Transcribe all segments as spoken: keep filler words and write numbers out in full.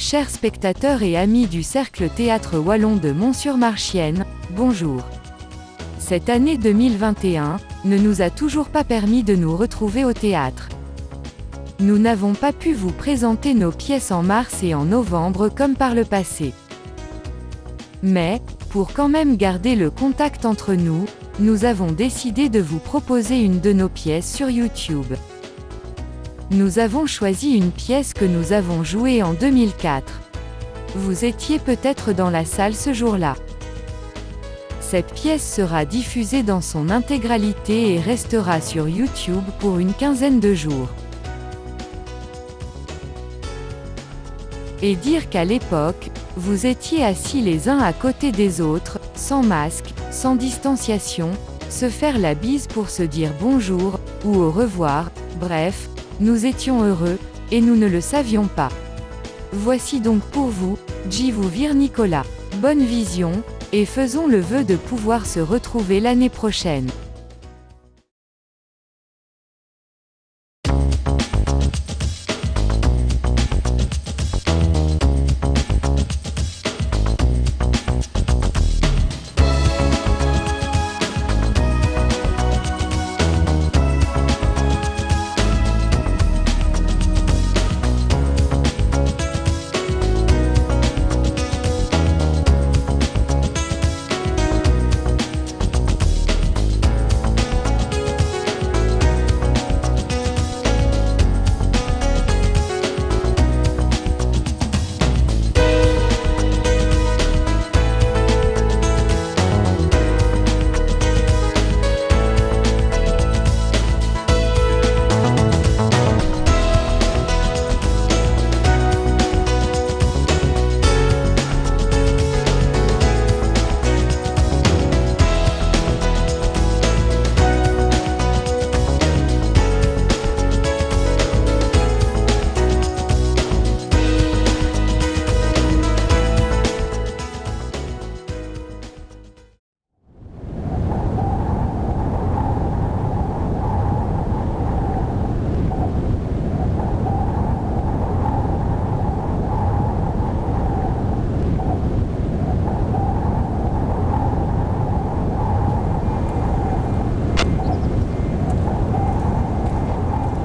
Chers spectateurs et amis du Cercle Théâtre Wallon de Mont-sur-Marchienne, bonjour. Cette année deux mille vingt et un ne nous a toujours pas permis de nous retrouver au théâtre. Nous n'avons pas pu vous présenter nos pièces en mars et en novembre comme par le passé. Mais, pour quand même garder le contact entre nous, nous avons décidé de vous proposer une de nos pièces sur YouTube. Nous avons choisi une pièce que nous avons jouée en deux mille quatre. Vous étiez peut-être dans la salle ce jour-là. Cette pièce sera diffusée dans son intégralité et restera sur YouTube pour une quinzaine de jours. Et dire qu'à l'époque, vous étiez assis les uns à côté des autres, sans masque, sans distanciation, se faire la bise pour se dire bonjour, ou au revoir, bref, nous étions heureux, et nous ne le savions pas. Voici donc pour vous, Dji vos vîr Nicolas. Bonne vision, et faisons le vœu de pouvoir se retrouver l'année prochaine.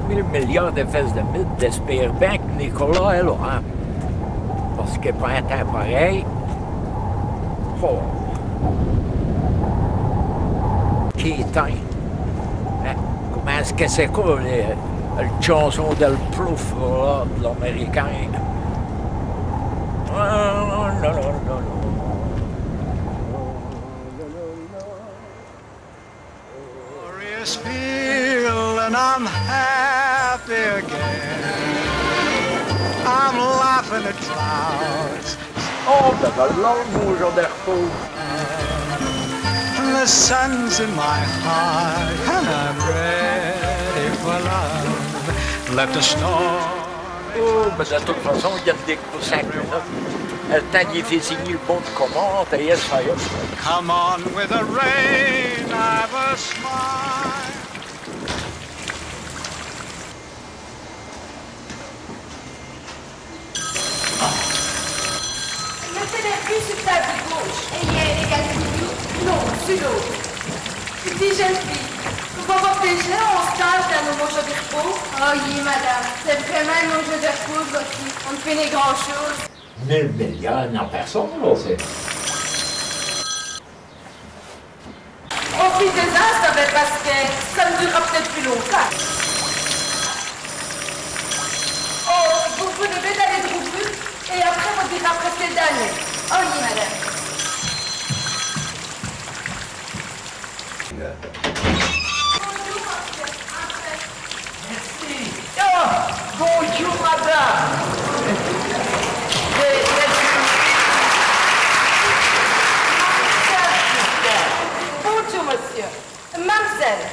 Mile miliârds d' èfèts d' mite, dj'èspère bin qu' Nicolas èst la, hin. Pace qui, pou in timps parèy, oh. Qué timps. Hin, comint ç' qui c'èst qu' lès, lès tchançons dèl plof, la, d' l'Amèrikin. Ah, non, non, non, non. Glorious feel and I'm happy again. I'm laughing at clouds. Oh, bin, bin, là, on mouge d'èrpôs. And the sun's in my heart and I'm ready for love. Let the snow. Oh, bin, di toute façon, dji n' digue qu' cinq minutes. Èl timps d' fé signer l' bon d' comande, èt ça y èst. Come on with the rain, I've a smile. Mètèz l' vîr su l' tâbe di gauche. Èt i gn-a ène égale di milieu ? Non, su l'ôte. Dîz, djène fîye, vos vos plêjèz on stâdje dins nos maujons d' èrpôs ? Oh oyi, madame, c'èst vraîmint on maujons d' èrpôs, vêci. On n' fét nén grand-chôse. Mins, mins, i gn-a pèrsone, là, c'èst... Profitèz-in, savèz, pace qui ça n' durera p't-ète pus longtimps. Oh, vos, vos d'vèz aler drout but, èt après, vos d'virez après qu' dj'é dîné. Oh oyi, madame. Bonjour, monsieur. Entrez. Merci. Oh, bonjour, madame. Je, je suis... Bonjour, monsieur. Mam'zèle,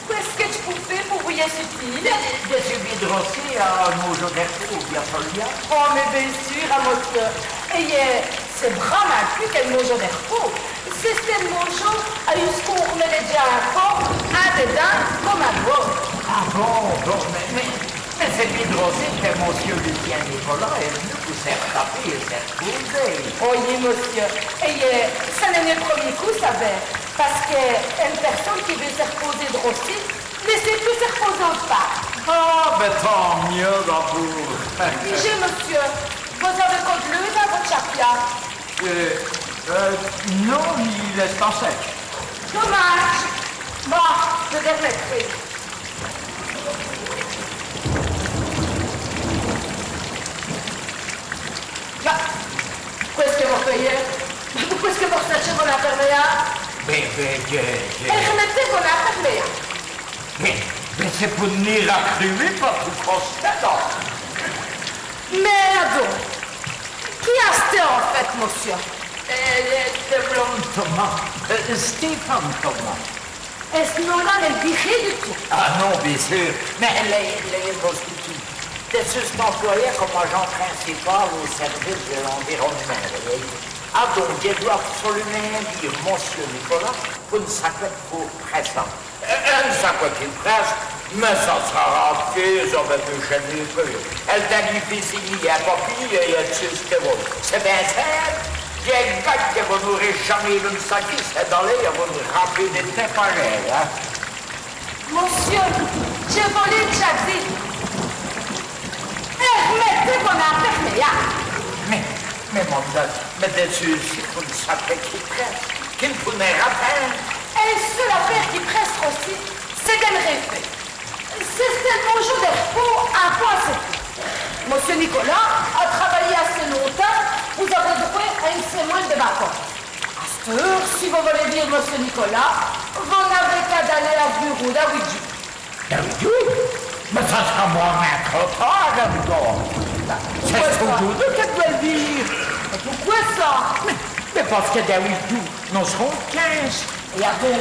qu'èst-ce qui dj' pou fé pou vos èsse utile ? Dji, dji su v'nu droci à on maujons d' èrpôs, ou bén Folia. Oh, mins bén sûr, hin, monsieur. Èt, euh, c'èst vraîmint pus qu'on maujons d' èrpôs. C'è-st-on maujons, euh, èyu qu'on r'mèt lès djins in fôrme, in d'dins come in d'vôrs. Ah bon, bon, mins, mins, mins C'èst bin drôle, c'èst qui Monsieû Lucien Nicolas èst v'nu pou s' r'taper èt s' r'pôser. Oyi, mossieû. Èt, euh, ça n'èst nin l' preumî côp, savez, pace qu'ène pèrsone qui vout s' r'pôser droci, n' sét pus s' r'pôser ôte pårt. Ah, bin tant mieûs d'abôrd. Dijèz, mossieû, vos-avez co d' l'eûwe dins vo tchapia ? Euh, euh, non, il èst assètch. Domâdje. Bon, dji vos r'mètrè. Bah, qwè ç' qui vos fèyez ? Poqwè ç' qui vos r'satchez vo-n-impèrmèyâbe ? Bin, bin, dji, dji... R'mètez vo-n-impèrmèyâbe. Bin, bin, c'èst pou n' nén r'acrûwer pa tout costé, non ? Mins adon, qui èstoz-ve an fét, mossieû ? Euh, dji, dji m' lome Thomas, euh, Stéphane Thomas. Èt ç' nom-la n' vos dit rén du tout ? Ah non, bin sûr, mins lèyez, lèyez vo-st-ètûde. Dji su-st-emplwèyî come agent principal au sèrvice di l'environn'mint, vos vèyez. Adon, dji dwè absolumint vîr Monsieû Nicolas pou ène saqwè d' côps prèssants. Euh, ène saqwè qui prèsse, mins ça s'ra rapide, vos vèyez, dji n' lé peû. Èle dwèt fini èl papî èt, èt tout ç' qui vos v'lez. C'èst bin simpe, dji gage qui vos n'ârez jamés v'nu saquî, c'èst d'aler avou ène rapidité parèye, in. Mossieû, dji vos l'é dèdja dit. R'mètez vo-n-impèrmèyâbe. Mins, mins, madame, mins dji su ici pou ène saqwè qui prèsse, qui n' pout nén ratinde. Èl seûle afêre qui prèsse ossi, c'èst d' r'fé. C'è-st-èl bonjoû di r'pôs a pwin.ne sèkî. Monsieû Nicolas a travayî assez longtimps pou awè drwèt a ène sèmwin.ne di vacance. Asteûre, si vos v'lez vîr Monsieû Nicolas, vos n'avez qu'a d'aler a s' burau d'a wit djoûs. D'a wit djoûs ? Mins ça s'ra branmint trop târd, adon. C'èst audjoûrdu qui dj' dwè l' vîr. Mins poqwè ça ? Mins, mins pace qui d'a wit djoûs, nos s'rons l' quinze. Èt adon ?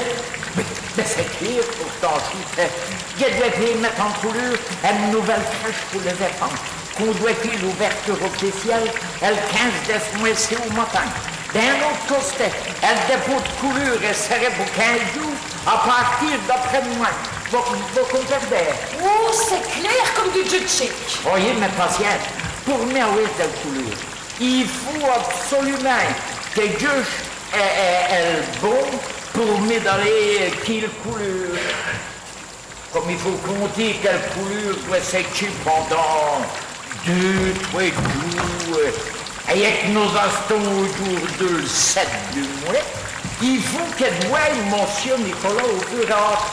Mins, mins c'èst clér, pourtant, si, dji dwè mète an couleûr ène nouvèle crèche pou lès-èfants, qu'on dwèt fé l'ouvèrtûre oficièle èl quinze di ç' mwès-ci au matin. D'in ôte costé, èl dèpôt d' couleûr èst sèré pou quinze djoûs a pârti d'après-d'mwin. Vos, vos compèrdez ? Oh, c'èst clér come du dju d' tchèke. Oyi, mins pacyince, pou mi awè dèl couleûr, i faut absolumint qui dj' ûche èl, èl, èl bon pou mi daler quéle couleûr. Come i faut compter qu'èl couleûr dwèt sètchî pindant deûs, trwès djoûs, èt qu' nos-astons audjoûrdu l' sèt du mwès, i faut qui dj' vwèye Monsieû Nicolas au pus râde.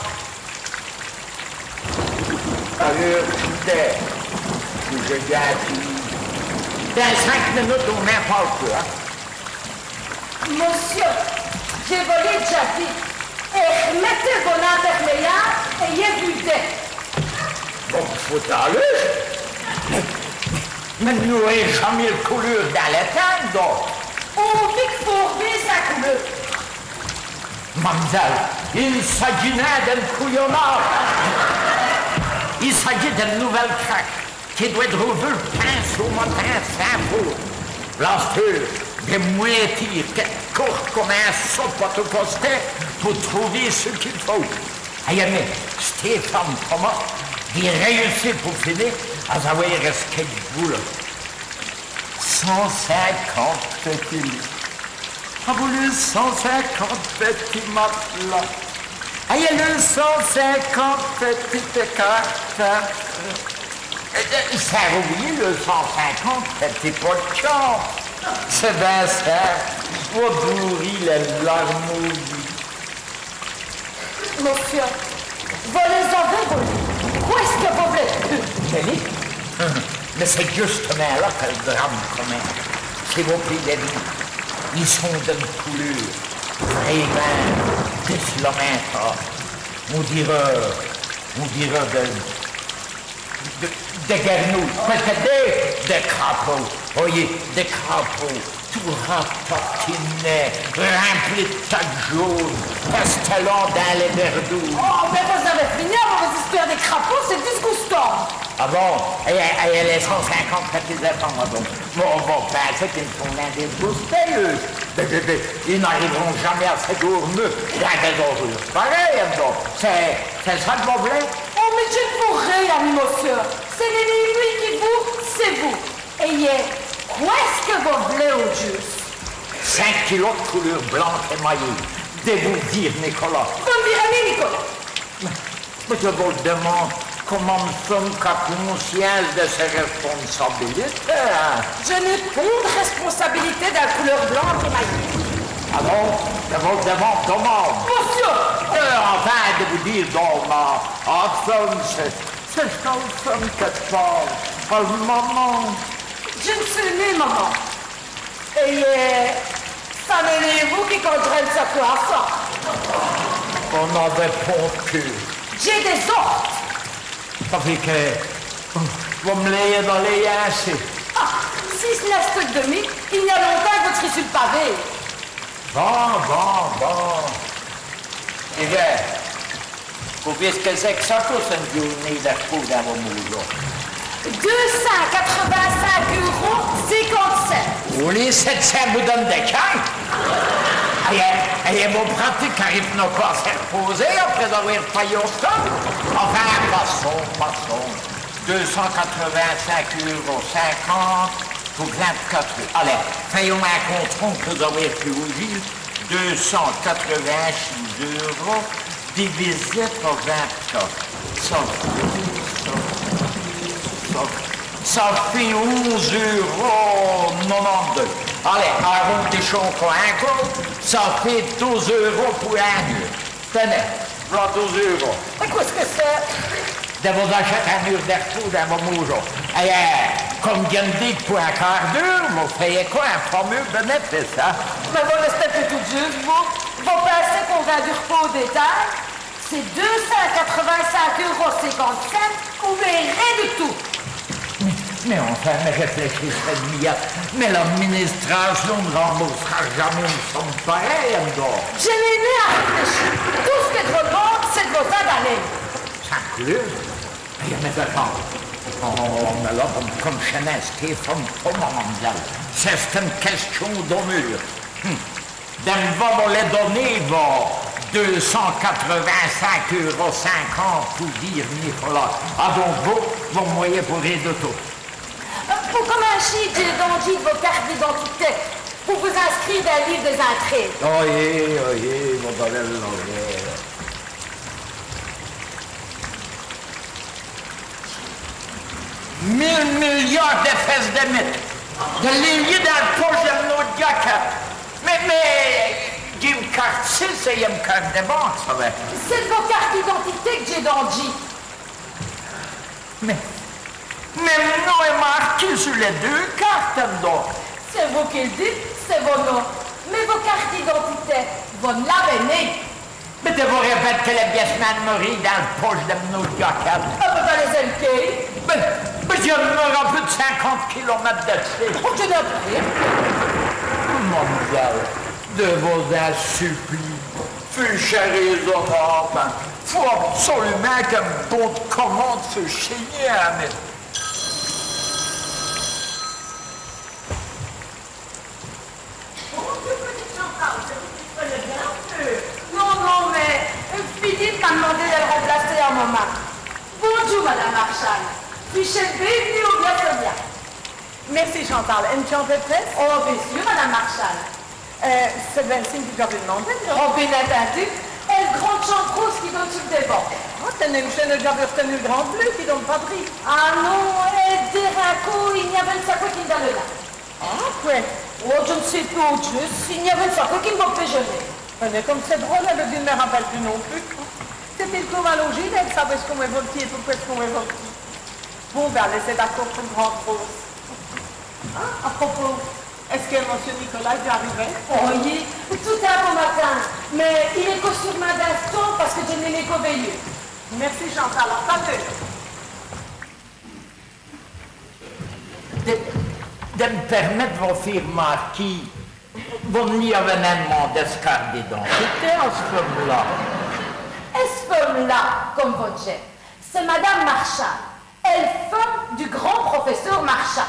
Alôrs, choûtèz, qui dj' vén d' fini. Dins cinq munutes, on n'è pâle pus, in. Monsieû, dji vos l'é dèdja dit, r'mètez vo-n-impèrmèyâbe èt vos-è vûrez. Bon, faut aler. Mins, mins, mins nos n'ârons jamés l' couleûr dins l' timps, don. On vèt qu' faut r'vîr s' couleûr. Mam'zèle, i n' s'adjit nén d'ène couyonâde. I s'adjit d'ène nouvèle crèche qui dwèt drwèt v'lu l' pince au matin sins faute. V'là asteûre, dji m' wè tîre quéte course come in sot pa tous costés pou trover ç' qu'i faut. Èt mins, Stéphane Thomas, dji rèyussè pou fini a-z-awè rèskî d' boulot. Cint cinquante pètits lits. Avou lès cint cinquante pètits mat'las. Èt lès cint cinquante pètitès cartins. Èt, èt, sins oublyî lès cint cinquante pètits pos d' tchambe. C'èst bin ça, vos d'vrîz lès larmes aus yûs. Monsieû, vos lès-avez, vos, qwè ç' qui vos v'lez d' pus ? Dès lits ? Mins c'èst djustumint la qu' èl drame comince. Si vos p'lez lès vîr, i sont d'ène couleûr vrémint dèsolamint. On dîreut, on dîreut dès, dès, dès guèrnouyes, pus qu' dès, dès crapaus. Oyi, dès crapaus, tout ratatinés, rimplis d' taches jaunes, pèstelants dins lès vèrdoûres. Oh, mins vos-avez fini avou vos-istwêres di crapaus, c'èst disgoustant. Ah bon ? Èt, èt, èt lès cint cinquante pètits-èfants, don ? Bon, bon, bin, c'èst qu'i n' sont nén disgoustés, eûs. Bin, bin, bin, i n'arivront jamés a s' dôrmu dins dès-oreûres parèyes, don. C'èst, c'èst ça qu' vos v'lez ? Mins dji n' vou rén, mossieû. Ci n'èst nén mi qui vout, c'èst vous. Èt qwè ç' qui vos v'lèz au djusse ? Cénq kilos d' coleûr blanke èt mayîye, dè vos vîr Nicolas. Vos n' vîrèz nén Nicolas. Mins dji vos l' dimande come ine feume qu'a conscience dè sès rèsponsabilités, hin. Dji n'é pont d' rèsponsabilités dins l' coleûr blanke èt mayîye. Adon, dji vos l' dimande d'ôme à hôme. Mossieû ! Euh, enfin, dji vou dîre d'ôme à, à feume, c'èst, c'è-st-ène feume qui pâle. Pâle, maman. Dji n' seû nén maman. Èt, euh, ça n'èst nén vous qui condurîz ène sacoche à sas. Vos n'avèz pont d' keûr. Dj'é dès-ôrdes. Ça fét qui vos m' lèyèz daler insi. Ah, si ç' n'èsteût qu' di mi, i gn-a lontins qui vos sèrîz su l' pavé. Bon, bon, bon. Èt bin, vos vèyèz ç' qui c'èst qu' ça coûte, ine djoûrnéye di r'pôs dins vo môjo ? Deûs cints quatrè-vints-cénq eûros cénquante cints. Au lî d' sèt cints boudènes di quin. Èt, èt vos pratike arive co à s' r'pôser après awè payî ossi ? Enfin, passons, passons. Deûs cints quatrè-vints-cénq eûros cénquante pou vint-quatre eûres. Alèz, fèyons in compte rond pou-z-awè pus aujîye. Deûs cints quatrè-vints-sîs eûros divisé pa vint-quatre. Ça fét, ça fét, ça fét, ça fét onze eûros nonante-deûs. Alèz, arondissons co in côp, ça fét doze eûros pou ine eûre. Tènèz, v'la doze eûros. Mins qwè ç' qui c'èst ? Dji vos achète ine eûre di r'pôs dins vo môjo. Èt, euh, come dji n' di qu' pou in quârt d'eûre, vos fèyèz co in fameûs bènèfice, hin ? Mins vos n'èstèz pus tot djusse, vous. Vos pinsèz qu'on vind du r'pôs au dètaye ? C'èst deûs cints quatrè-vints-cénq eûros cénquante cints, ou bén rén du tout. Mins, mins enfin, mins rèflèchissèz ine miyète. Mins l'administrâcion n' rembours'ra jamés ine some parèye, adon. Dji n'é nén à rèflèchi. Tout ç' qui dj' vos d'mande, c'èst d' vos-in daler. Sacrbleu. Èt mins enfin, oh, mins la, come, come ch'èst nén ç' qui f'meut po, mam'zèle. C'è-st-ine quèstion d'oneûr. Hum. Dji n' va nén vos lès doner, vos deûs cints quatrè-vints-cénq eûros cénquante pou vîr Nicolas. Adon, vos, vos n' m'oyèz pou rén du tout. Euh, pou cominchî, dj'é dandjî d' vo carte d'idintité pou vos inscrîre dins l' lîve dès-intréyes. Oyi, oyi, vos-alèz l' vèy. Mile miyârds di fèsses di mite. Dji l'é lèyî dins l' poche di m'n-ôte djakète. Mins, mins, dji m' carte, c'èst, c'èst dji m' carte di banke, ça va. C'èst d' vo carte d'idintité qui dj'é dandjî. Mins, mins m' nom èst marqué su lès deûs cartes, adon. C'èst vous qui l' d'jèz, c'èst vo nom. Mins vo carte d'idintité, vos n' l'avèz nén. Mins dji vos rèpète qui lès bièssements d'mèrî dins l' poche di m'n-ôte djakète. Ah, mins vos lès-avèz qué ? Mins, mins dji n'é nén à pus d' cinquante kilomètes d'ici. Oh, dji n'é pus. Mam'zèle, dji vos-in suplîye, fuchèz rézonâbe. Faut absolumint qui m' bon d' comande fuche signîye, hin, mins Bondjoû, p'tite Chantal, dji vos cwè bén, euh. Non, non, mins, euh, Philippe m'a d'mandé di l' r'placer in momint. Bondjoû, Madame Marchal. Fuchèz l' bén v'nûwe au Bia Sonia. Mèrci, Chantal. Ène tchambe prèsse ? Oh, bén seûr, Madame Marchal. Euh, c'èst bén ici qui dj' vos d'mande, non ? Oh, bén ètindu. Èl grande tchambe rôse qui done su l' dèvant. Oh, tènèz, dji n'é jamés r'tinu l' grande bleue qui done pa-drî. Ah non, èt dèrin côp, i gn-aveut ène saqwè qui n' d'aleut nén. Ah, qwè ? Oh, dji n' sé pus au djusse, i gn-aveut ène saqwè qui n' vos pèjeut nén. Tènèz, come c'èst drole, èle, dji n' mi rapèle pus non pus. C'èst pus co malaujî, dji n' sé pus ç' qu'on m'èvôye èt pouqwè ç' qu'on m'èvôye. Bon, bén, alèz, c'èst d'acôrd pou l' grande rôse. Ah, à propos, èst-ce qui Monsieû Nicolas èst d'dja arivé ? Oh, oyi, tout timpe au matin, mins il èst co sûr'mint dins s' tchambe pace qui dji n'èl é nén co vèyu. Mèrci, Chantal, à tout à l'eûre. Dji, dji m' pèrmèt di vos fé r'mârquer, vos n' lî avèz nén d'mandé s' carte d'idintité à ç' feume-là. Èt ç' feume-là, come vos d'jèz, c'èst Madame Marchal, èl feume du grand profèsseûr Marchal.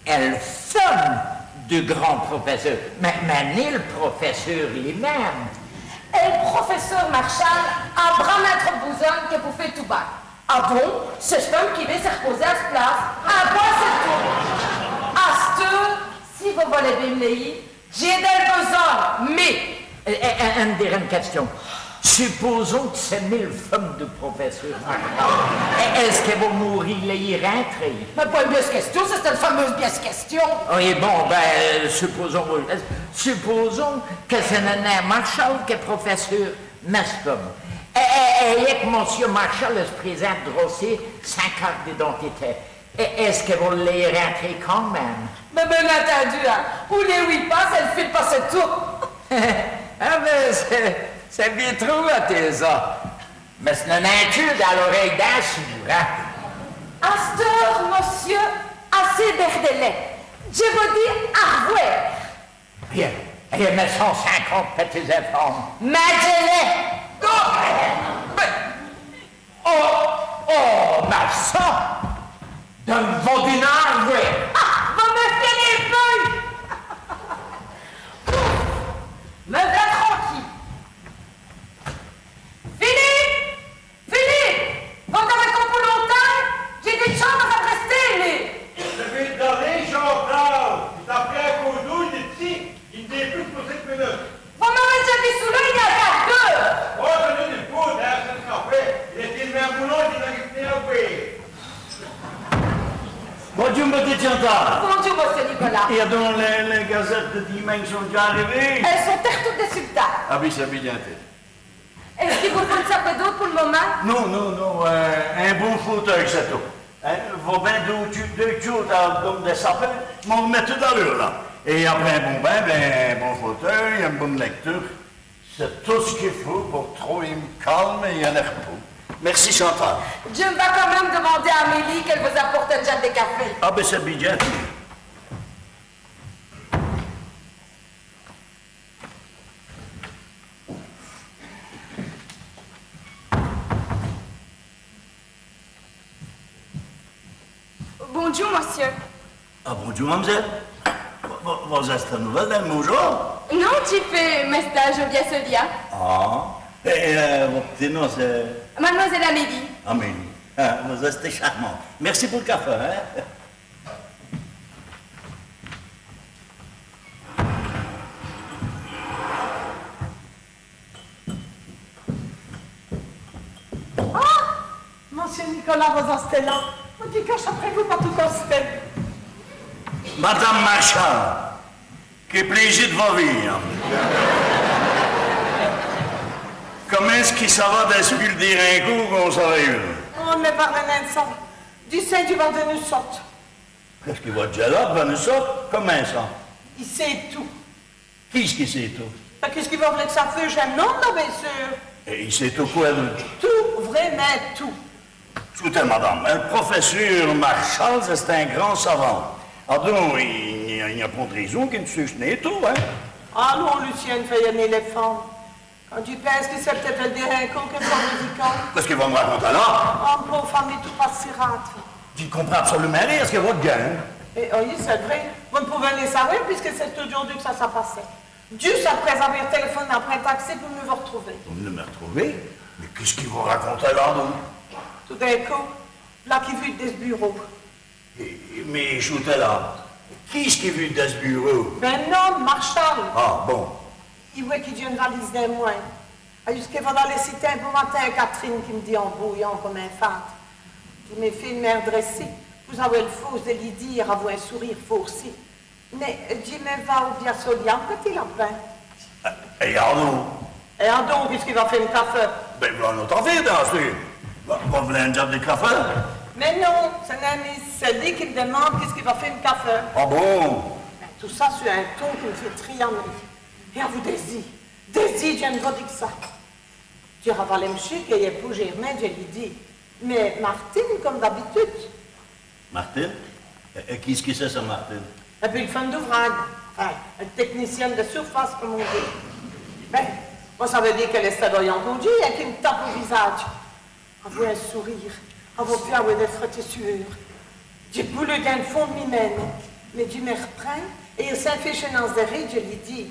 Èl feume du grand profèsseûr, mins, mins nén l' profèsseûr li-minme. Èl profèsseûr Marchal a branmint trop d' bousognes. Tant qui pou fé toubak. Adon, c'èst ç' feume qui va s' èrpôser à s' place. Ah bon, c'èst tout. Asteûre, si vos volez bén m' lèyî, dj'é dèl bèsogne, mins... Èt, èt, èt, ène dêrène quèstion. Supôsons qui c'èst mi l' feume du profèsseûr Marchal. Èt, èst-ce qui vos m' lèyîrîz rintrer ? Mins bièsse quèstion, c'è-st-ène fameûse bièsse quèstion. Oyi, bon, bén, supôsons, supôsons qui ç' n'èst nén Marchal qu'èst profèsseûr, mins s' feume. Èt, èt, èt, èt qui Monsieû Marchal èst présint droci, sins carte d'identité. Èt, èst-ce qui vos l' lèyîrîz rintrer quand min.me ? Mins bén ètindu, hin. Ou lèyîz pa, c'èst l' file pa-d'ssus tout. Ah bén, c'èst, c'èst bén trop intéréssant. Mins ç' n'èst nén tcheûr dins l'orèye d'in soûrd, hin. Asteûre, mossieû, assez bèrdèlé. Dji vos di au r'vwêr. Bén, èt mès cint cénquante pètits-èfants. Mins dji lès. Non, mins, oh, oh, mins ça, dji n' vos di nén au r'vwêr. Ah, vos m' fèyez peû. Mins va tranquile. Philippe ! Philippe ! Vos-avez co pou longtimps ? Dj'é dit one tchambe à vos prèster, mins... Dji vén d'aler, Chantal. Dji t'apèle pou dîre, dji n' dî pus pou cénq munutes. Vos m'avez dèdja dit çoula i-n-a on quârt d'eûre. Oh, dji n'é nén fou, dins cén cafè, il èst tél'mint boulon, dji n'arive nén à bwêre. Bondjoû, ma pitite Chantal. Bondjoû, mossieû Nicolas. Èt adon, lès, lès gazètes di diminche sont dèdja arivées ? Èles sont tèrtous d'ssus l' tâbe. Ah oyi, c'èst bén. Èst-ce qu'i vos faut one sape d'ôte pou l' momint ? Non, non, non, euh, on bon fauteuy, c'èst tout. Hin, vos v'nez deûs, deûs tchôtes à, à m' saper, mins on va mète tout à l'eûre, la. Èt après on bon bin, bén, on bon fauteuy, one bone lècture. C'èst tout ç' qu'i faut pou trover l' calme èt l'èrpôs. Mèrci, Chantal. Dji m' va quand min.me dimander à Amélie qu'èle vos apôrte one djate di cafè. Ah bén, c'èst bén. Bondjoû, mossieû. Ah, bondjoû, mam'zèle. Vos, vos, vos-èstez nouvèle dins l' maujo ? Non, dji fé mès stâjes au Via Solia. Ah. Èt, èt, euh, vo p'tit nom, c'èst ? Mademoiselle Amélie. Amélie. Ah, vos-èstez charmante. Mèrci pou l' cafè, hin. Ah ! Monsieû Nicolas, vos-èstez la. Dji cotche après vous pa tos costés. Madame Marchal, qué pléji d' vos vîr. Comint ç' qui ça va dispûs l' dêrin côp qu'on s'a vèyu ? Oh, n' mi pârlez nén d' ça. Dji sé, dji va div'nu sote. Qu'èst-ce qui vos d'jez la, div'nu sote ? Comint ça ? I sét tout. Quî-ce qui sét tout ? Bén, quî-ce qui vos v'lez qu' ça fuche ? On-ome, la, bén seûr. Èt i sét tout qwè, li ? Tout, vrémint tout. Choûtez, madame, li profèsseûr Marchal, c'è-st-on grand savant. Adon, i, i, i gn-a pont d' rêson qu'i n' sûche nén tout, hin. Alons, Lucien, fé on-èlèfant. Quand dji pinse qui c'èst p'tète li dêrin côp qu'èle va r'vicant. Qu'èst-ce qui vos m' racontez la ? On pôve famîye tout passe si rade. Dji n' comprind absolumint rén à ç' qui vos d'jez. Èt, oyi, c'èst vré. Vos n' p'lèz nén savoir, pusqui c'èst audjoûrdu qu' ça s'a passé. Djusse après avoir tèlèfoné après on taxi pou v'nu vos r'trouver. Pou v'nu m' r'trouver ? Mins qu'èst-ce qui vos racontez la, don ? Tout d'in côp, v'la qu'i vûte di s' bûrau. Èt, mins choûtez la, quî ç' qui vûte di s' bûrau ? Bén on-ome, Marchal. Ah, bon. I vwèt qu'i djin one valise dins l' mwin. Èyu ç' qui vos d'lez si timpe au matin, Catherine, qui m' dit en bouyant come on fade. Dji m' fé one mèrde ici, vos-avez l' fôce di lî dîre avou on sourîre fôrci. Mins, dji m' va au Via Solia, p'tit lapin. Èt adon ? Èt adon, qu'èst-ce qu'i va fé m' cafè ? Bén, v'la on-ôte afêre, dins ç' cas. Vos, vos v'lez one djate di cafè ? Mins non, ç' n'èst nén mi, c'èst li qui m' dimande qu'èst-ce qu'i va fé m' cafè. Ah bon ? Bén, tout ça su on ton qui m' fét triyaner. Èt avou dès-îs, dès-îs, dji n' vos di qu' ça. Dji ravale on chik èt dji pwèsse rin, dji lî di : « Mins Martine, come d'abitude. » « Martine ? Èt, èt quî ç' qui c'èst, ça, Martine ? » « Èt bén, l' feume d'ouvradje. Enfin, l' tècniciène di surface, come on dit. » Bén, vos savez bén qu'èle èsteut d'vèy on condjî èt qui m' tape au visadje. Avou on sourîre, avou bén dès frètichûres. Dji boule dins l' fond d' mi-min.me, mins dji m' riprind èt, sins fé chènance di rîre, dji lî di :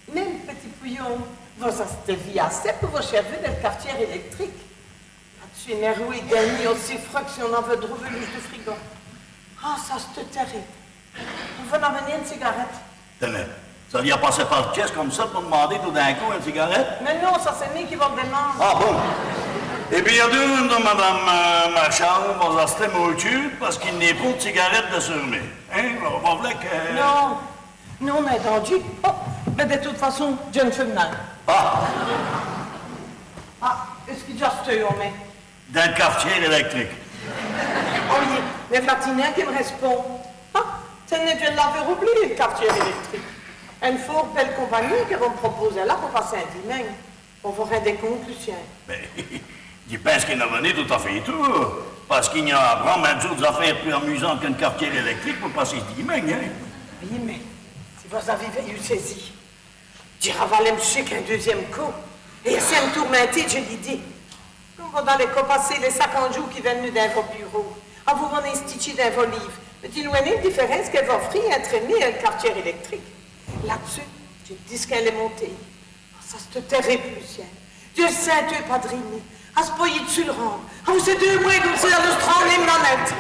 « Mins, p'tit pouyon, vos-astèz vî assez pou vos chèrvu di caf'tiére élèctrique. » Dji m'è r'wêye dins l' nût ossi frèd qu' si on-aveut drèvu l'uch du frigo. Ah, ça, c'èsteut tèribe. Vos n'avèz nén ène cigarète ? Tènèz, ça vèyèt passer pa l' tièsse come ça, vos d'mander tout d'in côp ène cigarète ? Mins non, ça c'èst mi qui vos l' dimande. Ah bon ? Èh bén, adon, madame, euh, Marchal, vos-astèz mau tcheûte, pace qu'i n'é pont d' cigarète dèssur mi. Hin ? Vos, vos v'lèz qui... Non. Non, mins dandjî. Oh, mins di toute façon, dji n' fume nén. Ah. Ah, èyu-ce qui dj'asteû, omi ? Dins l' caf'tiére élèctrique. Oyi, mins v'la-t-i nén qui m' rèspond. Ah, tènèz, dji l'aveu roubliyî, l' caf'tiére élèctrique. Ène fôrt bèle compagnîye qui vos m' propôsèz la pou passer in dîmègne. Vos vos rindèz compte, Lucyin ? Bén, dji pinse qu'i n'a nén tout-à-fét tôrt, pace qu'i gn-a branmint d'ôtès-afêres pus amûsantes qu'ène caf'tiére élèctrique pou passer s' dîmègne, hin. Oyi, mins si vos-avîz vèyu sès-îs. Dji ravale èm chique in deûzyinme côp, èt sins m' tourminter, dji lî di : « Come vos d'alèz co passer lès saquants djoûs qui vènenut dins vos burau, a vos-in.ner stitchî dins vos lîves, mins dji n' vwè nén l' difèrince qu'èle va ofri intrè mi èt l' caf'tiére élèctrique. » Là-d'ssus, dji disquinde lès montéyes. Ah, ça c'èsteut tèribe, Lucyin. Dji l' sinteû padrîner, aspoyî d'ssus l' rampe. Ah, vos-èstèz deûs mwins come ça, a l' strangler m' nanète.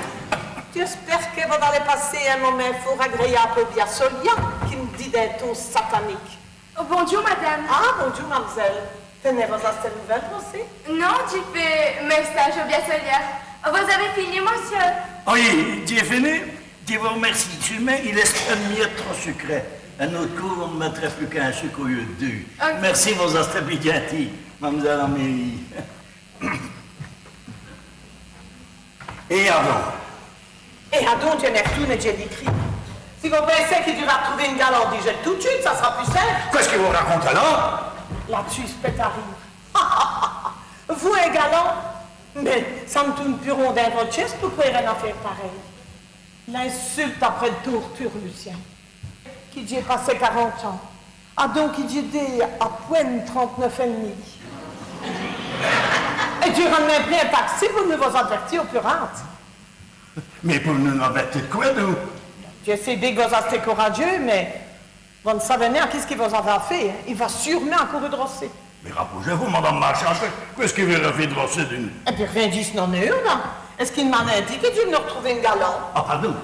Dj'èspère qui vos d'alèz passer in momint fôrt agrèyabe au Bia Solia, qui m' dit d'in ton satanique. Oh, bondjoû, madame. Ah, bondjoû, mam'zèle. Tènèz, vos-astèz nouvèle, vos ossi ? Non, dji fé m'n stâdje au Bia Solia. Vos-avèz fini, mossieû ? Oyi, dj'é fini. Dji vos r'mèrcîye, mins il èst ène miète trop sucré. In-ôte côp, vos n' mètrèz pus qu'in suke au lieu d' deûs. Ok. Mèrci, vos-astèz bén djintîye, mam'zèle Amélie. Èt adon ? Èt adon, dji m'è r'toûne èt dji lî crîye. Si vos pinsèz qui dj' va r'trouver in galant, dijèz-l' tout d' chûte, ça s'ra pus simpe. Qwè-ce qui vos racontèz la ? Là-d'ssus, i s' pète à rîre. Vous, in galant ? Mins ça n' toûne pus rond dins vo tièsse pou crwêre ène afêre parèye. L'insulte après l' torture, Lucyin. Qui dj'é passé quarante ans. Adon qui dj'é à pwin.ne trinte-neuf èt d'mi. Èt dji n'é nén pris in taxi pou n' vos-avèrti au pus rade. Mins pou n' avèrti d' qwè, don ? Dji sé bén qu' vos-astèz coradjeûs, mins vos n' savèz nén à quî ç' qui vos-avèz afêre, hin. I va seûrmint acouru droci. Mins rapaujèz-vous, madame Marchal, qwè-ce qu'i vêreut fé droci, don ? Èt bén, rén d' ç' qu'on-a dit, la. Èst-ce qu'i n' m'a nén dit qui dj' v'neu r'trouver in galant ? Ah, pardon.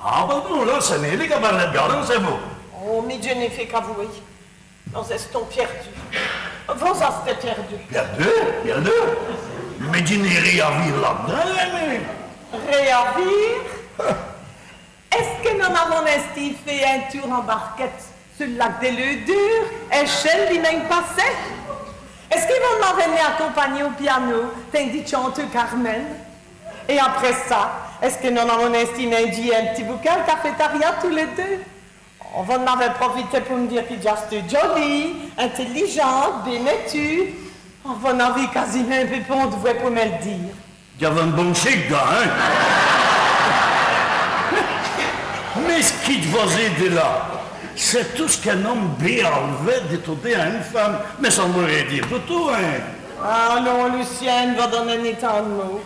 Ah, pardon, la, ç' n'èst nén li qu'a pârlè d' galant, c'èst vous. Oh, mins dji n'é fét qu'avouwer. Nos-èstons pièrdus. Vos-astèz pièrdu. Pièrdu ? Pièrdu ? Mins dji n'é rén à vîr la-d'dins, mins. Rén à vîr ? Èst-ce qui nos n'avons nén stî fé in toûr en barquète su l' lac dès Leûs Dûrs, èchèle, li même passé ? Èst-ce qui vos n' m'avèz nén acompagnî au piano, tandis dj' tchanteu Carmen ? Èt après ça, èst-ce qui nos n'avons nén stî mindjî in p'tit bokèt al cafétéria tous lès deûs ? Oh, vos n'avèz nén profité pou m' dîre qui dj'asteû djolîye, intèlijinte, bén mètûwe. Oh, vos n'avîz quâsimint pus pont d' vwès pou m' èl dîre. Dj'aveu ène bone chique, da, hin ? Mins ç' qui dj' vos-é dit la, c'èst tout ç' qu'in-ome bén al'vé dè todi a ène feume. Mins ça n' vout rén dîre du tout, hin. Alons, Lucyin, vos d'nèz nén tant d' mau.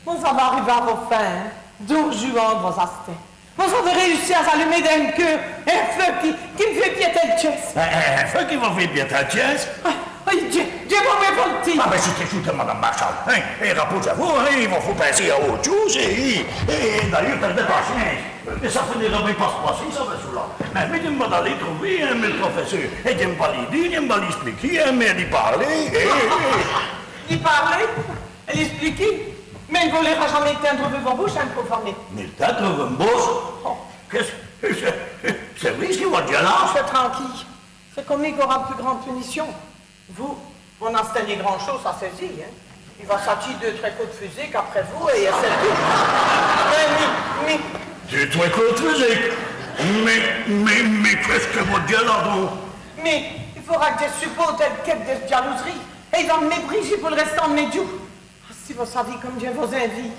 Vos-avèz arivè à vo fin, hin. Don Juan, vos-astèz. Vos-avèz rèyussi à alumer dins m' keûr in feu qui, qui m' fét pièter l' tièsse. In, in, in feu qui vos fét pièter l' tièsse ? Ah, ayi, dji, dji vos r'mèt voltî. Ah, mins choûtèz, choûtèz, madame Marchal, hin, èt rapaujèz-vous, hin, i vos faut pinser à ôte tchôse, èt, èt, èt d'ayeûrs, pèrdèz paciyince. Mins ça finira bén pa s' passer, ça, ça, ça, la. Mins, mins dji m' va d'aler trouver, hin, mins l' profèsseûr. Èt dji m' va lî dîre, dji m' va lî èspliquer, hin, mins lî pârler, èt, èt. Lî pârler ? Èt lî èspliquer ? Mins i n' vos lèch'ra jamés l' tins d' rouvîr vo bouche, hin, pauv'ome. Mins l' tins d' rouvîr m' bouche ? Oh. Qu'èst-ce qui, c'èst, c'èst vré ç' qui vos d'jèz la ? Soyèz tranquîye. C'èst co mi qu'ârè l' pus grande punicion. Vous, vos n'astèz nén grand-chôse à sès-îs, hin. I va satchî deûs, trwès côps d' fusik après vous, èt c'èst tout. Mins, mins, mins. Deûs, trwès côps d' fusik ? Mins, mins, mins qu'èst-ce qui vos d'jèz la, don ? Mins i faura qui dj' supôrte èl quête dè s' djalouserie. Èt i va m' mèpriser pou l' rèstant d' mès djoûs. Ah, si vos savîz come dj' vos-invîye.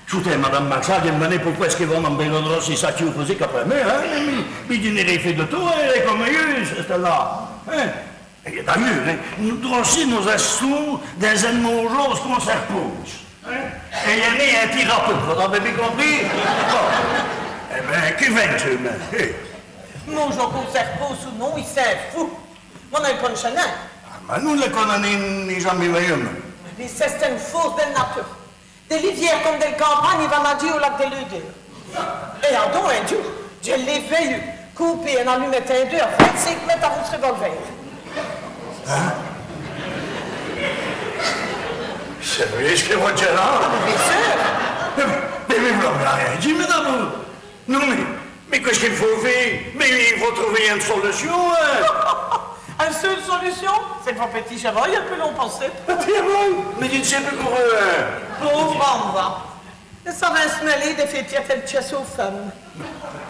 Choûtèz, madame Marchal, dji m' d'mande pouqwè èst-ce qui vos-amenez droci satchî au fusik après mi, hin, mins, mins, mins dji n'é rén fét du tout, hin, come, c'èst la, hin. Èt d'ayeûrs, hin, nos droci, nos-èstons dins ène maujo qu'on s' r'pôse, hin. Èt i gn-a nén in tirapeut, vos-avèz bén compris ? Bon. Èt bén, qui vègne, mins, hin. Maujo qu'on s' r'pôse ou non, i s'è fout. Mins on n'è conèt nén. Ah, mins nos n' lès conèssons nén, nén jamés vèyu, mins. Pwis c'è-st-ène fôrce dèl nature. Dè l'ivièr come dèl campagne, i va nadjî au lac dè Lûdêre. Èt adon, in djoû, dji l'é vèyu côper ène alumète in deûs à vint-cénq mètes avou s' rèvolvêr. Hin ? C'èst vré ç' qui vos d'joz la ? Mins bén seûr. Mins, mins, mins vos n'avèz rén dit, madame. Non, mins, mins qwè ç' qu'i faut fé ? Mins i faut trouver ène solucion, hin. Ène seûle solucion, c'èst qu' vo pètit-chèvau, i n' pout pus passer. Pètit chèvau ? Mins dji n' sé pus courîre, hin. Pôve ome, va. Èt ça va s' mèler dè fé piède ène tièsse au feume.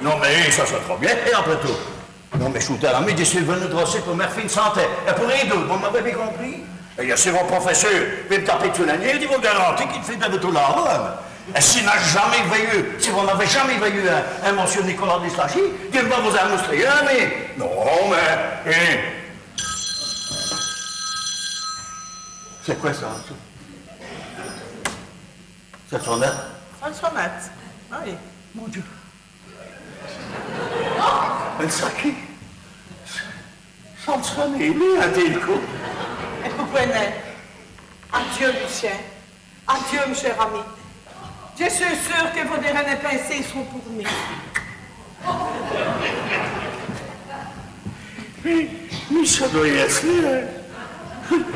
Non, mins ça, ça sèreût trop bén, èt après tout. Non, mins choûtèz, la, mi, dji seû v'nu droci pou m' fé ène santé. Èt pou rén d' ôte, vos m'avèz bén compris ? Èt si vo profèsseûr vét m' taper su l' nièsse, dji vos garantis qu'i n' fét pus d' tout la, hin. Èt s'i n'a jamés vèyu, si vos n'avèz jamés vèyu in, in Monsieû Nicolas Dislachis, dji n' va vos in mostrer, hin, mins, non, mins, hin. C'èst qwè ça ? Ça sone ? Ça sone, oyi. Mon Dieu. Èle saqui. Ça n' s'reut nén, li, à dîre l' côp. Èt pouqwè nén ? Adieu, Lucien. Adieu, m' chér ami. Dji seû seûre qui vos dêrnèyes pinsées sont pou mi. Mins, mins ça dwèt yèsse, hin.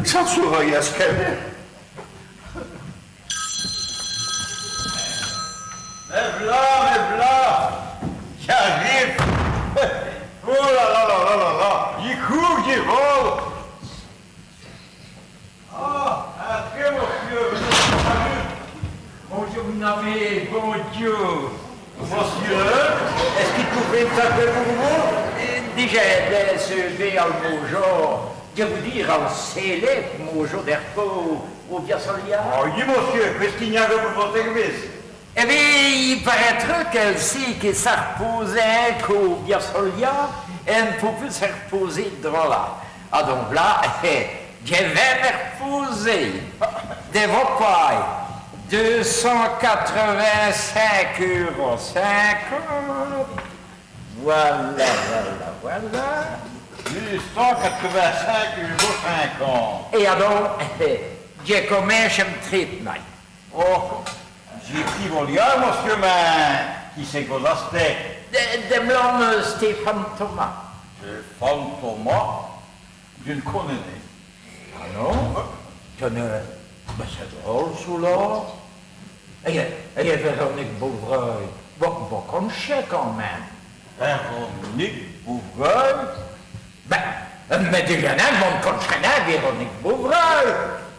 Ça n' sâreut yèsse qui li. Mè v'là, mè v'là, dj'arive. Oh là là là là là là, dji coûrs, dji vole. Ah, intrèz, mossieû, vos-astèz v'nu. Bonjour, mon ami, bonjour. Mossieû, èst-ce qui dj' pou fé ène saqwè pou vous ? Dèdja, dèdja, dèdja, al maujo, dji vou dîre al célèbe maujo dè r'pôs au Bia Solia. Ah oyi, mossieû, qu'èst-ce qu'i gn-a pou vos sèrvices ? Èt bén, i parèt qui cén-ci qui s'a r'pôsé in côp au Bia Solia, èn' pout pus s' r'pôser drola. Adon v'là, dji va m' r'pôser. Dè vo påye, deûs cint quatre-vint-cénq eûros cinquante. Vola, vola, vola. Deûs cint quatre-vint-cénq eûros cinquante. Èt adon, dji cominche èm' trêt'mint. Oh, dji pwè vos l'dîre, mossieû, mins qui c'èst qu' vos-astèz ? Dji, dji m' lome Stéphane Thomas. Stéphane Thomas ? Dji n' conè nén. Ah non ? Tènèz, mins c'èst drole, çoula. Èt, èt Véronique Bouvreuil, vos, vos con'chèz quand min.me. Véronique Bouvreuil ? Bén, mins dèdja, vos n' con'chèz nén Véronique Bouvreuil.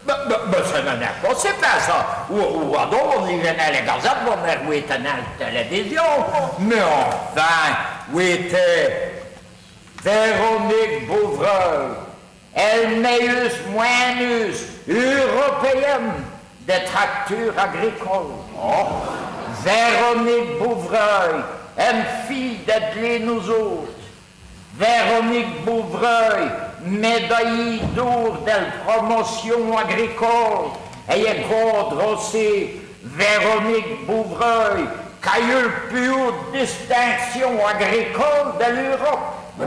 Bén, bén, bén, ça n'èst nén possibe, ça. Ou, ou adon, vos n'lîjèz nén lès gazètes, vos n'wètèz nén l' tèlèvision. Mins enfin, wétèz, Véronique Bouvreuil, èl mèyeûse mwin.neûse européenne dès tracteûrs agricoles. Oh. Véronique Bouvreuil, èm' fîye dè d'lé nous-ôtes. Véronique Bouvreuil, mèdayî d'ôr dèl promocion agricole, èt co droci, Véronique Bouvreuil, qu'a yeû l' pus hôte distincsion agricole dè l'Europe. Oh.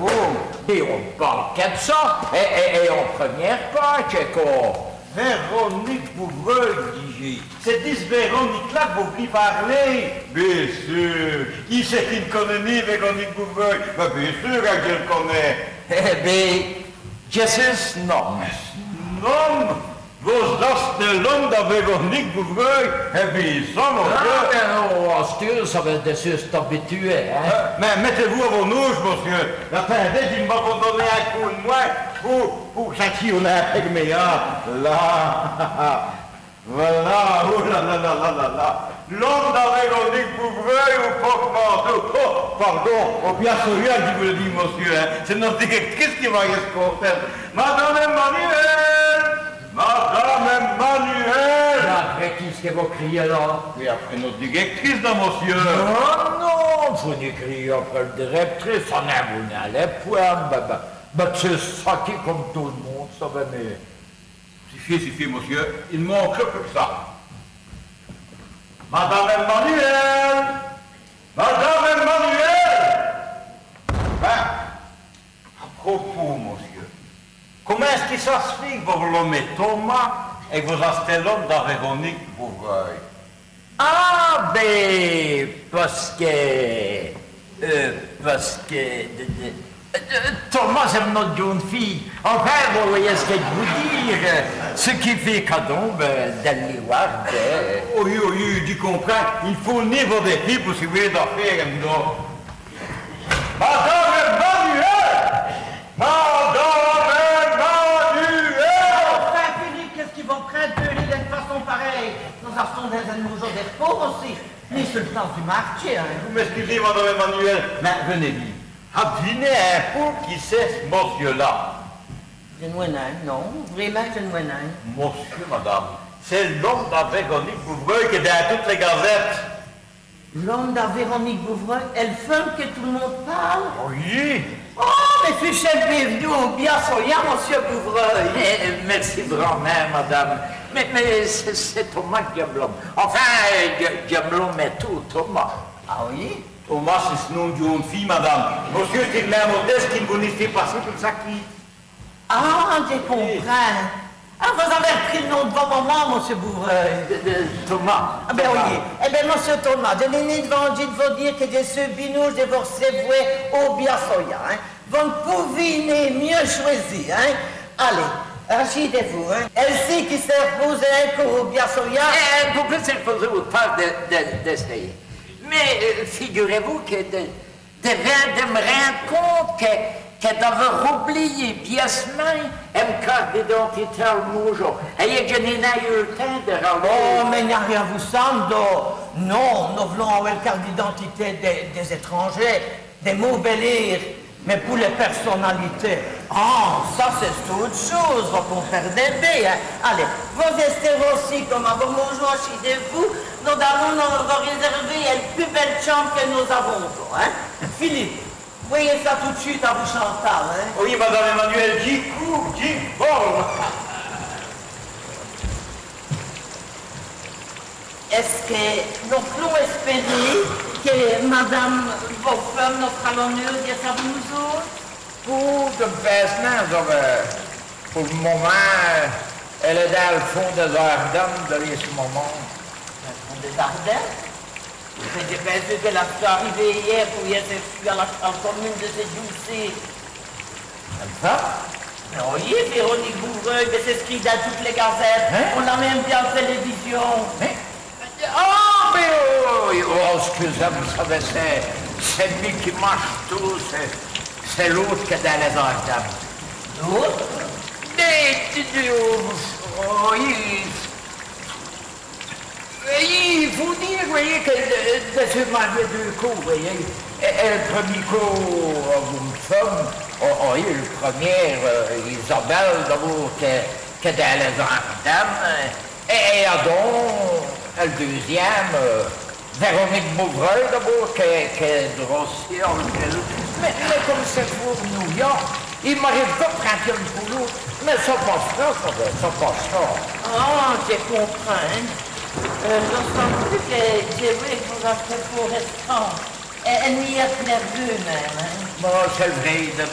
Èt on n' pâle qui d' ça, èt, èt, èt en preumiêre påge, qwè. Véronique Bouvreuil, dijèz. C'èst d' ç' Véronique-là qu' vos v'lèz pårler ? Bén seûr. Qui c'èst qui n' conèt nén Véronique Bouvreuil ? Bén, bén seûr qui dj' èl conè. Èt bén, dji seû s' n-ome. S' n-ome ? Vos-astèz l'ome da Véronique Bouvreuil ? Èt bén ça, mossieû. Ah bén non, asteûre, ça va, dji seû abituwé, hin. Euh, mins mètèz-vous à vo-n-auje, mossieû. Atindèz, dji m' va vos doner in coûp d' mwin pou, pou qu' ça tchîne in pé mèyeûr. Là. Vola, oh là là. L'ome da Véronique Bouvreuil au pårtmanteau. Oh, pardon, au Bia Solia, dji vou dîre, mossieû, hin. C'èst nosse dirèctrice qui va yèsse contènte. Madame Emmanuelle ! Madame Emmanuelle ! Mins après qui ç' qui vos criyèz la ? Mins après nosse dirèctrice, la, mossieû. Non, non, faut nén criyî après l' dirèctrice, ça n'è vaut nén lès pwènes. Bén, bén, bén, c'èst ça qui, come tout l' monde, ça va, mins Sufit, sufit, mossieû, i n' manque pus qu' ça. Madame Emmanuelle ! Madame Emmanuelle ! Bén, à propos, mossieû, comint èst-ce qui ça s' fét qu' vos vos lomèz Thomas Èt vos-astez l'ome da Véronique Bouvreuil ? Ah, bén, pace qui, euh, pace qui, de, de, euh, Thomas, c'èst m' nom d' djon.ne fîye. Enfin, vos vèyez ç' qui dj' vou dîre, euh, ç' qui fêt qu' adon, bén, dj'èl vwè, bén. Oyi, oyi, dji comprind. I faut nén vos dèfér pou sawè d' afêres, non. Madame Emmanuelle ! Madame Emmanuelle ! Enfin, Philippe, qu'èst-ce qui vos prind d' gueûler d'ène façon parèye ? Nos-astons dins ène maujo d' r'pôs ossi, nén su l' place du mârtchi, in. Vos m'èscusez, Madame Emmanuelle, mins v'nez vîr. Advinez in pô qui c'èst ç' mossieû-là. Dji n' vwè nén, non, vrémint, dji n' vwè nén. Mossieû, madame, c'èst l'ome da Véronique Bouvreuil qu'èst dins toutes lès gazètes. L'ome da Véronique Bouvreuil, èl feume qui tout l' monde pâle ? Oyi. Oh, mins fuchez l' bienv'nu au Bia Solia, mossieû Bouvreuil. Eh, mèrci branmint, madame. Mins, mins c'èst, c'èst Thomas qui dj' lome. Enfin, euh, dji, dji l' lome ètout Thomas. Ah oyi ? Thomas, c'èst s' nom d' djon.ne fîye, madame. Mossieû èst tél'mint modèsse qu'i n' vos lèsse nén passer pou l' saquî. Ah, dji comprind. Ah, vos-avèz r'pris l' nom d' vo moman, mossieû Bouvreuil. De, de Thomas. Ah bén oyi. Thomas. Eh bén, mossieû Thomas, dji n'é nén d' vandjîye d' vos dîre qui dji seû binauje di vos r'çûre au Bia Solia, in. Vos n' pouvîz nén mieus chwèsi, in. Alez, rachîdez-vous, in. Èl-ci qui s' r'pôse co au Bia Solia. Eh, eh, pou pus s' r'pôser, vos pârlez di, di, di ça. Mins, euh, figurez-vous qui di, Dji vén di m' rinde compte qui, qui dj'aveu roubliyî bièssemint èm' carte d'idintité al maujo. Èt qui dji n'é nén yeû l' tins di raler. Oh, mins n'a rén a vos sinde. Non, nos v'lons awè l' carte d'idintité dès, dès ètranjers, dès maubèlêres, mins pou lès pèrsonalités. Ah, ça c'èst ôte chôse, vos compèrdez bén, in. Alez, vos-astez ossi come a vo maujo, chî d' vous, nos-alons, nos, vos rèsèrver èl pus bèle tchambe qui nos-avons, in. Philippe, vèyez ça tout d' chûte avou Chantal, in. Oyi, madame Emmanuelle, dji coûrs, dji vole. Èst-ce qui nos p'lons èspèrer qui madame vo feume nos f'ra l'oneûr di vos r'çûre avou nos-ôtes ? Oh, dji n' pinse nén, mins pou l' momint, èlle èst dins l' fond dès-ârdènes, dèlià ç' momint. Dins l' fond dès-ârdènes ? Mins dji pinse qu'èlle a arivé yîr pou yèsse r'çûe a la, a la comune di Sèt-Djoû-Cîr. Come ça ? Mins oyi, Véronique Bouvreuil, mins c'èst scrît dins toutes lès gazètes. In ? On l'a min.me vèyu a l' tèlèvision. In ? Ah, mins, oh, oh, èscusez-m', savez, c'èst, c'èst mi qui mache tout, c'èst, c'èst l'ôte qu'èst dins lès-ârdènes. L'ôte ? Mins, oh, i, i faut dîre, vèyez, qui dji, dji seû marié deûs côps, vèyez. Èt, èt l' preumî côp, avou m' feume, oh, oh, i, l' preumîre, euh, Isabelle, d'abôrd, qui, qu'èst dins lès-ârdènes, in. Èt, èt adon, èl deûzyinme, euh, Véronique Bouvreuil, d'abôrd, qui, qu'èst droci, in. Mins, mins come c'èst fôrt noya, i m'arive co d' prinde yène pou l'ôte, mins ça pass'ra, ça va, ça pass'ra. Ah, dji comprind. Euh, dji n' saveu pus qui dji vwè qui vos-astez fôrt rèstant. Èt, èt n' m'î êtes nén v'nu min.me, in. Bon, c'èst vré, dji,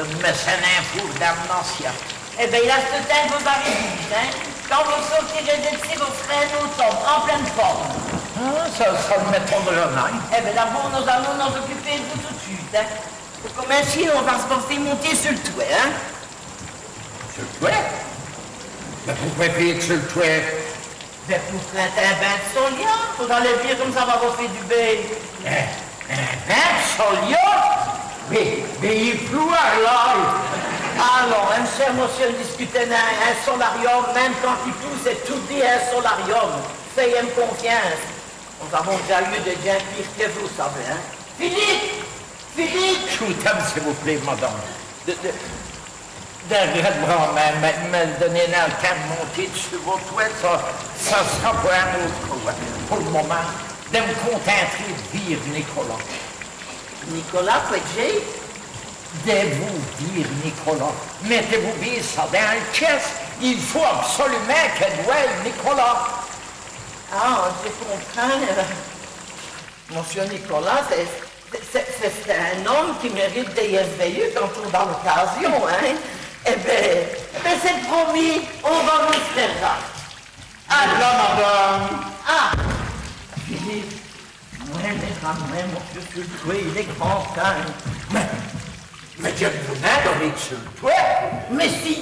dji m' sén nén fôrt dins m' natia. Èt bén, i rèste tins qu' vos-arivirez, in. Quand vos sôrtirez d' ci, vos sèrez in-ôte ome, in plinne forme. Ah, ça, ça n' m'èton'reut nén. Èt bén, d'abôrd, nos-alons nos-ocuper d' vous tout d' chûte, in. Pou cominchî, on va s' passer monter su l' twèt, in. Su l' twèt ? Mins pouqwè fé su l' twèt ? Bén, pou prinde in bin d' solia, vos-alez vîr come ça va vos fé du bén. In, in bin d' solia ? Mins, mins i ploût, là. Alons, in, chèr mossieû, n' discutez nén, in solarium, min.me quand i ploût, c'èst toudi in solarium. Fèyez-m' confiyince. Nos-avons dèdja yeû dès djins pîres qui vous, savez, in. Philippe ! Philippe ! Choûtez-m', s'i vous plét, madame. Dji, dji, dji r'grète branmint, mins, mins dji n'é nén l' tins d' monter dissus vo twèt, ça, ça s'ra pou in-ôte côp. Pou l' momint, dji m' contintré d' vîr Nicolas. Nicolas, qwè qu' dj'é ? Dji vou vîr Nicolas. Mètez-vous bén ça dins l' tièsse, i faut absolumint qui dj' vwèye Nicolas. Ah, dji comprind. Mossieû Nicolas, c'èst, c'èst, c'è-st-in-ome qui mèrite d'yèsse vèyu quand on-a l'ocâsion, in. Eh bén, eh bén, c'èst promis, on va vos stî là. Alèz, madame. Ah, Philippe, mwin, mwin, mossieû Sultwè, il èst grand timps. Mins, mins dji n' vou nén dôrmî su l' twèt. Mins si,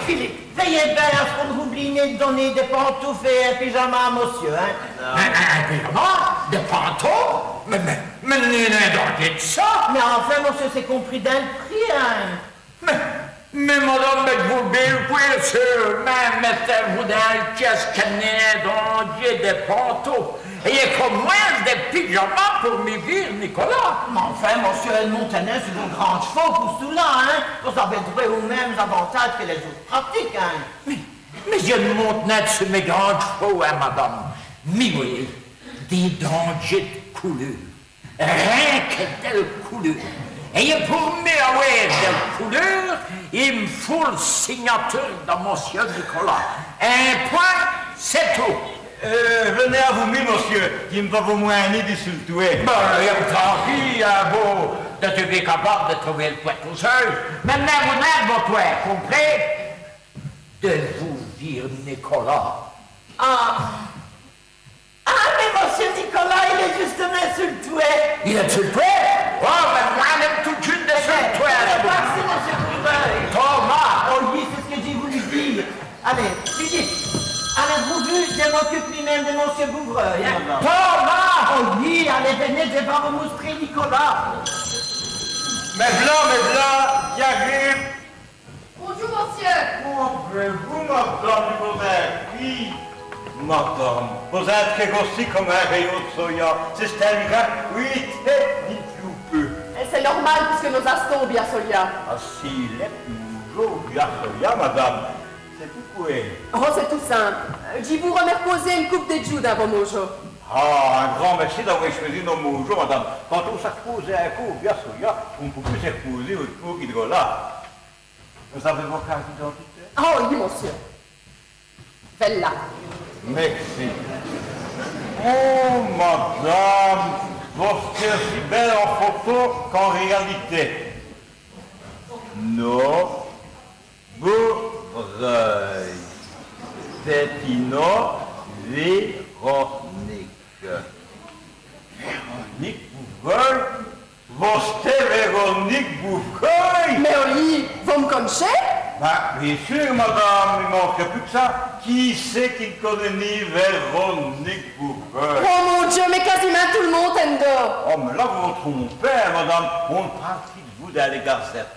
Philippe, vèyèz bén a ç' qu'on n' vos oublie nén d' doner dès pantoufes èt in pidjama a mossieû, hin. In, in, in pidjama, dès pantoufes ? Mins, mins, mins nén, nén, dins l' twèt ça. Mins anfin, mossieû, c'èst compris dins l' pris, hin. Mins, mins madame, mins vos v'lèz bén, mins, mins mètèz-vous dins l' tièsse qui dj'é dandjî dès pantoufes èt co mwins dès pidjamas pou m' vîr Nicolas. Mins anfin, mossieû, n' montèz nén su vos grands tch'vaus pou ça, hin. Vos-avez drwèt aus minmes avantâdjes qui lès-ôtes pratiques, hin. Mins, mins dji n' monte nén su mès grands tch'vaus, hin, madame. Mi, vos vèyèz, dji dandje dès couleûrs. Rin qui dès couleûrs. Èt pou m' awè dès couleûrs, i m' faut l' signature da mossieû Nicolas. In pwint, c'èst tout. Euh, v'nèz avou mi, mossieû, dji m' va vos mwin.ner dissu l' twèt. Bén, tant pis, hin, vos, dji seû capâbe di trover l' twèt tout seû. Mins v'nèz, v'nèz, vos twèt, compris ? Dji vou vîr Nicolas. Ah. Ah, mins mossieû Nicolas, il èst djustumint su l' twèt. Il èst su l' twèt ? Oh, mins mwin, dji m' trouve tout djusse dissu l' twèt. Mins voici, mossieû Bouvreuil. Thomas. Oh oyi, c'èst ç' qui dj' volia dîre. Alèz, Philippe, alèz, vos vèyèz, dji m'ocupe mi-minme di mossieû Bouvreuil, hin. Thomas. Oh oyi, alèz, v'nèz, dji va vos mostrer Nicolas. Mins v'là, mins v'là, dj'arive. Bondjoû, mossieû. Commint vos, madame, dji vos-è prîye ? Madame, vos-èstez grossîye come in rayon d' solia. C'è-st-in mirâke, oyi, tènèz, dji n' pô pus. Èt c'èst normâl, pusqui nos-astons bén solia. Ah, si, lès maujots bén solia, madame. C'èst pouqwè ? Oh, c'èst tout simpe. Euh, dji vou mèrposer ène coupe di djoû dins vo maujo. Ah, in grand mèrci d'awè chwèsi no maujo, madame. Quand on s'a r'posé in côp bén solia, on n' pout pus s' r'poser ôte côp qui drola. Vos-avez vo carte d'identité ? Oh oyi, mossieû. V'là. Mèrci. Oh, madame, vos-astez ossi bèle an foto qu'an réyalité. Non. Bouvreuil. Pètit nom, Véronique. Véronique Bouvreuil ? Vos-astez Véronique Bouvreuil ? Mins oyi, vos m' con'chèz ? Bén, bén seûr, madame, i n' manquereut pus qu' ça. Qui ç' qui n' conèt nén Véronique Bouvreuil ? Oh mon Dieu, mins quâsimint tout l' monde ènn' do. Oh, mins là, vos vos trompèz, madame. On n' pâle qui d' vous dins lès gazètes.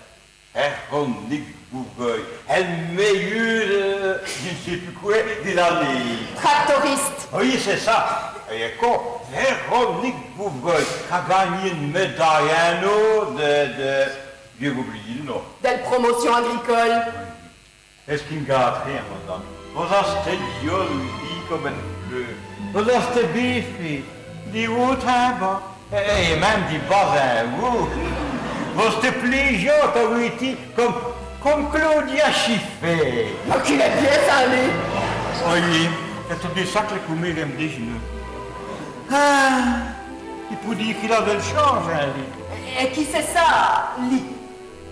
Véronique Bouvreuil, èl mèyeû, euh, dji n' sé pus qwè, di l'anéye. Tractoriste. Oyi, c'èst ça. Èt co, Véronique Bouvreuil, qu'a gangnî ène mèdaye in-ôr di, di, dj'é roubliyî l' nom. Dèl promotion agricole. Èst-ce qui n' gâte rén, madame ? Vos-astez djolîye come ène fleûr. Vos-astez bén fét. Di haut in bas. Èt, èt minme di bas in haut. Vos-astez plîjante, avouîz-le, come, come Claudia Schiffer. Mins qu'il èst bén, ça, li. Oyi, c'èst tout ça qui lès coméres èment dès djins. Ah, i pout dîre qu'il a dèl chance, hin, li. Èt qui c'èst ça, li ?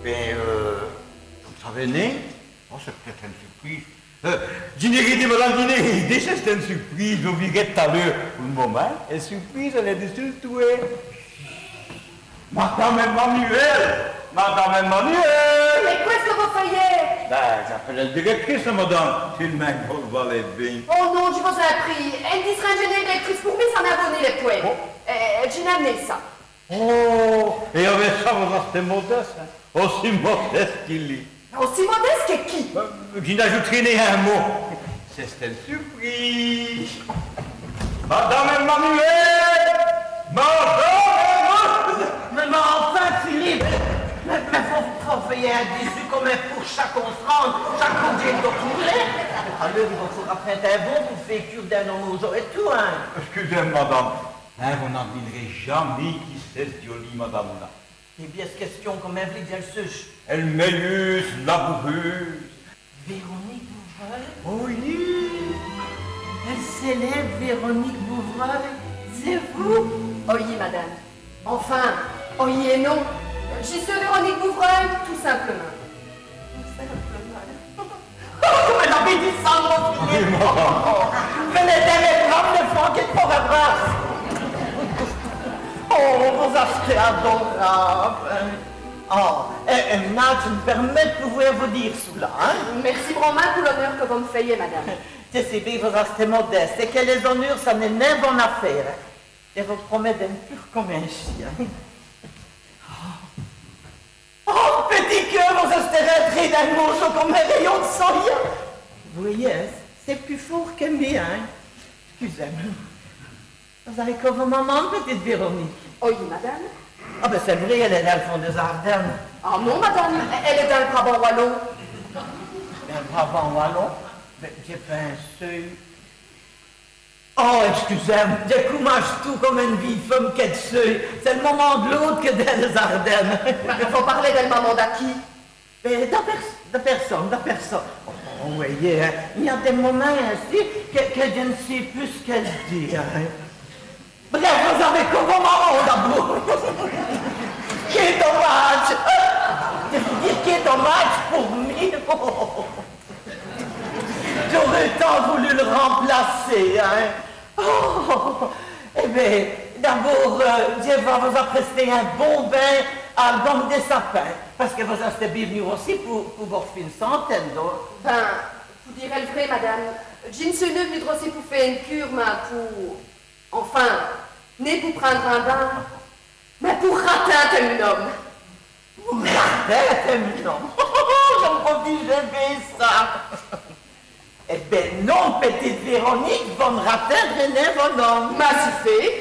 Bén, euh, vos savez, non ? Oh, c'èst pètète ène surprîje. Euh, dji n'é rén dit, madame, dji n'é rén dit, c'è-st-ène surprîje, vos vîrèz t't-à l'eûre. Pou l' momint, èl surprîje, èlle èst dissu l' twèt. Madame Emmanuelle ! Madame Emmanuelle ! Mins qwè ç' qui vos fèyèz ? Bén, dj'apèle èl dirèctrice, madame. Tèl'mint qu' vos l' volèz bén. Oh non, dji vos-è prîye. Ène disrindjenêye d'èlèctricité pou mi, ça n'a nén d' pwès. Oh. Euh, dji n'in.me nén ça. Oh, èt avou ça, vos-astez modèsse, hin ? Ossi modèsse qui li. Ossi modèsse qui qui ? Euh, dji n'ajout'ré nén in mot. C'è-st-ène surprîje. Madame Emmanuelle ! Madame Emmanuelle ! Mins, mins anfin, Philippe, mins, mins vos, vos fèyèz in dissu come in fourche à constrinde, chaque côp qu' dj'é l' dos toûrné. Alôrs, i vos faura prinde in bon pou fé cûre dins no maujo èt tout, hin. Èscusèz-m', madame. Hin, vos n'advin'rèz jamés qui c'èst ç' djolîye madame-là. Èt bén, ç' quèstion, comint v'lèz qu' dj' èl suche ? Èl mèyeûse, laboureûse. Véronique Bouvreuil ? Oyi. Èl célèbe Véronique Bouvreuil, c'èst vous ? Oyi, madame. Anfin, oyi èt non. Dji seû Véronique Bouvreuil, tout simplemint. Dèscindèz, Philippe. V'nèz dè m' prinde li fwârt qui dj' pôreu brâsse. Oh, vos-èstèz adorâbe. Oh, èt, èt mi, dji m' pèrmèt dè p'lu vos dîre çoula, hin. Mèrci branmint pou l'oneûr qui vos m' fèyèz, madame. Dji sé bén qui vos-èstèz modèsse èt qui lès-oneûrs, ça n'èst nén vo-n-a fêre. Dji vos promèt dè n' pus r'cominchî, hin. Oh, p'tit keûr, vos-èstèz rintréye dins m' môjo come in rayon d' solia. Vos vèyèz, c'èst pus fôrt qui mi, hin. Èscusèz-m'. Vos-avèz co vo moman, p'tite Véronique ? Oyi, madame. Ah bén, c'èst vré, èlle èst dins l' fond dès-Ârdènes. Ah non, madame, èlle èst dins l' Brabant walon. Dins l' Brabant walon ? Bén, dji pinse... Oh, èscusèz-m', dji comache tout come ène vîye feume qui dj' seû. C'èst l' moman d' l'ôte qui dins lès-Ârdènes. Mins vos pârlèz dèl moman da quî ? Bén, da pèrs-, da pèrsone, da pèrsone. Oh, vos vèyèz, hin, i-gn-a dès momints insi qui, qui dji n' sé pus ç' qui dj' di, hin. Brèf, vos-avèz co vo moman d'abôrd. Qué domadje. Dji vou dîre, qué domadje pou mi. Dj'âreu tant v'lu l' rimplacer, hin. Oh, èt bén, d'abôrd, euh, dji va vos-aprèster in bon bin à l' gome dè sapin, pace qui vos-èstèz bén v'nu ossi pou, pou vo fine santé, don. Bén, pou dîre èl vré, madame, dji n' seû nén v'nûwe ossi pou fé ène cure, mins pou, enfin, nén pou prinde in bin, mins pou ratinde èm' n-ome. Pou ratinde èm' n-ome ? Vos m' prodijèz bén ça. Èt bén non, p'tite Véronique, vos n' ratindrèz nén vo-n-ome. Mins si fét.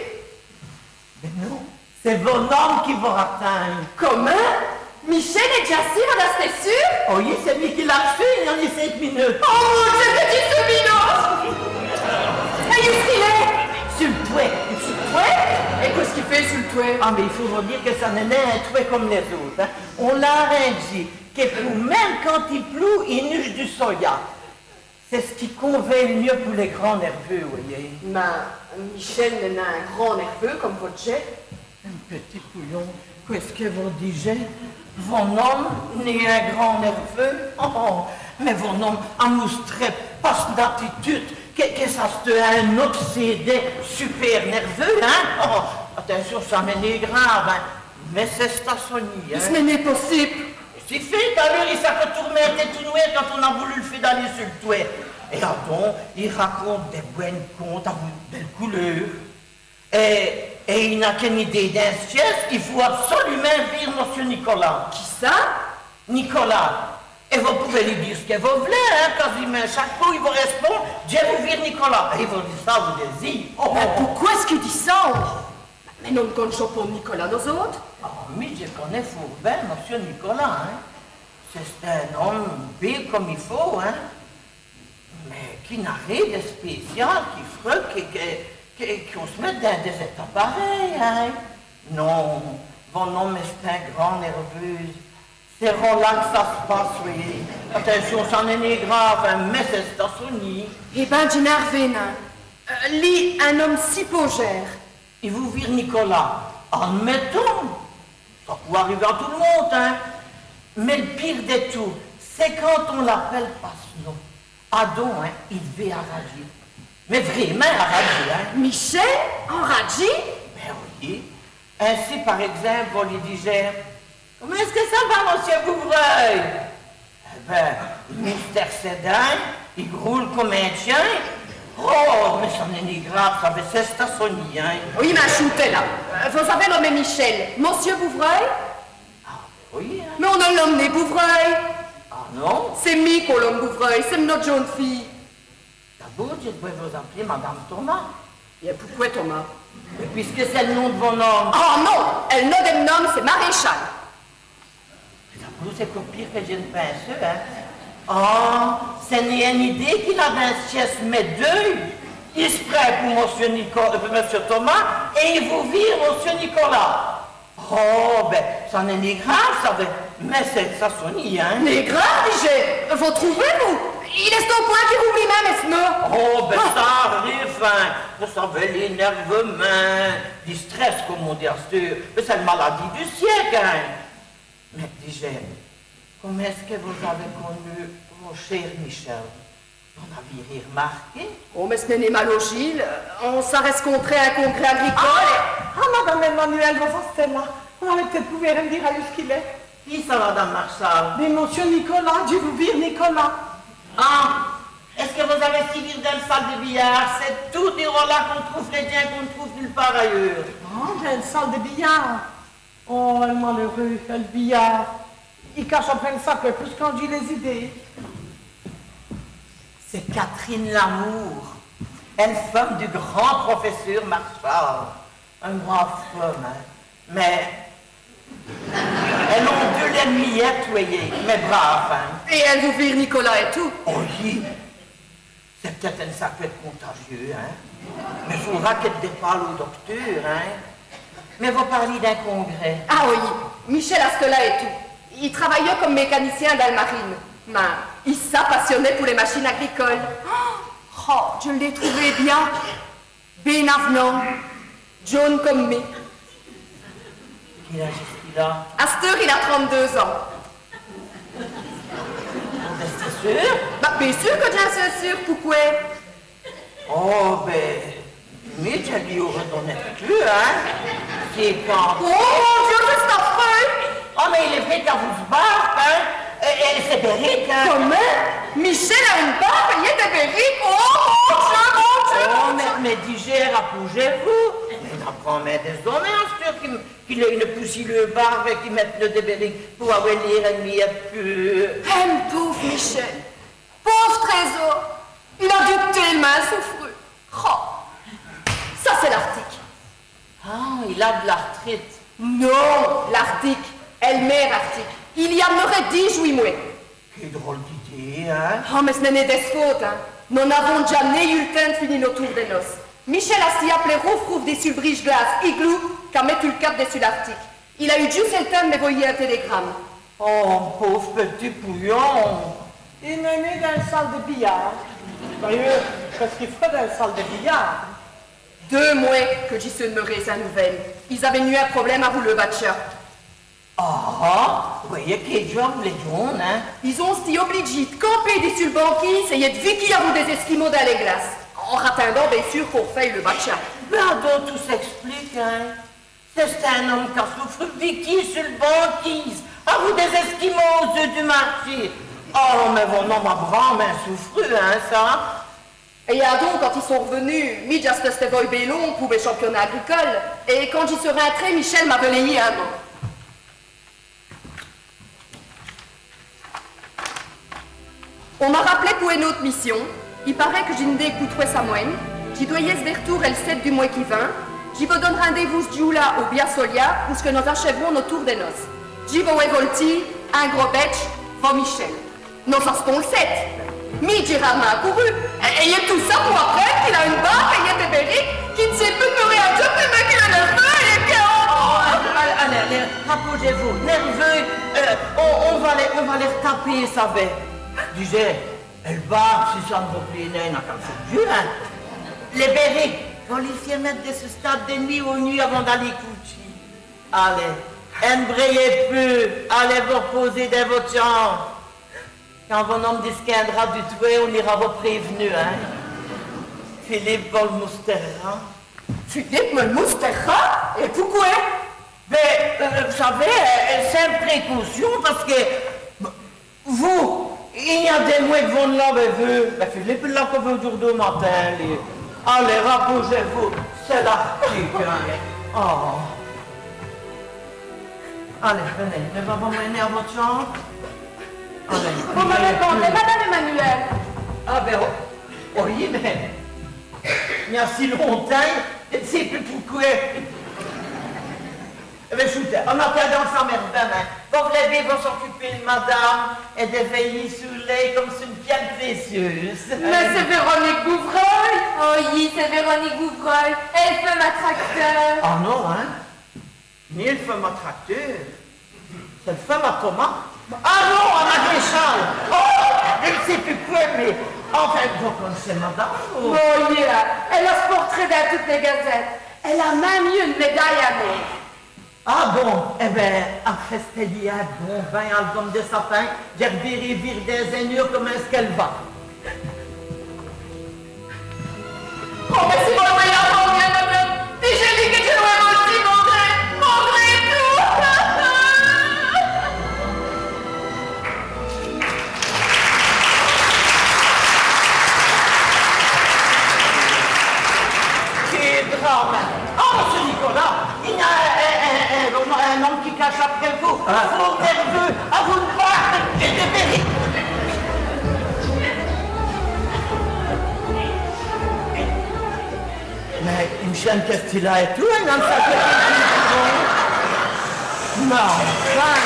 Bén non, c'èst vo-n-ome qui vos ratind. Comint ? Michel èst dèdja ci, vos-èstèz seûr ? Oyi, c'èst mi qui l'a r'çû i-gn-a cénq minutes. Oh mon Dieu, p'tit Sabino ! Èt èyu ç' qu'il èst ? Su l' twèt. Su l' twèt ? Èt qwè ç' qu'i fét su l' twèt ? Ah, mins i faut vos dîre qui ça n'èst nén in twèt come lès-ôtes, hin. On l'a arindjî qui pou min.me quand i ploût, i nuche du solia. C'èst ç' qui convént l' mieus pou lès grands nèrveûs, vos vèyèz. Mins Michel n'èst nén in grand nèrveû come vos d'jèz. P'tit pouyon, qwè ç' qui vos dijèz ? Vo-n-ome n'èst nén in grand nèrveû ? Oh, mins vo-n-ome amoustrèt pa s'n-atitude qui, qui ça s'teut in obsédé super nèrveûs, hin ? Oh, atincion, ça n'èst nén grâve, hin. Mins c'èst-st-a sognî, hin. Ç' n'èst nén possibe. Si fét, alôrs, i s'a toûrminté tout nwêr quand on-a v'lu l' fé daler su l' twèt. Èt adon, i raconte dès bwènes contes avou dèl couleûr. Èt, èt i n'a qu'ène idéye dins s' tièsse, i faut absolumint vîr Monsieû Nicolas. Qui ça ? Nicolas. Èt vos p'lèz li dîre ç' qui vos v'lèz, hin, quâsimint chaque côp i vos rèspond : « Dji vou vîr Nicolas. » Èt i vos dit ça, vos dèzîz. Oh, oh. Mins pouqwè ç' qu'i dit ça ? Mins nos n' con'chons pont Nicolas, nos-ôtes. Ah, mi, dji conè fôrt bén Monsieû Nicolas, hin. C'è-st-in-ome bén come i faut, hin. Mins qui n'a rén d' spécial qui freuve qui, qui, qui, qu'on s' mète dins dès-ètats parèys, hin. Non, vo-n-ome èst in grand nèrveûs. C'èst râre qu' ça s' passe, oyi. Atincion, ça n'èst nén grâve, hin, mins c'èst-st-a sognî. Èt bén, dji n'è r'vén nén. Euh, li, in-ome si pôjêre. I vout vîr Nicolas. Admètons. Ça pout ariver à tout l' monde, hin. Mins l' pîre di tout, c'èst quand on l'apèle pa s' nom. Adon, hin, i d'vént aradjî. Mins vrémint aradjî, hin. Michel, aradjî ? Bén oyi. Insi, par ègzimpe, vos lî dijèz : « Comint ç' qui ça va, Monsieû Bouvreuil ? » Èt bén, i moustrèt sès dints, i groule come in tchén. Oh, mins ça n'èst nén grâve, ça, mins c'èst-st-a sognî, hin. Oyi, mins choûtèz la. Euh, vos-avèz lomé Michel Monsieû Bouvreuil ? Ah, bén oyi, hin. Mins on n' l' lome nén Bouvreuil. Ah non ? C'èst mi qu'on lome Bouvreuil, c'èst m' nom d' djon.ne fîye. D'abôrd, dji d'vreu vos-ap'ler Madame Thomas. Èt pouqwè Thomas ? Mins pusqui c'èst l' nom d' vo-n-ome. Ah non, èl nom dè m' n-ome, c'èst Maréchal. Mins d'abôrd, c'èst co pîre qui dji n' pinseûve, hin. Ah, ç' n'èst ène idéye qu'il a dins s' tièsse, mins deûs. I s' prind pou Monsieû Nico-, euh, pou Monsieû Thomas, èt i vout vîr Monsieû Nicolas. Oh, bén, ça n'èst nén grâve, ça, bén, mins c'èst-st-a sognî, hin. Nén grâve, dijèz, vos trouvèz, vos ? Il èst au pwint qu'i rouvlîye min.me ès' no. Oh, bén, ça arive, hin. Vos savèz, l'ènèrveumint, li strèsse, come on dit asteûre, bén, c'èst l' maladîye du siéke, hin. Mins dijèz, comint ç' qui vos-avèz conu vo chér Michel ? Vos n'avîz rén r'mârké ? Oh, mins ç' n'èst nén malaujî. On s'a rèscontré à in congrès agricole. Ah, madame Emmanuelle, vos-astèz la. Vos-alèz p'tète pouvwêr mi dîre èyu ç' qu'il èst. Qui ça, madame Marchal ? Mins mossieû Nicolas, dji vou vîr Nicolas. Ah, èst-ce qui vos-avèz sti vîr dins l' sale di biyârd ? C'èst toudi la qu'on troûve lès djins qu'on n' troûve nule pârt ayeûr. Ah, dins l' sale di biyârd. Oh, èl maleûreûs, èl biyârd, i cache après ène saqwè pus qu'on dîreût lès idéyes. C'èst Catherine Lamour, èl feume du grand profèsseûr Marchal. Ène brâve feume, in. Mins èle a dû l'ènmiyèt, vèyèz, mins brâve, in. Èt èle vout vîr Nicolas ètout ? Oh, oyi. C'èst p'tète ène saqwè contagieûs, in. Mins faura qu'èle dèpâle au docteûr, in. Mins vos pârlîz d'in congrès. Ah oyi, Michel asteut la ètout. I travaye come mècanicyin dins l' marine. Mins i s'a passioné pou lès machines agricoles. Oh, dji l'é trouvé bia. Bén avenant, djon.ne come mi. Quél âdje èst-ce qu'il a ? Asteûre, il a trinte-deux ans. Vos-astèz seûr ? Bah, bén seûr qui dj'è seû seûr, pouqwè ? Oh, bén, mi dji lî âré d'né pus, in. Cinquante. Oh, mon Dieu, c'è-st-afreûs ! Oh, mins il èst vré qu'a vosse bârbe, in, èt, èt sès bèrikes, in. Comint ? Michel a ène bârbe èt dès bèrikes ? Oh, mon Dieu, mon Dieu, mon Dieu ! Oh, mins, mins dijèz, rapaujèz-vous. Mins i gn-a branmint dès-omes, in, asteûre, qui, qui ont ène poussileûse bârbe èt qui mètenut dès bèrikes pou awè l'êr in pô pus... Èm pôve Michel, pôve trésôr, il a dû télemint soufru. Oh, ça c'èst l'Arctique. Ah, il a d' l'artrite. Non, l'Arctique, èl mér Arctique. I gn-a d'mèré dîj-wit mwès. Qué drole d'idéye, in ? Oh, mins ç' n'èst nén d'ès faute, in. Nos n'avons jamés yeû l' tins d' fini no toûr dès noces. Michel a sti ap'lé rouf-rouf dissus l' brîje-glace Igloo, qu'a mètu l' cap dissus l'Arctique. Il a yeû djusse èl tins d' m'èvoyî in télégrame. Oh, pôve p'tit pouyon. I n'èst nén dins l' sale di biyârd. D'ayeûrs, qu'èst-ce qu'i f'reut dins l' sale di biyârd ? Deûs mwès qui dj' seû d'mèré sins nouvèles. Is-avèt-st-èyu in problème avou leû batcha. Ah, vèyèz qué djôve lès djins, in. Is ont sti oblidjîs d' campér dissus l' banquîse èyèt d' vikî avou dès Èskimôs dins lès glaces. En ratindant, bén seûr, qu'on r'fèye leû batcha. Mins adon, tout s'èsplique, in. C'è-st-in-ome qu'a soufru, vikî su l' banquîse, avou dès Èskimôs au-d'zeûr du mârtchî. Oh, mins vo-n-ome a branmint soufru, in, ça. Èt adon, quand is sont r'vènus, mi dj'asteûve stî vôy bén lon pou mès championats agricoles. Èt quand dj' seû rintréye, Michel m'aveut lèyî in mot. On m'a rap'lé pou ène ôte mission. I parèt qui dji n' dîre qu' twès samwènes. Dji dwè yèsse di r'toûr èl sèt' du mwès qui vint. Dji vos done rindez-vous ç' djoû-là au Bia Solia, ousqui nos achèverons no toûr dès noces. Dji vos wè voltî, in gros bètch, vo Michel. Nos-astons l' sèt'. Mi dj'é râdemint acouru. Èt, èt tout ça pou aprinde qu'il a ène bârbe èyèt dès bèrikes, qu'i n' sét pus d'mèré adjeû, télemint qu'il èst nèrveûs, èt qui... Oh, alèz, alèz, alèz, rapaujèz-vous, nèrveûs, euh, on, on va lès, on va lès r'taper, savèz. Dijèz, èl bârbe, si ça n' vos plét nén, n'a qu'a l' fé djus, in. Lès bèrikes, vos lès fèyèz mète dissus s' tâbe di nwit au nwit avant d'aler coutchî. Alèz, èn' brèyèz pus, alèz vos r'pôser dins vo tchambe. Quand vo-n-ome disquindra du twèt, on îra vos prév'nu, in. Philippe, vos l' moustèraz. Philippe, mi l' moustèrerai ? Èt pouqwè ? Bén, euh, vos savèz, euh, c'è-st-ène précaution, pace qui, b-, vous, i gn-a dès mwès qu' vo-n' l'avèz vèyu. Bén, Philippe, i l'a co vèyu audjoûrdu au matin, li. Alèz, rapaujèz-vous, c'èst l'Arctique, in. Oh. Alèz, v'nèz, nos vos mènez à vo tchambe. Alèz. Vos m'avèz d'mandé, madame Emmanuelle. Ah bén, oh, oyi, mins i gn-a si lontins, dji n' sé pus pouqwè. Èt bén, choûtèz, en atindant, ça m' r'vint, in. Vos v'lèz bén vos-ocuper d' madame èt d' vèyî su lèye come su ène pièle précieûse. Mins c'èst Véronique Bouvreuil. Oyi, c'èst Véronique Bouvreuil. Èl feume à tracteûr. Ah non, in. Nén l' feume à tracteûr, c'èst l' feume à tomates. Ah non, à maréchal. Oh, dji n' sé pus qwè, mins enfin, vos con'cèz madame, ou ? Oyi, èle a s' portrèt dins toutes lès gazètes. Èle a minme yeû ène mèdaye à l'ôr. Ah bon ? Èt bén, après ç' qu'i-gn-a in bon vî album di sapin, dji r'vîrè vîr dins ène eûre comint ç' qu'èle va. Ah, mins, oh, mossieû Nicolas, i gn-a in, in, in, in, in ome qui cache après vous. Hin ? Trop nèrveûs, à vous d' bârde èt d' bèriques. Mins, i m' chène qui ç'-ti-là èst tout, hin, dins l' sac. Mins enfin.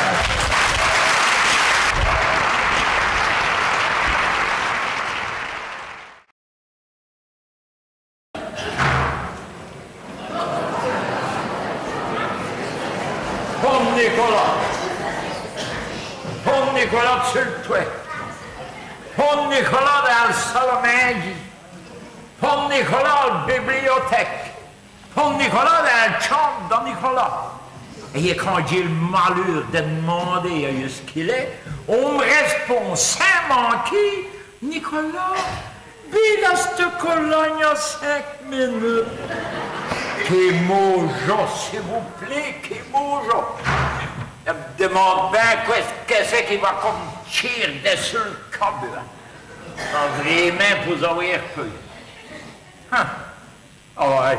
Pont Nicolas. Pont Nicolas su l' twèt. Pont Nicolas dins l' sale à mindjî. Pont Nicolas al bibliothèque. Pont Nicolas dins l' tchambe da Nicolas. Èt quand dj'a l' maleûr dè d'mander èyu ç' qu'il èst, on m' rèspond sins manquî : Nicolas, bèle, ç' qu'on-z-a cinq munutes. Qué mau djon, s'i vous plét, qué mau djon. Dji m' dimande bin qwè ç' qui c'èst qui va come tchîr dissu l' cabut. C'èst vrémint pou-z-awè peû. Hin. Ah oyi.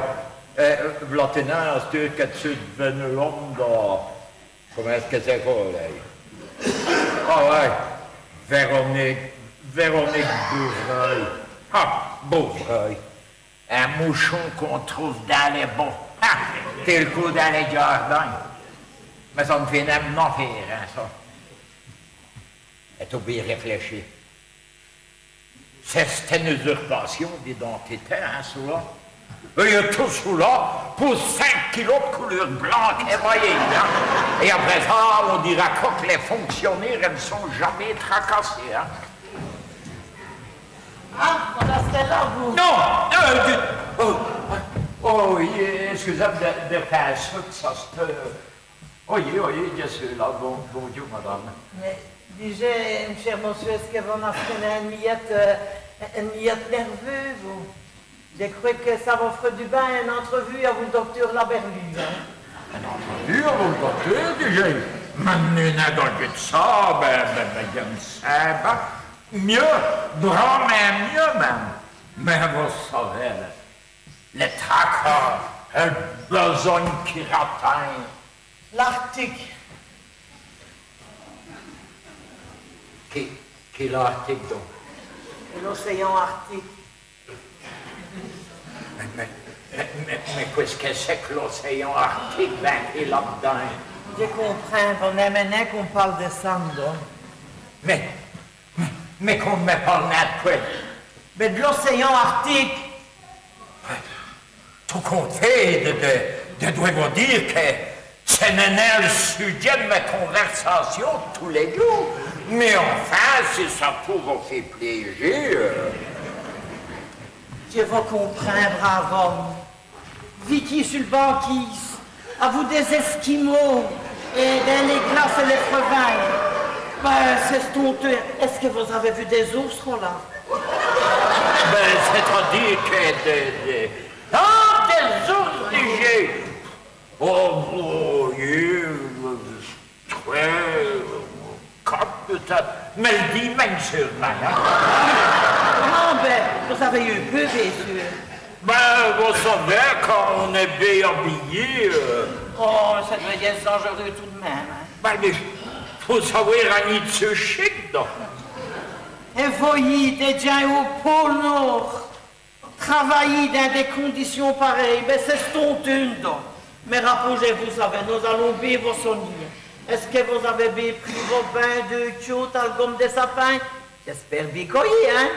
Èt v'la-t-i nén asteûre qui dj' su div'nu l'ome da, comint èst-ce qui c'èst qu' c'èst ? Ah oyi. Véronique, Véronique Bouvreuil. Ah, Bouvreuil. In mouchon qu'on trouve dins lès bos. Ah, tèl qu'on dins lès djârdins. Mins ça n' fét nén m'n-afêre, hin, ça. Èt on pèt bén rèflèchi. C'è-st-ène usurpation d'identité, hin, çoula. Èt tout çoula pou cinq kilos d' couleûr blanke èt vèye, hin. Èt après ça, on dîrè co qu' lès fonctionêres n' sont jamés tracassés, hin. Ah, vos-astèz là, vous ? Non, euh, du- oh, oh, oyi, èscusèz-m' dè, dè fé in sot, ça, c'èst, euh, Oyi, oyi, dji su là. Bon, bondjoû, madame. Mins, dijèz, mon chèr mossieû, èst-ce qui vos n'astèz nén ène miyète, euh, ène miyète nèrveûs, vous ? Dji crwè qu' ça vos f'reût du bin, ène intrevûe avou l' docteûr Laberlu, hin. Ène intrevûe avou l' docteûr, dijèz ? Mins non, non, dji n' di nén ça, bin, bin, bin, dji m' sin bin mieûs, branmint mieûs minme. Mins vos savèz, lès tracas, èl bèsogne qui ratind. L'Arctique. Qué, qué Arctique, don ? L'océan Arctique. Mins, mins, mins, mins, mins qwè ç' qui c'èst qu' l'océan Arctique, bin, qui l'a d'dins ? Dji comprind, vos n'inmez nén qu'on pâle di ça, don. Mins, mins, mins qu'on m' pâle nén d' qwè ? Mins d' l'océan Arctique. Tout compte fét, dji, dji, dji dwè vos dîre qui ç' n'èst nén l' sudjèt d' mès convèrsâcions d' tous lès djoûs. Mins enfin, si ça pout vos fé plêji, euh. Dji vos comprind, brave ome. Vikî su l' banquîse, avou dès Èsquimôs èt dins lès glaces èt lès frevins. Bin, c'èst honteux. Èst-ce qui vos-avèz vu dès oûrs', là ? Bin, c'èst-a-dîre qui dès, dès, ah, dès oûrs', dijèz. Oh, oh, oyi, euh, trwès, quate, pétète, mins l' dîmègne seûlemint, hin. Ah, bin, vos-avèz yeû peû, bén seûr. Bin, vos savèz, quand on-èst bén abiyé, euh. Oh, ça dwèt yèsse dandj'reûs tout d' min.me, hin. Bin, mins faut sawè agnî d' sès chiques, don. Èt vèyî, dès djins au pôle Nôrd travayî dins dès condicions parèyes, bin, c'èst honteux, don. Mins rapaujèz-vous, savèz, nos-alons bén vos sognî. Èst-ce qui vos-avèz bén pris vo bin deûs tchôtes al gome di sapin ? Dj'èspère bén qu'oyi, hin ?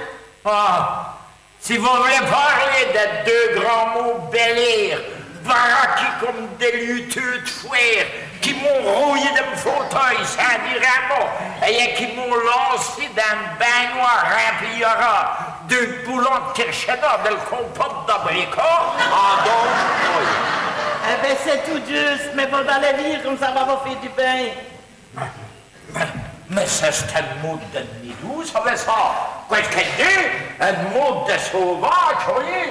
Ah, si vos v'lèz pârler dès deûs grands mots bèlêrs, baraquis come dès luteûs d' fwêr, qui m'ont rouyî di m' fauteuy sins dîre in mot, èt qui m'ont lancî dins ène bingnwâre rimplie à rats, di boulons d' kirchèna, di compote d'abricots, ah don, oyi. Èh bin, c'èst tout djusse, mins vos-alèz vîr come ça va vos fé du bin. Mins, mins, mins c'è-st-ène maude di n' nî doûs, savèz ça. Qwè ç' qu'èle dit, ène maude di sauvâdje, oyi.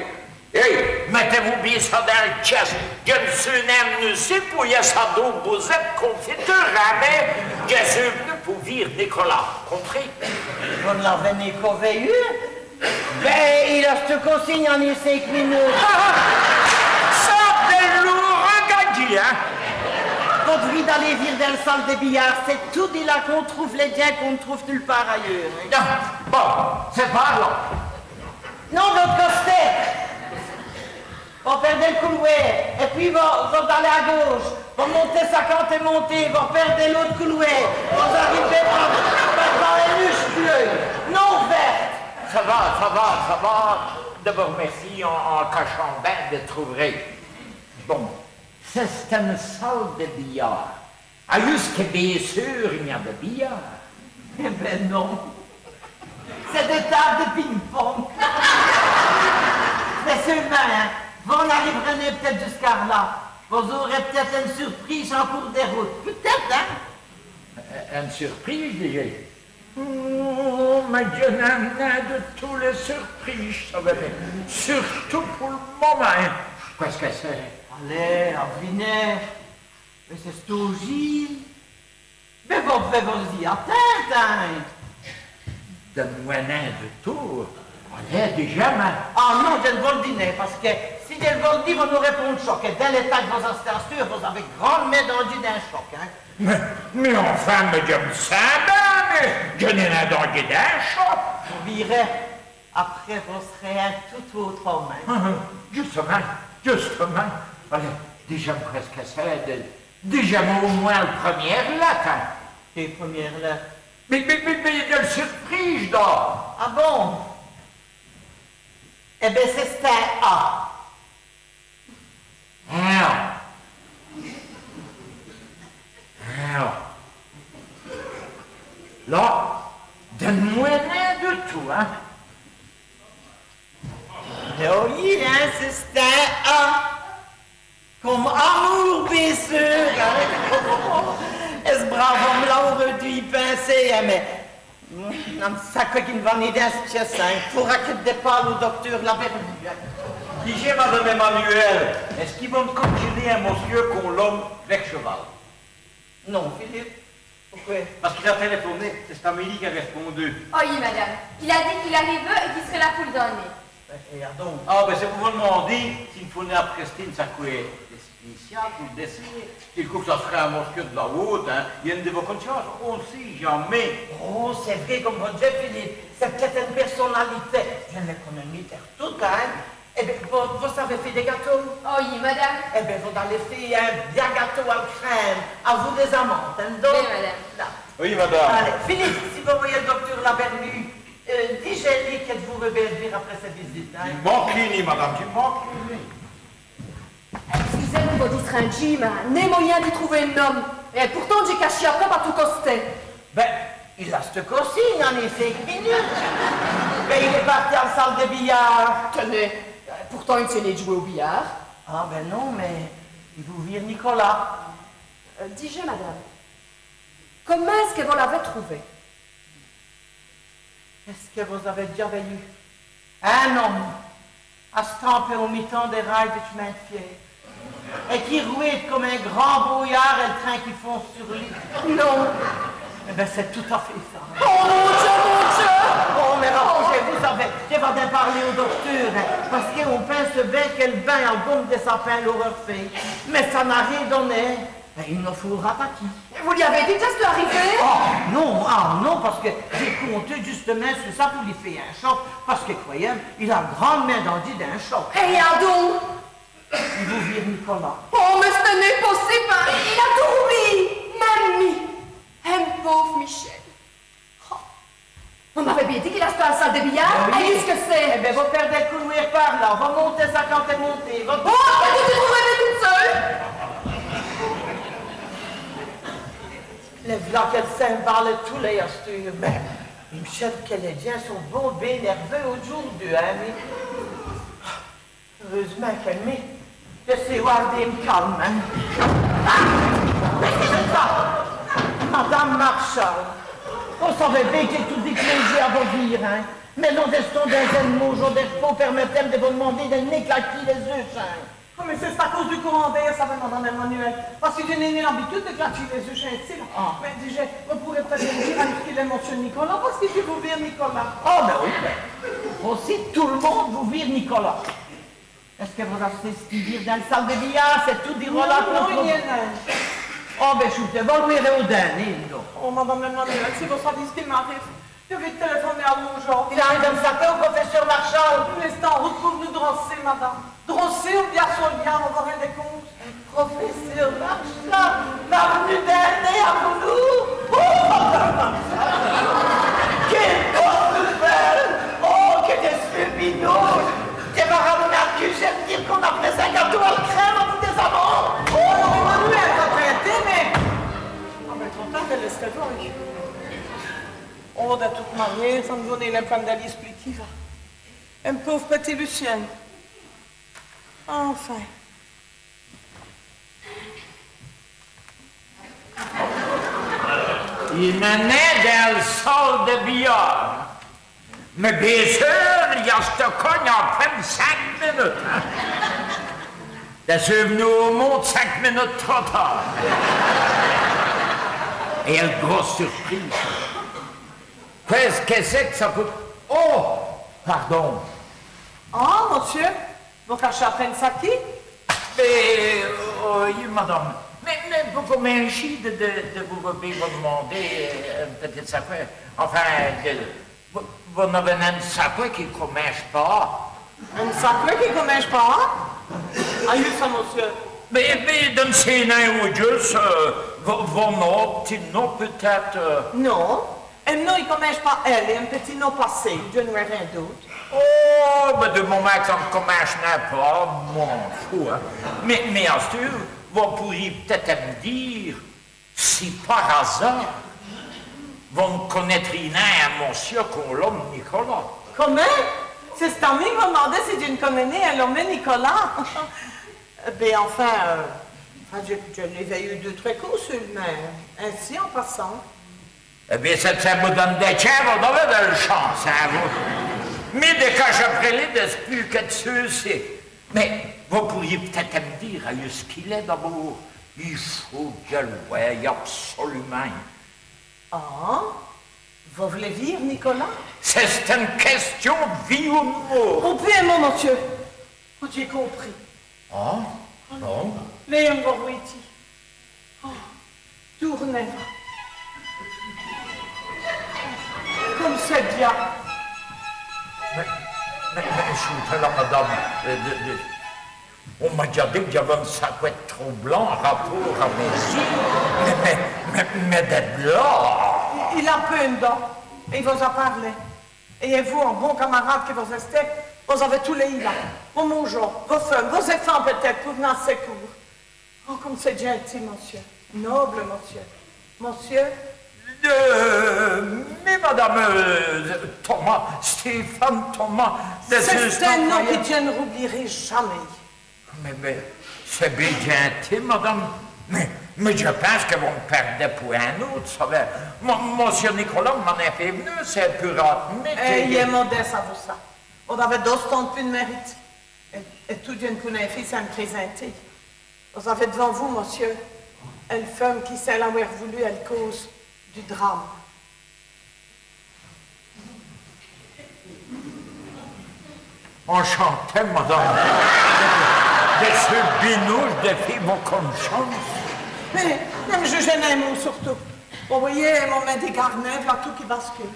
Hé, mètèz-vous bén ça dins l' tièsse. Dji n' su nén v'nu ci pou yèsse à dôs bouzètes d' confiteûre, hin, mins dji su v'nu pou vîr Nicolas, compris ? Vos n' l'avèz nén co vèyu ? Bin, il asteut co ci, i gn-a nén cinq munutes. Hein ? Vos d'vrîz aler vîr dins l' sale dè biyârd, c'èst toudi la qu'on troûve lès djins qu'on n' troûve nule pârt ayeûr, hein. Non, bon, c'èst par la. Non, d' l'ôte costé. Vos pèrdèz l' coulwêr, èt pwîs vos, vos alèz à gauche, vos montèz cinquante montéyes, vos pèrdèz l'ôte coulwêr, vos-arivèz pa, pa, pa ène uche bleûwe, non verte. Ça va, ça va, ça va. D'abôrd, mèrci, on, on cachant bén, dji trouverè. Bon, c'è-st-ène sale dè biyârd. Ah, djusqu'a bén seûr, i gn-a dè biyârd. Èh bén non. C'èst dès tâbes dè ping-pong. Mins seûlemint, hin, vos n'ariv'rèz p'tète nén jusqu'a la. Vos-ârèz p'tète ène surprîje en coûrs dè route. P'tète, hin ? Ène surprîje, dijèz ? Oh, mins dji n'in.me nén dè tous lès surprîjes, savèz, mins surtout pou l' momint. Qu'èst-ce qui c'èst ? Alèz, adivinèz. Mins c'èst-st-aujîye. Mins vos d'vèz vos-î atinde, hin. Dji n'in.me nén dè tout. Alèz, dijèz-m'. Ah non, dji n' vos l' di nén, pace qui si dji l' vos l' di, vos n'ârèz pont d' choc. Èt dins l'ètat qu' vos-astèz asteûre, vos-avèz grand'mint dandjî d'in choc, hin. Mins, mins enfin, mins dji m' sins bén, mins dji n'é nén dandjî d'in choc. Vos vîrèz. Après, vos sèrèz in tout-ôte ome, hin. Ah, justumint, justumint. Alèz, dijèz-m' qwè ç' qui c'èst, dijèz-m' au mwins l' preumiêre lète, hin. Qué preumiêre lète ? Mins, mins, mins, mins, dèl surprîje, don. Ah bon ? Èh bén, c'è-st-in A. Hin. Hin. La, dji n'in.me nén dè tout, hin. Oyi, hin, c'è-st-in A. Come amoûr, bén seûr, hin. Èt ç' brâve ome-là âreut d'vu pinsé, hin, mins Hmm, ça, qwè qu'i n' va nén dins s' tièsse, hin. Faura qui dj' pâle au docteûr Laberlu, hin. Dijèz, Madame Emmanuelle, èst-ce qui vos n' conèchèz nén in mossieû qu'on lome Vèrt-Chevâl ? Non, Philippe. Pouqwè ? Pace qu'il a tèlèfoné, c'è-st-in-ome-là qu'a rèspondu. Oyi, madame. Il a dit qu'il ariveut èt qu'i sèreut là pou l' dîner. Èt, èt adon ? Ah, bén, c'èst pou vos d'mander s'i n' faut nén aprèster ène saqwè spécial pou l' dèssèrt. Dji crwè qu' ça s'reut in mossieû d' la hôte, hin. I gn-a dè vos conèissances, on n' sét jamés. Oh, c'èst vré, come vos d'jèz, Philippe, c'èst p'tète ène pèrsonalité. Dji n' lès conè nén tèrtous, hin. Èh bén, vos, vos savèz fé dès gâteaus ? Oyi, madame. Èh bén, vos-alèz fé in bia gâteau al crème. À vous les amandes, hin, don. Oyi, madame. Là. Oyi, madame. Alèz, Philippe, si vos vèyèz l' docteûr Laberlu, euh, dijèz-li qui dj' vôreu bén l' vîr après s' visite, hin. Dji n' manquerè nén, madame, dji n' manquerè nén. Èscusèz-m' di vos distrindjî, mins nén moyin di trouver in-ome. Èt pourtant, dj'é cachî après pa tous costés. Bén, il asteut co ci, i gn-a cénq munutes. Bén, il èst pârti al sale dè biyârd. Tènèz, pourtant, i n' sét nén djouwer au biyârd. Ah, bén non, mins i vout vîr Nicolas. Euh, dijèz, madame, comint èst-ce qui vos l'avèz trouvé ? Èst-ce qui vos-avèz dèdja vèyu in-ome astampé au mitan dès rays dè tch'min d' fiêr èt qui rwête come in grand brouyârd èl trin qui fonce sur li ? Non. Èh bén, c'èst tout-à fét ça. Oh mon Dieu, mon Dieu ! Oh, mins rapaujèz-vous, savèz, dji va d'in pârler au docteûr, hin, pace qu'on pinse bén qu'èl bin à gome dè sapin l'âreut fét. Mins ça n'a rén doné. Bén, i n' faura pa qu'i... Vos lyi avèz dit qu' ça s'èsteut arivé ? Ah non, ah non, pace qui dj'é conté djustumint su ça pou lyi fé in choc, pace qui, crwèyèz-m', il a grandmint dandjî d'in choc. Èt adon ? I vout vîr Nicolas. Oh, mins ç' n'èst nén possibe, hin. Il a dourmi. Mamie. Èm pôve Michel. Oh. Vos m'avèz bén dit qu'il asteut al sale dè biyârd ? Bén oyi. Èt qu'èst-ce qui c'èst ? Èh bén, vos pèrdèz l' coulwêr par la, vos montèz cinquante montéyes, vos... Oh, après tout, dji trouverè bén toute seûle. Lès v'la qu'èle s'imbalèt tous lès asteûres. Mins, Michel, quéles djins sont bons bén nèrveûs audjoûrdu, hin, mins... Eûreûsemint qui mi, dji sé wârder m' calme, hin. Ah ! Qu'èst-ce qui c'èst qu' ça ? Madame Marchal, vos savèz bén qui dj'é toudi pléji à vos vîr, hin. Mins nos rèstons dins ène maujo dè r'pôs, pèrmètèz-m' dè vos d'mander dè n' nén clatchî lès-uch, hin. Oh, mins c'èst à cause du courant d'êr, savèz, Madame Emmanuelle. Pace qui dji n'é nén l'abitude dè clatchî lès-uch insi, la. Ah. Mins dijèz, vos pôrèz p'tète mi dîre èyu qu'il èst, Monsieur Nicolas, pace qui dji voû vîr Nicolas. Ah, bén oyi, bén. Ossi, tout l' monde vout vîr Nicolas. Èst-ce qui vos-astèz stî vîr dins l' sale di biyârd? C'èst tout dîre la... Non, non, propos. Nin, nin. Oh, bén, choûtèz, vos l' vèyèz dîmwin, don. Oh, madame Emmanuelle, si vos savîz ç' qui m'arive. Dji vén d' tèlèfoner à Moujor. Il arive d'ame saper au profèsseûr Marchal. Il èst an route pou v'nu droci, madame. Droci ou bén à Solia, vos vos rindèz compte? Profèsseûr Marchal, m'a v'nu d'in nez avou nous. Oh, madame Marchal, qué bone nouvèle! Oh, qui dj' su binauje! Dji va ramener à l' cûjène dîre qu'on-a fét s' gâteau à l' crème avou dès-amandes. Oh, non, mins non, mins... Ah, mins trop târd, lèyèz-l' vôye. Oh, di toute maniére, ça n' vaut nén l' pwin.ne dè lyi èspliquer, va. In pôve p'tit Lucyin. Enfin. I mènèt dins l' sale di biyârd. Mins bén seûr, i a stî co à pwin.ne cénq munutes. Dji su v'nu au monde cénq munutes trop târd. Èt quéle grosse surprîje. Qu'èst-ce qui c'èst qu' ça pout... Oh, pardon. Oh, mossieû, vos cachèz à pwin.ne ça qui? Mins, euh, oyi, madame. Mins, mins vos cominchîz dè, dè, dè vos, dè vos d'mander, euh, p'tit saqwè. Enfin, dè, vos, vos n'avèz nin d' saqwè qui cominche pa A. Nin d' saqwè qui cominche pa A? Ayu ça, mossieû. Mins, mins, dji n' sé nin, au djusse, euh, vo, vo nom, p'tit nom, p'tète, euh. Non. Èm nom i cominche pa L èt in p'tit nom pa C, dji n' vwè rin d'ôte. Oh, mins du momint qu' ça n' cominche nin pa A, dji m'è fou, in. Mins, mins asteûre, vos pôrîz p'tète èm dîre si par azârd vos n' conètrîz nin in mossieû qu'on lome Nicolas. Comint? C'èst à mi qu' vos d'mandèz si dji n' conè nin in lomé Nicolas. Bén, enfin, euh, enfin, dji, dji l'é vèyu deûs, trwès côps seûlmint, insi, in passant. Èt bén, c'èst, c'èst boudin dè tchén, vos n'avèz dèl chance, in, vous. Mi, dji cache après li dispûs quéques seûs'. Mins vos pôrîz p'tète èm dîre ayu ç' qu'il èst d'abôrd. I faut qu' dji l' vwèye absolumint. Ah, vos v'lèz vîr Nicolas? C'è-st-ène quèstion d' vîye ou d' mwârt. Oh, pus in mot, mossieû. Oh, dj'é compris. Ah, bon. Vèyèz, vos vwèyèz. Oh, toûrnèz, va. Come c'èst bia. Mins, mins, mins, choûtèz la, madame, euh, dè, dè, on m'a dèdja dit qu' dj'aveu in saqwè d' troublant rapôrt à mès-îs. Mins, mins, mins, mins dè là. I, il a pwint d' dents. Èt i vos-a pârlè. Èt vous, in bon camarâde qui vos-èstèz, vos-avèz tous lès îs là. Vo maujo, vo feume, vos-èfants p'tète, pou v'nu à s' sècoûrs. Oh, come c'èst djinti, mossieû. Noble mossieû. Mossieû? Euh, mins madame, euh, Thomas, Stéphane Thomas, dè... C'èst in nom qui dji n' roubliy'ré jamés. Mins, mins, c'èst bén djinti, madame. Mins, mins dji pinse qui vos m' pèrdèz pou in-ôte, savèz. Mo-, mossieû Nicolas, m'in a fét v'nu, c'èst pou râde mi... Èt, èt modèsse avou ça. Vos-avèz d'ostant pus d' mèrite. Èt, èt tout d'in côp, dji pou nin fé sins m' présinter. Vos-avèz d'vant vous, mossieû, èl feume qui, sins l'awè voulu, èst l' cause du drame. Enchanté, madame. Dji su binauje dè fé vo conechance. Mins, mins, dji, dji n'in mot surtout. Vos vèyèz, in momint di gârde, v'la tout qui bascule.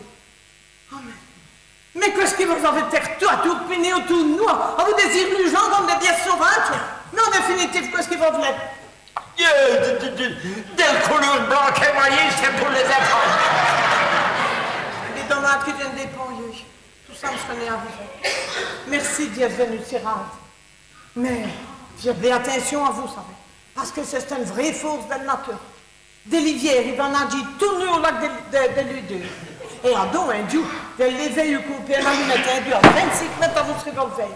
Oh, mins, mins qu'èst-ce qui vos-avèz tèrtous à toûrpiner autoû d' nos, avou dès irlujants come dès bièsses sauvâdjes? Mins en définitive, qu'èst-ce qui vos v'lèz? Dè, dè, dè, dè, dèl couleûr blanc qu'èst maillé, c'èst pou lès-èfants. C'èst domaje qui dji n' vèy pont yeû. Tout ça m' s'reut nin avou vous. Mèrci d'èsse v'nu si râde. Mins fèyèz bén atincion à vous, savèz, pace qui c'è-st-ène vraîye fôrce dèl nature. Dè l'ivièr, i va nadjî tout nu au lac dè, dè, dè Lûdeûr. Èt adon, in djoû, dji l'é vèyu côper ène alumète in deûs à vint-cénq mètes avou s' rèvolvêr.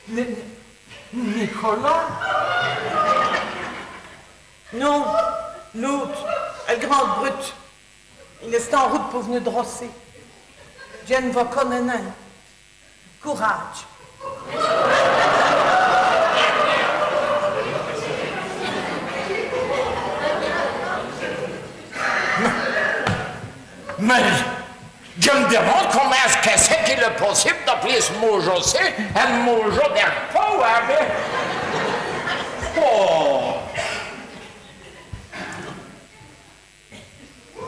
Ni-, Nicolas? Non, l'ôte, èl grand brute. Il èst an route pou v'nu droci. Dji n' vos conè nin. Courâdje. Mins, mins, Dji m' dimande comint ç' qui c'èst qu'il èst possibe d'ap'ler ç' maujo-ci in maujo d' r'pôs, in, mins... Oh.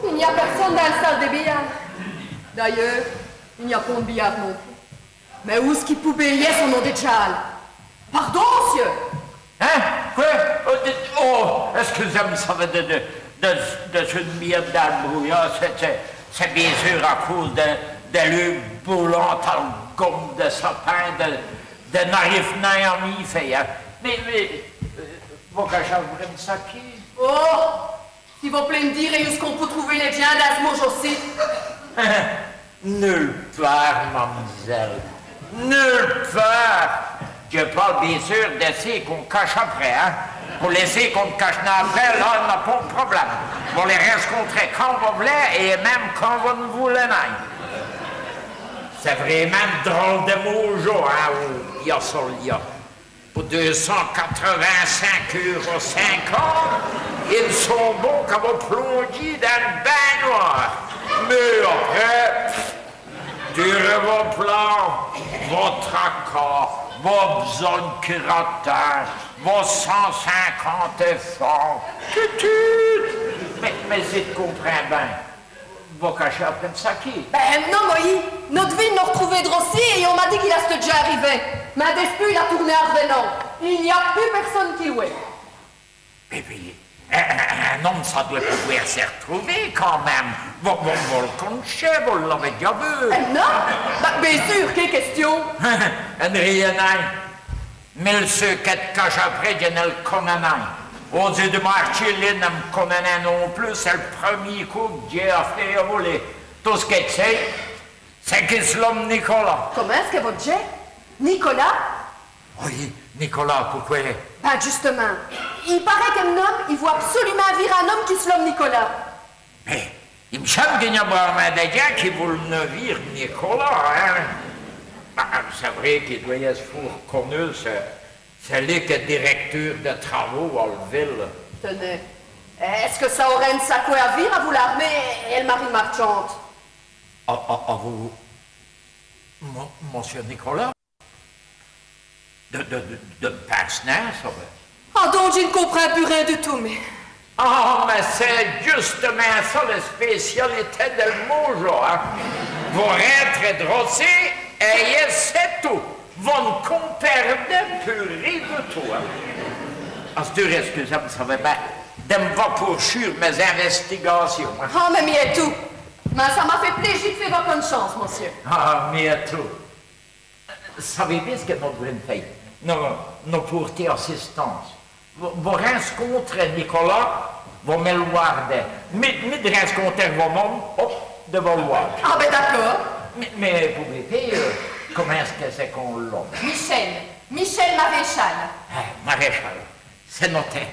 I gn-a pèrsone dins l' sale dè biyârd. D'ayeûrs, i gn-a pont d' biyârd non pus. Mins ousqu'i pout bén yèsse, au nom di Djal ? Pardon, mossieû. Hin ? Qwè ? Oh, di-, oh, èscusez-m', ça va d', d', d', d' èsse mia dins l' brouyârd, c'èst, c'èst, c'èst bén seûr à cause di, di l' boulante al gome di sapin, di, di n'arive nin à mi fé, hin. Mins, mins, euh, vos cachîz vrêmint ça qui ? Oh ! S'i vos plét m' dîre èyu ç' qu'on pout trouver lès djins dins ç' maujo-ci. Nule pârt, mam'zèle. Nule pârt. Dji pâle bén seûr di ç' qu'on cache après, hin. Pou lès coses qu'on n' cache nin après, là, i gn-a pont d' problème. Vos lès rèscontrez quand vos v'lez èt minme quand vos n' v'lez nin. C'èst vrêmint in drole di maujo, hin, au Biasolia. Pou deûs cints quatrè-vint-cinq eûros cinquante, i n' sont bons qu'a vos plondjî dins l' bingnwâre. Mins après, turne vos plans, vos tracas, vos b'sognes qui ratind'nut, vos cint cinquante èfants, tutut. Mins, mins, dji comprind bén. Vos cachîz après m' saquî ? Bén, non, mi, nosse vî nos r'trouvît droci èt on m'a dit qu'il èsteut dèdja arivé. Mins dispûs, il a toûrné in r'vènant. I gn-a pus pèrsone qui l' wèt. Mins, mins, in, in, in-ome, ça dwèt pouvwêr s' r'trouver quand minme. Vos, vos, vos l' con'chèz, vos l'avèz dèdja vu. Eh, non ? Bén, bén seûr, qué quèstion. Ène rén, hin. Mins ç' qu'èle cache après, dji n' èl conè nin. Osez di mârtchî, li n' èm' conèt nin non pus, c'èst l' preumî côp qu' dj'é afêre à vos lîre. Tot ç' qui dj' sé, c'èst qu'i s' lome Nicolas. Comint ç' qui vos d'jèz ? Nicolas ? Oyi, Nicolas, pouqwè ? Bén, djustumint, i parèt qu'in-ome, i vout absolumint vîr in-ome qui s' lome Nicolas. Mins i m' chène qu'i gn-a brâmint dès djins qui voul'nut vîr Nicolas, hin. Bén, c'èst vré qu'i dwèt yèsse fôrt conu, c'èst, c'èst li qu'èst dirècteûr dès travaus à l' vile. Tènèz, èst-ce qui ça âreut ène saqwè à vîr avou l'ârmêye èt l' marine martchande ? À, à, avou mo-, mossieû Nicolas ? Dji, dji, dji, dji n' pinse nin, ça va. Ah, donc, dji n' comprind pus rén du tout, mi. Ah, mins c'èst djustumint ça l' spécialité dèl maujo, hin. Vos rintrèz droci èt c'èst tout. Vos n' comprindèz pus rén du tout, hin. Asteûre, èscusez-m', ça va, bén, dji m' va pourchûre mès-invèstigâcions, hin. Ah, mins mi ètout. Mins ça m'a fêt pléji d' fé vo con'chance, mossieû. Ah, mi ètout. Savez-vous ç' qui nos d'vrins fé ? Nos, nos pôrter assistance. Vos, vos rèscontrez Nicolas, vos m' èl wârdez. Mi, mi dj' rèscontre vo-n-ome, hop, dji vos l' wârde. Ah bén d'acôrd. Mins, mins vos p'lèz, euh, comint ç' qui c'èst qu'on l' lome ? Michel. Michel Maréchal. Ah, Maréchal. C'èst noté.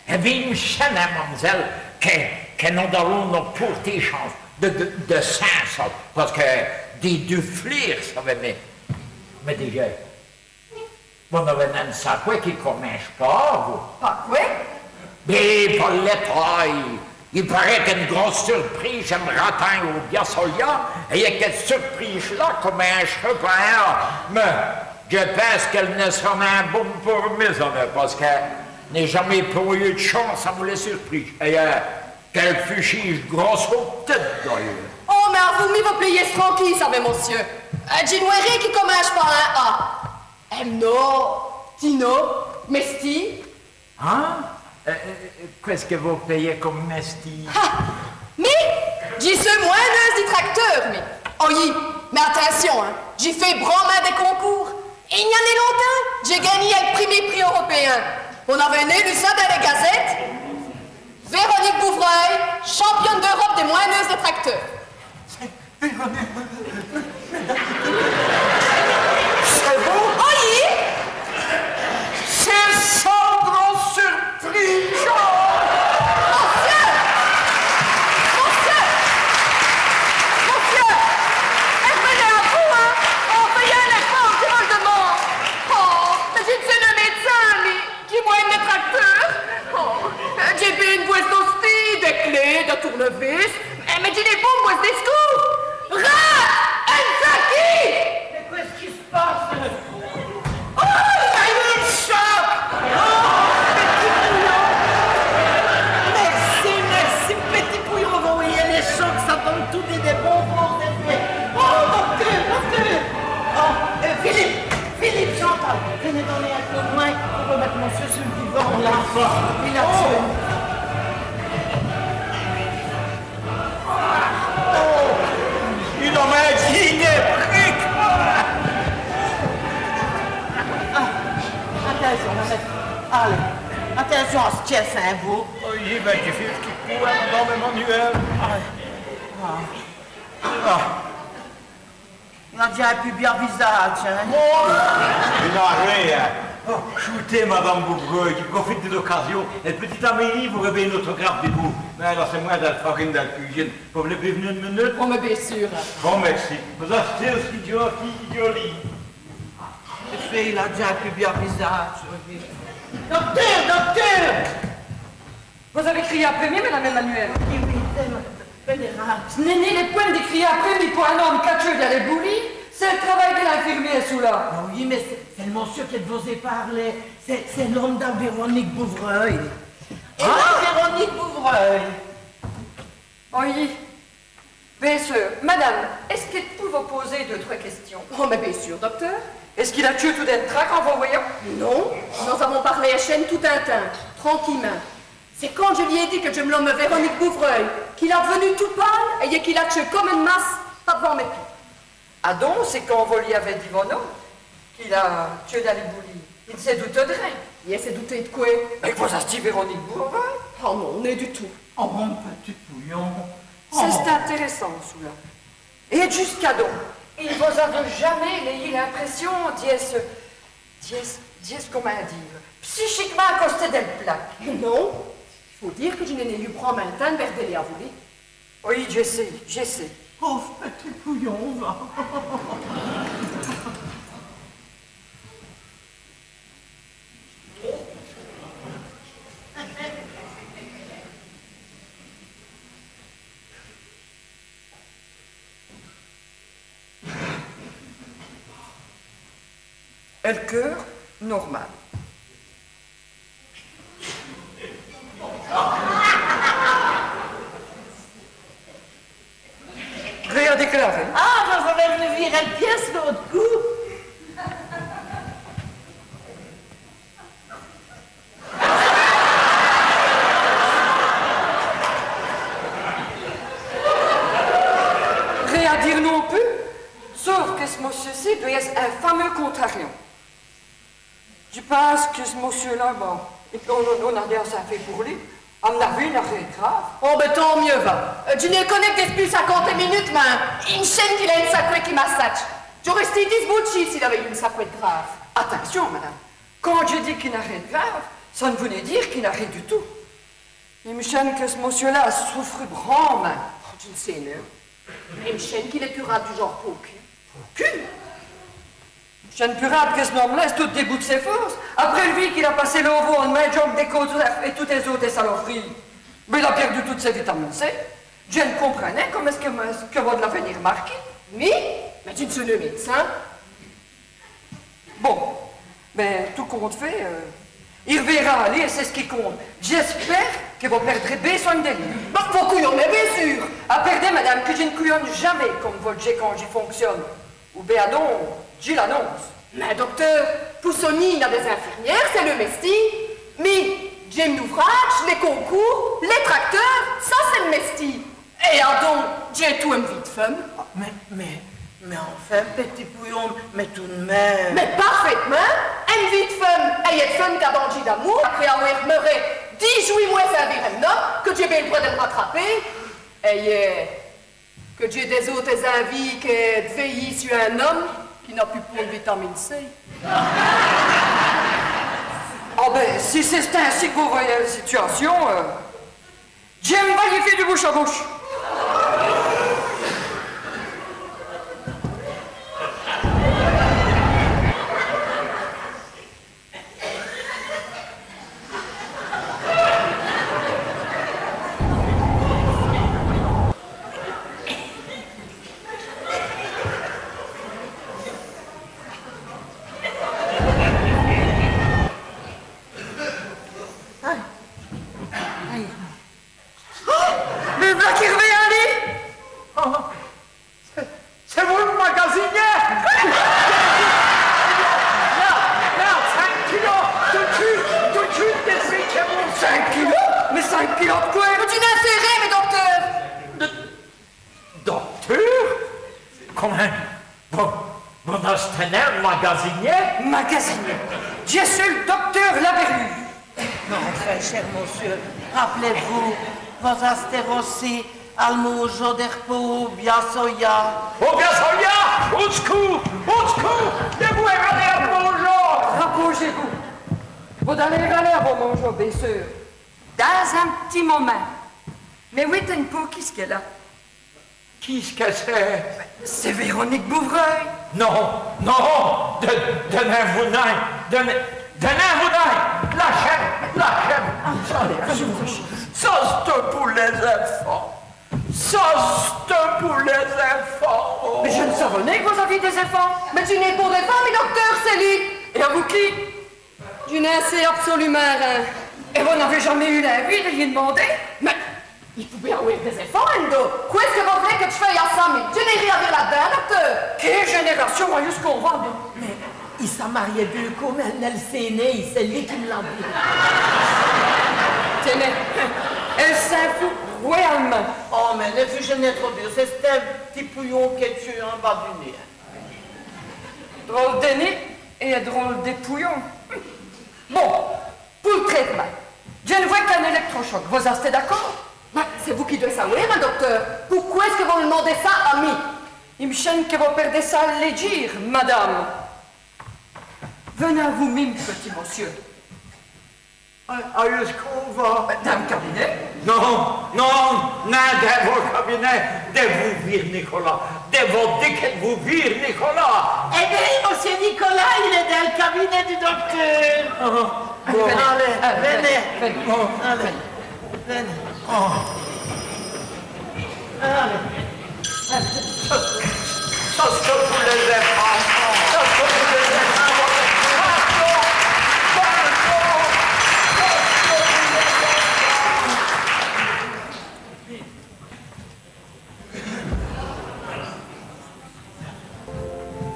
Èt vos m' chènez, mam'zèle, qui, qui nos d'alons nos pôrter chance di, di, di sins, ça, pace qui di, di flêrs, ça va, mins, mins dèdja, vos n'avez nin ène saqwè qui cominche pa A, vos. Pa qwè ? Bén, pa l' taye. I parèt qu'ène grosse surprîje èm' ratend au Biasolia, èt qui ç' surprîje-là cominche pa A. Mins dji pinse qu'èle ni s'ra nin bone pou mès-anéyes, pace qui dji n'é jamés pont yeû d' chance avou lès surprîjes. Èt, euh, qu'èle fuchîje grosse ou p'tite, d'ayeûrs. Oh, mins avou mi, vos p'lèz yèsse tranquile, savez, mossieû. Euh, dji n' wè rén qui cominche pa in A. Èm, no, ti, no, mèstî. Hin ? Euh, euh, qwè ç' qui vos pèyez come mèstî ? Ah, mi, dji seû mwin.neûse di tracteûr, mi. Oyi, mins atincion, hin, dji fé branmint dès concoûrs. I gn-a nin lontins, dj'é gangnî èl prumî pris européen. Vos n'avez nin lu ça dins lès gazètes ? Véronique Bouvreuil, championne d'Europe des mwin.neûses di tracteûrs. C'èst vous ? Oyi. C'èst ça l' grosse surprîje. Mossieû ! Mossieû ! Mossieû ! R'v'nez à vous, hin ! Oh, fèyez in èfôrt, dji vos l' dimande. Oh, mins dji n' seû nin mèd'cin, mi. Dji mwin.ne di tracteûr. Oh, euh, dj'é bén ène bwèsse d'ostîyes, dès clés, dès tournevis. Eh, mins dji n'é pont ène bwèsse di s'coûrs. Râ, Oh, il a eu un choc. Oh, p'tit pouyon. Mèrci, mèrci, p'tit pouyon, vos vèyez, lès chocs, ça done toudis dès bons, bons èfèts. Oh, docteûr, docteûr. Oh, euh, Philippe, Philippe, Chantal, v'nez doner in côp d' mwin pou r'mète mossieû su l' divan, là. Il a... Oh. Oh, il a mâdjî dès briques. Ah, atincion, atincion. Alez, atincion à ç' qui c'èst, vous. Oyi, bin, dji fé ç' qui pou, madame Emmanuelle. Ah, ah. Ah. N'a dja pus bia visadje, hin ? Oh, i n'a rin. Oh, choûtez, madame Bouvreuil, dji profite di l'ocâsion. Èl p'tite Amélie vôreut bin in autographe di vous. Mins èle a sès mwins dins l' farine dèl cûjène. Vos v'lez bin v'nu ène munute ? Oh, mins bén sûr. Bon, mèrci. Vos-astez ossi djoli, djoli. Èfèt, il a dja pus bia visadje, oyi. Docteûr, docteûr ! Vos-avez criyî après mi, madame Emmanuelle ? Oyi, oyi, c'èst Vénérable. Nèni, nèni, nèni pwint di criyî après mi pou in-ome qu'a tcheû dins lès boulîs. C'èst l' travay di l'infirmiêre, çoula. Ah oyi, mins c'èst, c'èst l' mossieû qui dj' vos-é pârlé. C'èst, c'èst l'ome da Véronique Bouvreuil. Ah ! Èt da Véronique Bouvreuil. Oyi. Bén seûr. Madame, èst-ce qui dj' pou vos pôser deûs, trwès quèstions ? Oh, mins bén seûr, docteûr. Èst-ce qu'il a tcheû tout d'in trait quand vos vèyant ? Non, nos-avons pârlé èchène tout in timps, tranquîyemint. C'èst quand dji lî é dit qui dj' mi lome Véronique Bouvreuil, qu'il a d'vènu tout pâle èt qu'il a tcheû come ène masse pa-d'vant mès pîds. Adon, c'èst quand vos lî avez dit vo nom qu'il a tcheû dins lès boulîs. I n' si doute d' rin. I s' doute di qwè ? Mins qu' vos-astîz Véronique Bouvreuil ? Oh non, nén du tout. Oh, mon p'tit pouyon. Oh. C'èst intèrèssant, çoula. Èt djusqu'adon, i n' vos-a jamés lèyî l'imprèssion d'yèsse, d'yèsse, d'yèsse, comint dîre, psichikemint à costé dèl plaque ? Non. I faut dîre qui dji n'é nén yeû prom.int l' timps d' vèrdèler avou li. Oyi, dji sé, dji sé. Pôve p'tit pouyon, va. Èl keûr normal. Rén à dèclarer. Ah, vos-avez v'nu vîr èl pièce l'ôte côp. Rén à dîre non pus, sauf qui ç' mossieû-ci dwèt yèsse in fameûs contrariant. Dji pinse qui ç' mossieû-là, bon, non, non, non, n'a rén à fé pour li. À m'n-avis, n'a rén d' grâve. Oh, bén, tant mieûs va. Euh, dji n'é conèsse qui dèspûs cénquante munutes, mins i m' chène qu'il a ène saqwè qui m'assatche. Dj'âreu stî disbautchîye s'il aveut yeû ène saqwè d' grâve. Atincion, madame. Quand dji di qu'i n'a rén d' grâve, ça n' vout nén dîre qu'i n'a rén du tout. I m' chène qui ç' mossieû-là a soufru branmint. Oh, dji n' sé nén. I m' chène qu'il èst curâbe du genre pau cul. Pau cul ? I m' chène curâbe qui ç' n-ome-là èst tout d'bout d' sès fôrces. Après l' vîye qu'il a passé l'ôvau, on mèt djon.ne dès côtèfs èt totes lès-ôtès salop'rîyes. Mins il a pièrdu toutes sès vitamines C. Dji n' comprind nén comint èst-ce qui, èst-ce qui vos l'avez r'mârqué. Mi ? Mins dji n' so nén mèd'cin. Bon, bén, tout compte fét, euh, i r'vêra à li èt c'èst ç' qui compte. Dj'èspère qui vos pèrdrez bén soin d' li. Bén, vos couyonez, bén sûr. Apèrdez, madame, qui dji n' couyone jamés come vos d'jèz quand dji fonctchone. Ou bén adon, dji l'anonce. Mins docteûr, pou sognî, i gn-a dès-infirmières, c'èst leû mèstî. Mi, dj'é m'n-ouvrâdje, lès concoûrs, lès tracteûrs, ça c'èst m' mèstî. Èt adon, dj'é tout èm' vîye d' feume. Mins, mins, mins enfin, pètit pouyon, mins tout d' min.me. Mins parfêtemint, èm' vîye d' feume, èyèt d' feume qu'a dandjî d'amoûr, après awè d'meuré dîj-ouît mwès sins vîr èm'-n-ome, qui dj'é bén l' drwat dè m' ratraper. Èyèt qui dj'é dès-ôtès-invîyes qui d' vèyî su in-ome qui n'a pus pont d' vitamine C. Ah bén, si c'èst insi qu' vos vèyez l' situâcion, euh, dji m' va lyi fé du bouche à bouche. Magazinier ? Magazinier. Dji seû l' docteûr Laberû. Non, enfin, cher mossieû, rap'lez-vous, vos-astez r'çû al môjo dè r'pôs au Bia Solia. Au Bia Solia ? Au s'coûrs ! Au s'coûrs ! Dji vou aler al môjo ! Rapaujez-vous. Vos-alez aler à vo môjo, bén seûr. Dins in p'tit momint. Mins wêtez in pô, quî ç' qu'èle a ? Quî ç' qui c'èst ? C'èst Véronique Bouvreuil. Non, non, dè, dè n'èvôye nén, dè n'è-, dè n'èvôye nén. Lachîz-m', lachîz-m'. Alez, alez, alez. Ça c'èst pou lès-èfants. Ça c'èst pou lès-èfants. Mins dji n' saveu nén qu' vos-avîz dès-èfants. Mins dji n'é pont d'èfants, mi docteûr, c'èst li. Èt avou qui ? Dji n'è sé absolumint rén. Èt vos n'avèz jamés yeû l'èvîye dè lyi d'mander ? Mins i pout bén awè dès-èfants, èndo. Qwè ç' qui vos v'lèz qui dj' fèye à ça, mi ? Dji n'é rén à vîr là-d'dins, docteûr. Qué jènèrâcion, jusqu'au vôte. Mins i s'a marié deûs côps, mins èle n'èl sé nén, c'èst li qui m' l'a dit. Tènèz, èle s'è fout royalmint. Oh, mins n'èfûjèz nén trop dûr, c'è-st-in p'tit pouyon qu'èle a in bas du nez. Drole di nez èt drole di pouyon. Bon, pou l' trêtemint, dji n' vwè qu'in èlèctrochoc. Vos-astez d'acôrd ? Mins c'èst vous qui d'wèt sawè, in, docteûr. Pouqwè ç' qui vos m' d'mandez ça à mi ? I m' chène qui vos pèrdez ça à l' lèdjîre, madame. V'nèz à vous-min.me, p'tit mossieû. Ayu ç' qu'on va ? Dins l' cabinèt ? Non, non, nén dins vo cabinèt, dè vos vîr Nicolas, dji vos di qu' dji vos vîr Nicolas. Èh bén, mossieû Nicolas, il èst dins l' cabinèt du docteûr. Ah, bon. Alez, alez, v'nèz. Alez, v'nèz. Oh. Alez. Ça c'èst pou lès-èfants. Ça c'èst pou lès-èfants.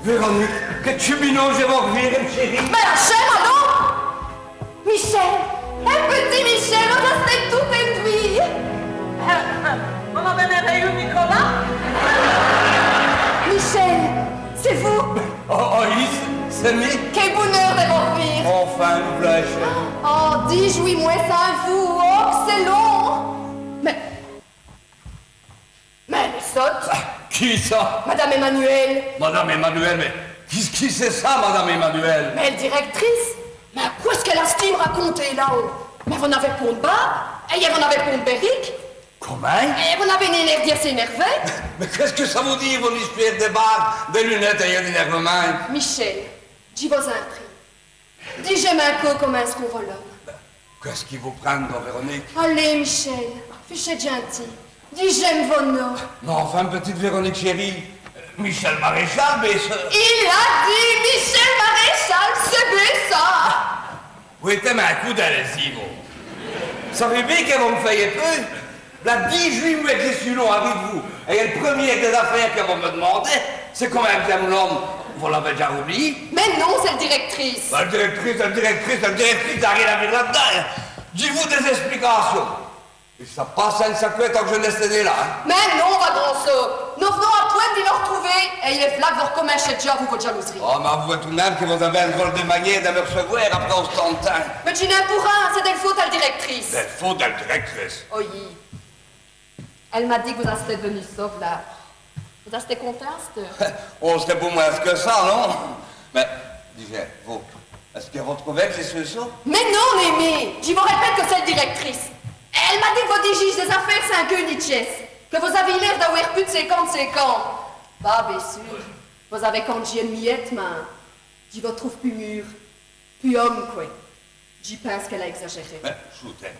Véronique, qué tchubinauje dè vos r'vîr, m' chérie. Mins lachîz-m', non ? Michel, in p'tit Michel, vos-astez tout ènwèyî. On-z-a bén r'vu Nicolas ? Michel, c'èst vous ? Oh, oh, oyi, c'èst mi. Qué boneûr dè vos r'vîr. Enfin, m' v'là. Oh, dîj-wit mwès sins vous, oh, c'èst lon. Mins Mins èle èst sote. Ah, quî ça ? Madame Emmanuel. Madame Emmanuel, mins quî, quî c'èst ça, Madame Emmanuel ? Mins l' dirèctrice. Mins qwè ç' qu'èle a stî m' raconter là, oh ? Mins vos n'avèz pont d' bârbe, èyèt vos n'avèz pont d' pèrike. Comint ? Èt vos n'avèz nén l'êr d'yèsse énèrvé. Mins qwè ç' qui ça vout dîre, vos-istwêres dè bârbe, dè lunètes èyèt d'ènèrvèmint ? Michel, dji vos-in prîye. Dijèz-m' in côp comint ç' qu'on vos lome. Bén, qwè ç' qui vos prind, don, Véronique ? Alez, Michel, fuchèz djinti. Dijèz-m' vo nom. Mins enfin, p'tite Véronique chérie, euh, Michel Maréchal, bén seûr. Il a dit Michel Maréchal, c'èst bén ça. Wêtèz-m' in côp dins lès-îs, vous. Savèz bén qui vos m' fèyèz peû. V'là dîj-wit mwès qui dj' seû lon avou vous. Èt l' preumiêre dès-afêres qui vos m' dimandèz, c'èst comint dji m' lome. Vos l'avèz dèdja roubliyî ? Mins non, c'èst l' dirèctrice. Bén, l' dirèctrice, l' dirèctrice, l' dirèctrice, n'a rén à vîr là-d'dins. Dji vou dès-èsplicâcions. Èt ça passe, in sacwè, tant qu' dji n'èsteu nén là, in. Mins non, va grand sot. Nos v'nons à pwin.ne di nos r'trouver, èt v'là qu' vos r'cominchèz dèdja avou vosse djalous'rîye. Oh, mins avouwèz tout l' min.me qui vos-avez ène drole dè maniére dè m' r'çûre après ostant d' timps. Mins dji n'é pou rén, c'èst dèl faute al dirèctrice. Dèl faute al dirèctrice ? Oyi. Èle m'a dit qu' vos-astèz d'v'nu sot, là. Vos-astèz contint, asteûre ? Oh, c'èst pou mwins.me qui ça, non ? Mins, dijèz, vous, èst-ce qui vos trouvèz qui dj' seû sot ? Mins non, Némé, dji vos rèpète qui c'èst l' dirèctrice. Èle m'a dit qu' vos dijîje dès-afêres sins queûwe ni tièsse, qui vos-avîye l'êr d'awè pus d' cénquante-cénq ans. Bah, bén seûr, vos-avez candjî ène miyète, mins dji vos troûve pus mûr. Pus ome, qwè. Dji pinse qu'èle a ègzajèré. Mins, choûtèz.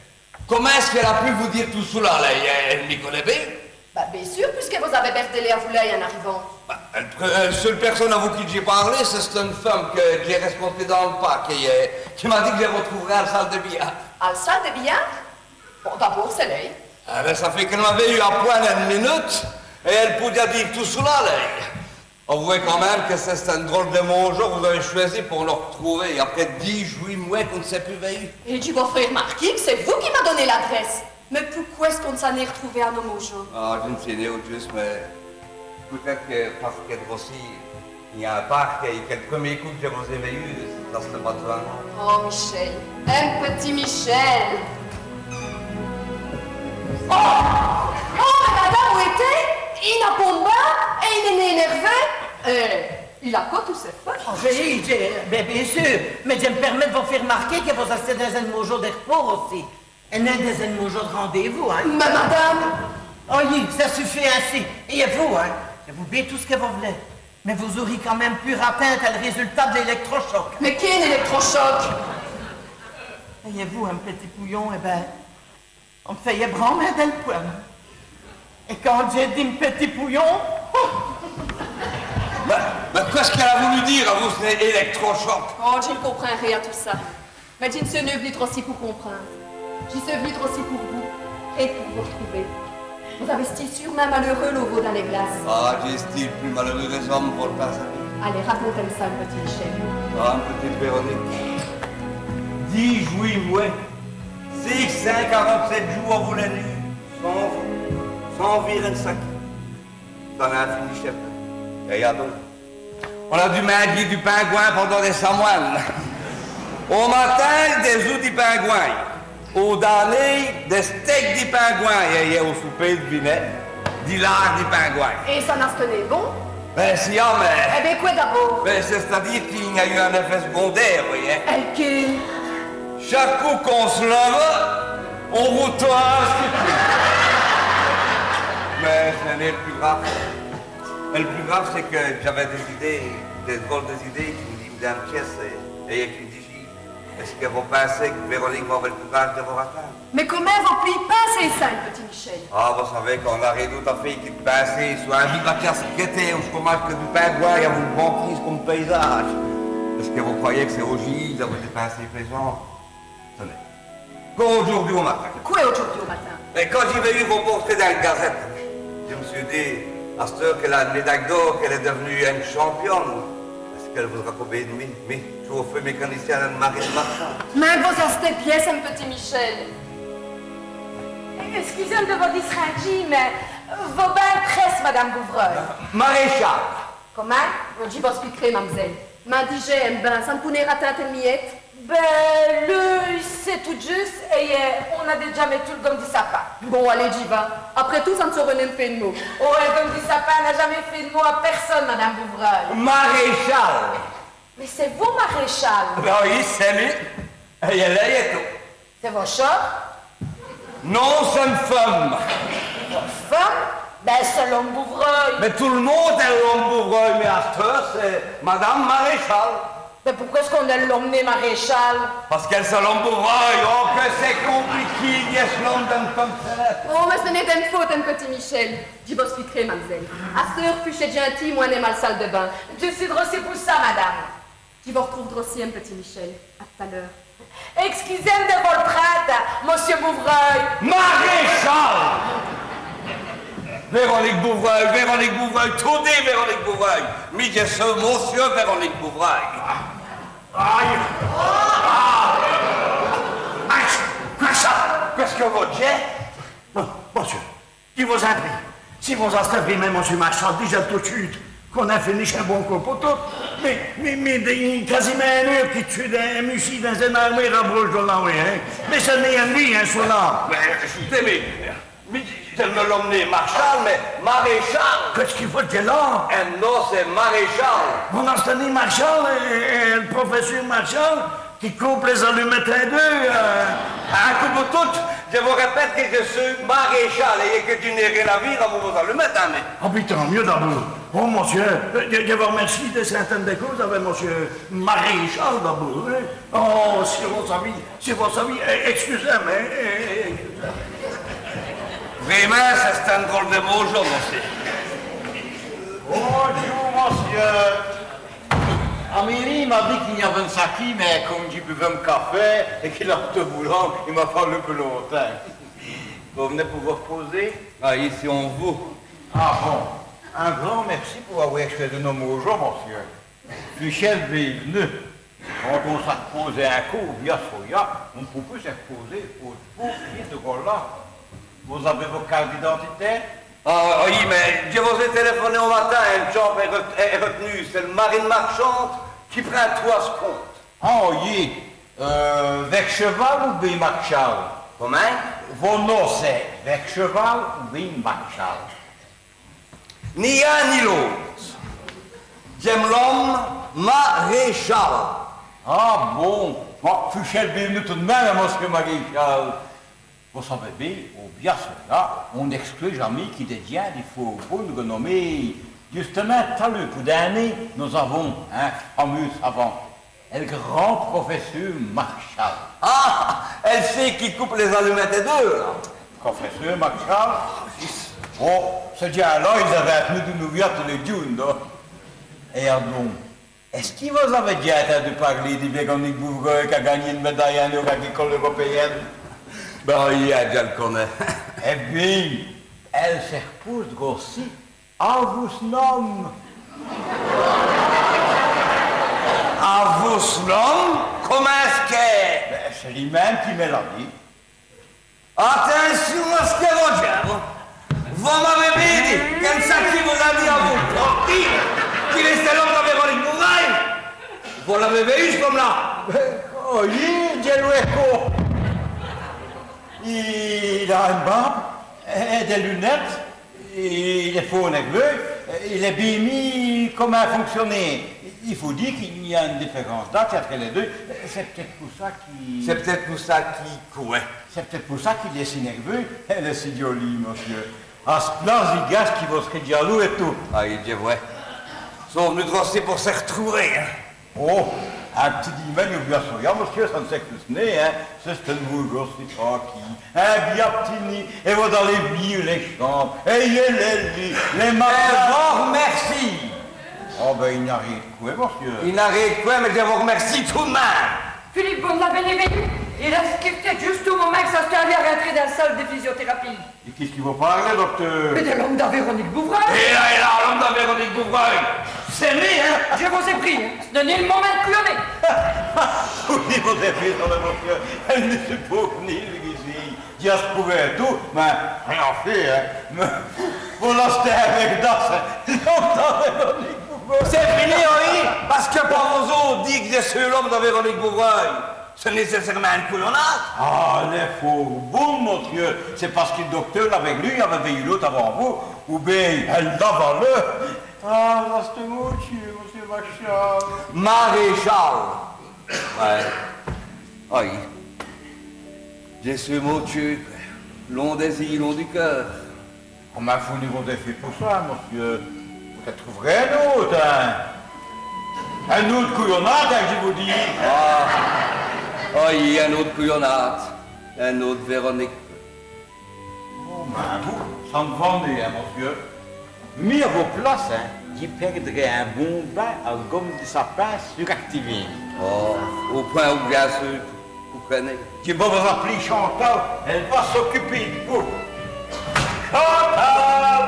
Comint ç' qu'èle a pu vos dîre tout ça, là, èle, èle mi conèt bén ? Bah, bén seûr, pusqui vos-avez bèrdèlè avou lèye in arivant. Bah, èl pre-, èl seûle pèrsone avou qui dj'é pârlè, c'è-st-ène feume qui dj'é rèscontré dins l' parc, èt, euh, qui m'a dit qui dj' vos r'trouvreu al sale dè biyârd. Al sale dè biyârd ? Bon, d'abôrd, c'èst lèye. Ah bén, ça fêt qu'èle m'avè yeû à pwin.ne ène minute, èt èle pout dîre tout ça, là, lèye. Avouwèz quand min.me qui c'è-st-ène drole dè môjo qui vos-avez chwèsi pou nos r'trouver, après dîj-wit mwès qu'on n' s'èst pus vèyu. Èt dji vos fé r'mârquer qui c'èst vous qui m'a doné l'adrèsse. Mins pouqwè ç' qu'on n' s'a nén r'trouvé à no môjo ? Ah, dji n' sé nén au djusse, mins pout-ète qui pace qui droci I gn-a in pârt qui, qui l' preumî côp qui dji vos-é vèyu, ça s' passe vraîmint. Oh, Michel, in p'tit Michel. Oh, oh, mins madame, wêtez, i n'a pont d' bin èt il èst nén ènèrvé. Èt il a co tout sès fwès. Oh, dji, dji, bén, bén seûr, mins dji m' pèrmèt d' vos fé r'mârquer qui vos-astez dins ène mâjeû d' r'pôs ossi. Èt nén dins ène mâjeû d' rendez-vous, in ? Mins madame ! Oyi, ça sufit insi. Èt vous, in, dji vos bia tout ç' qui vos v'lez. Mins vos-ârîz quand min.me p'lu ratinde èl résultat d' l'èlèctrochoc. Mins qué èlèctrochoc ? Èt vous, in p'tit pouyon, èt bén, on m' fèyeut branmint dèl pwène. Èt quand dj'é dit in p'tit pouyon, oh ! Mins, mins qwè ç' qu'èle a v'lu dîre, vous, c'èst èlèctrochoc ? Oh, dji n' comprind rén a tout ça. Mins dji n' seû nén v'nûwe droci pou comprinde. Dji seû v'nûwe droci pou vous èt pou vos r'trouver. Vos-avez stî seûrmint maleûreûs, là, au fond dins lès glaces. Ah, dj'é stî l' pus maleûreûs dès-omes, vos l' pinsez bén. Alèz, racontez-m' ça, in p'tit Michel. Ah, in p'tite Véronique. Dîj-ût mwès, cénq cint quarante-sèt djoûs avou l' nût, sans, sans vîr ène saquî. Ça n'a fini, chèf. Èt adon, on-a dû mindjî du pingouin pindant dès samwènes. Au matin, dès-ous di pingouin. Au dîner, dès stèks di pingouin. Èt, èt au soupêr, d'vinez, di lârd di pingouin. Èt ça n'a sten.ner bon ? Bén, siya, mins... Èt bén, qwè d'abôrd ? Bén, c'èst-a-dîre qu'i gn-a yeû in-èfèt s'condêre, vos wèyez. Èl qué ? Chaque côp qu'on s' lève, on route. Mins ç' n'èst nén l' pus grâve. Èl pus grâve, c'èst qui dj'aveu dès-idéyes, dès drôles dès-idéyes, qui m' dîjît, madame Thiès, èt, èt qui m' dîjît, èst-ce qui vos pinsez qui Véronique va awè l' courâdje di vos ratinde ? Mins comint vos p'lèz pinser ça, in p'tit Michel ? Ah, vos savez, quand on-a rén d' ôte a fé qui d' pinser, s'i n' vit qu' ça, s' quéter, on s' comint qu' du pingouin, avou l' banquise come paysâdje. Èst-ce qui vos crwèyez qui c'èst aujî d'awè dès pinsées plêsantes ? Tenez. Come audjoûrdu au matin. Qwè audjoûrdu au matin ? Èt quand dj'é vèyu vos pôrtrèt dins l' gazète, dji m' seû dit, asteûre qu'èle a ène mèdaye d'ôr, qu'èle èst div'nûwe ène championne, èst-ce qu'èle voudra co bén d' mi, mi, chauffeû mécanicyin dins ène marine marchande ? Mins vos-astez bièsse, in p'tit Michel. Èscusez-m' di vos distrindjî, mins vos bins prèsse, madame Bouvreuil. Maréchal. Comint ? Dji vos èsplikerai, mam'zèle. Mins dijèz, èm bin, ça n' pout nén ratinde ène miyète ? Bén, l'eûre, c'èst tout djusse, èt, èt on-a dèdja mètu l' gome di sapin. Bon, alèz, dji va. Après tout, ça n' sèreût nén fé d' mau. Oh, èl gome di sapin n'a jamés fét d' mau a pèrsone, madame Bouvreuil. Maréchal. Mins c'èst vous, Maréchal ? Bén oyi, c'èst mi. Èt èle èst tout. C'èst vosse chèf ? Non, c'èst m' feume. Vosse feume ? Bén, c'èst l'ome Bouvreuil. Mins tout l' monde èst l'ome Bouvreuil, mins asteûre, c'èst madame Maréchal. Mins pouqwè èst-ce qu'on l' lome Maréchal ? Pace qu'èle, c'èst l'ome Bouvreuil. Oh, qui c'èst compliqué, dji s' l'ome d'ène feume célèbe. Oh, mins ç' n'èst nén d'ène faute, in p'tit Michel. Dji vos èsplikerai, mam'zèle. Asteûre, fuchèz djintîye, mwin.nez-m' al sale di bin. Dji seû droci pou ça, madame. Dji vos r'trouve droci, in p'tit Michel. A tout-à-l'eûre. Èscusez-m' di vos l' prinde, Monsieur Bouvreuil. Maréchal ! Véronique Bouvreuil, Véronique Bouvreuil, todi Véronique Bouvreuil. Mi dji seû Monsieur Véronique Bouvreuil. Ayi ! Ah ! Ayi ! Qwè ç' qui vos d'jez ? Bon, monsieur. Dji vos-in prîye, si vos-astez vraîmint Monsieur Maréchal, dijèz-l' tout d' chûte, qu'on-a fini in bon côp pou totes. Mins, mins, mins, i gn-a quâsimint ène eûre qui dj' seû dins, mi ossi, dins ène ârmwêre a Boulogne, là, oyi, in. Mins ç' n'èst nén li, in, ça, là. Mins, choûtez, mins, mins, dji n' m' lome nén Marchal, mins Maréchal. Qwè ç' qui vos d'jez là ? Èm nom, c'èst Maréchal. Vos-astez nén Marchal, èt, èt, èt l' profèsseûr Marchal ? Qui coupe lès-alumètes in deûs, in. In côp pou totes, dji vos rèpète qui dji seû Maréchal èt qui dji n'é rén a vîr avou vos-alumètes, in, mins... Ah, bén, tant mieûs d'abôrd. Oh, monsieur, dji, dji vos r'mèrcîye d'èsse in trin d' causer avou monsieur Maréchal d'abôrd, in. Oh, si vos savîz, si vos savîz, èscusez-m', in. Vraîmint, c'è-st-in drole di maujo, monsieur. Bondjoû, monsieur. Amélie m'a dit qu'i gn-aveut in saquî, mins come dji buveu m' cafè èt qu'il èsteut boulant, i m'a falu pus longtimps. Vos v'nez pou vos r'pôser ? Ah, ici on vous. Ah bon. In grand mèrci pou awè chwèsi no maujo, monsieur. Fuchèz l' bén v'nu. Quand on s'a r'pôsé in côp, via soya, on n' pout pus s' r'pôser ôte pôrt qui drola. Vos-avez vo carte d'idintité ? Ah, oyi, mins dji vos-é tèlèfoné au matin, ène tchambe èst r't'nûwe, c'èst l' marine marchande qui prind tout à s' compte. Ah, oyi. Euh, Vercheval ou bén Marchal ? Comint ? Vo nom, c'èst Vercheval ou bén Marchal ? Ni yin ni l'ôte. Dj'in.me l'ome Maréchal. Ah bon ? Bon, fuchez l' bén v'nu tout d' min.me, mossieû Maréchal. Vos savez bén, au Bia Solia, on n'èsclèt jamés qui dès djins di fôrt bone r'noméye. Djustumint, t't-a lu, pou d'in-an, nos-avans in fameûs savant, èl grand profèsseûr Marchal. Ah, èl cén qui coupe lès-alumètes è deûs, la. Profèsseûr Marchal ? Oh, cès djins-la, il-z-aveut in p'tit dè nouvia tos lès djoûs, non ? Èt adon, èst-ce qui vos-avez d'dja ètindu pârler di Véronique Bouvreuil qu'a gangnî ène mèdaye è ène heûre agricole européenne ? Bén oyi, dji l' conè. Èt bén, èle s'èrpousse droci avou s'-n-ome. Avou s'-n-ome ? Comint èst-ce qui ? Bén, c'èst li-min.me qui mè l'a dit. Atincion à ç' qui vos d'joz, vos. Vos m'avez bén dit, come ça qu'i vos-a dit à vos, tranquile, qu'il èsteut l'ome da Véronique Bouvreuil. Vos l'avez vèyu, ç' l'ome-la ? Bén oyi, dji l'é co. Il a ène barbe, èt dès lunètes. Il èst fôrt nèrveûs, il èst bén mis come in fonctionér. I faut dîre qu'i gn-a ène difèrince d'âdje ètur lès deûs. C'èst putète pou ça qui... C'èst putète pou ça qui qwè ? C'èst putète pou ça qu'il èst si nèrveûs èt si djoli, mossieû. À s' place, dji gaze qui vos sèrez djaloux èt tout. Ah, dji vwè. Vos-avoz v'nu droci pou vos r'trouver, in ? Oh, in p'tit dîmègne au Bia Solia, mossieû, ça n' s'ècuse nén, in. C'è-st-in moûr grosse fîye, tranquile. In bia p'tit nid, èt vos-alez vîr lès tchambes, èt lès lits, lès matelas. Dji vos r'mèrcîye. Oh, bén, i n'a rén d' qwè, mossieû. I n'a rén d' qwè, mins dji vos r'mèrcîye tout l' min.me. Philippe, vos l'avez vèyu ? Il a squifté djusse au momint qu' ça s'èsteut à rintrer dins l' sale di physiothérapie. Di quî ç' qui vos pârlez, docteûr ? Mins di l'ome da Véronique Bouvreuil. Èt la, èt la, l'ome da Véronique Bouvreuil, c'èst mi, in ? Dji vos-é prîye, in. Ç' n'èst nén l' momint d' couyonner. Oyi, vos-avez rêson, mossieû. Èle ni s' pout nén, li, ici. Dji s' pouvreu ètout, mins rén à fé, in. Mins vos-astez avou dès-omes, l'ome da Véronique Bouvreuil. C'èst fini, oyi, pace qui po vos-ôtes, dîre qui dj' su l'ome da Véronique Bouvreuil, c'èst nècèssêremint ène couyonade. Ah, èle èst fôrt bone, mossieû. C'èst pace qui l' docteûr l'avou lu, aveut vèyu l'ôte avant vous, ou bén èle l'avaleut. Ah, ça c'èst môn tchû, mossieû Marchal. Maréchal. Oyi. Dji su môn tchû, long dès-îs, long du keûr. Comint faut-i vos-è fé pou ça, mossieû ? Vos-è trouverez ène ôte, in ? Ène ôte couyonade, in, dji vos di. Ah, oyi, ène ôte couyonade. Ène ôte Véronique. Oh, mins vous, ça n' va nén, in, mossieû. Mi, à vo place, in, dji pèrdreu in bon bin à l' gome di sapin suractivine. Oh, au pwint ou, bén seûr, vos comp'rènez. Dji va vos-ap'ler Chantal, èle va s'ocuper d' vous. Chantal !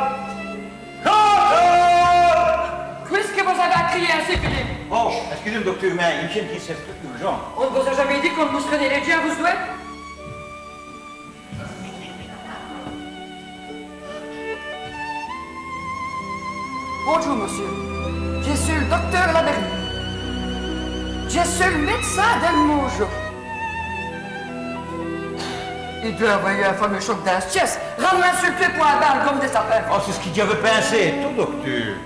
Chantal ! Qu'èst-ce qui vos-avez à criyî insi, Philippe ? Oh, èscusez-m', docteûr, mins i m' chène qui c'èst urjint. On n' vos-a jamés dit qu'on n' moustreut nén lès djins à vos dwèts ? Bondjoû, mossieû. Dji su l' docteûr Labernie. Dji su l' mèd'cin dèl maujo. I dwèt awè yeû in fameûs choc dins s' tièsse. Rade insulté pou in bin à l' gome di sapin. Oh, c'èst ç' qui dj'aveu pinsé ètout, docteûr.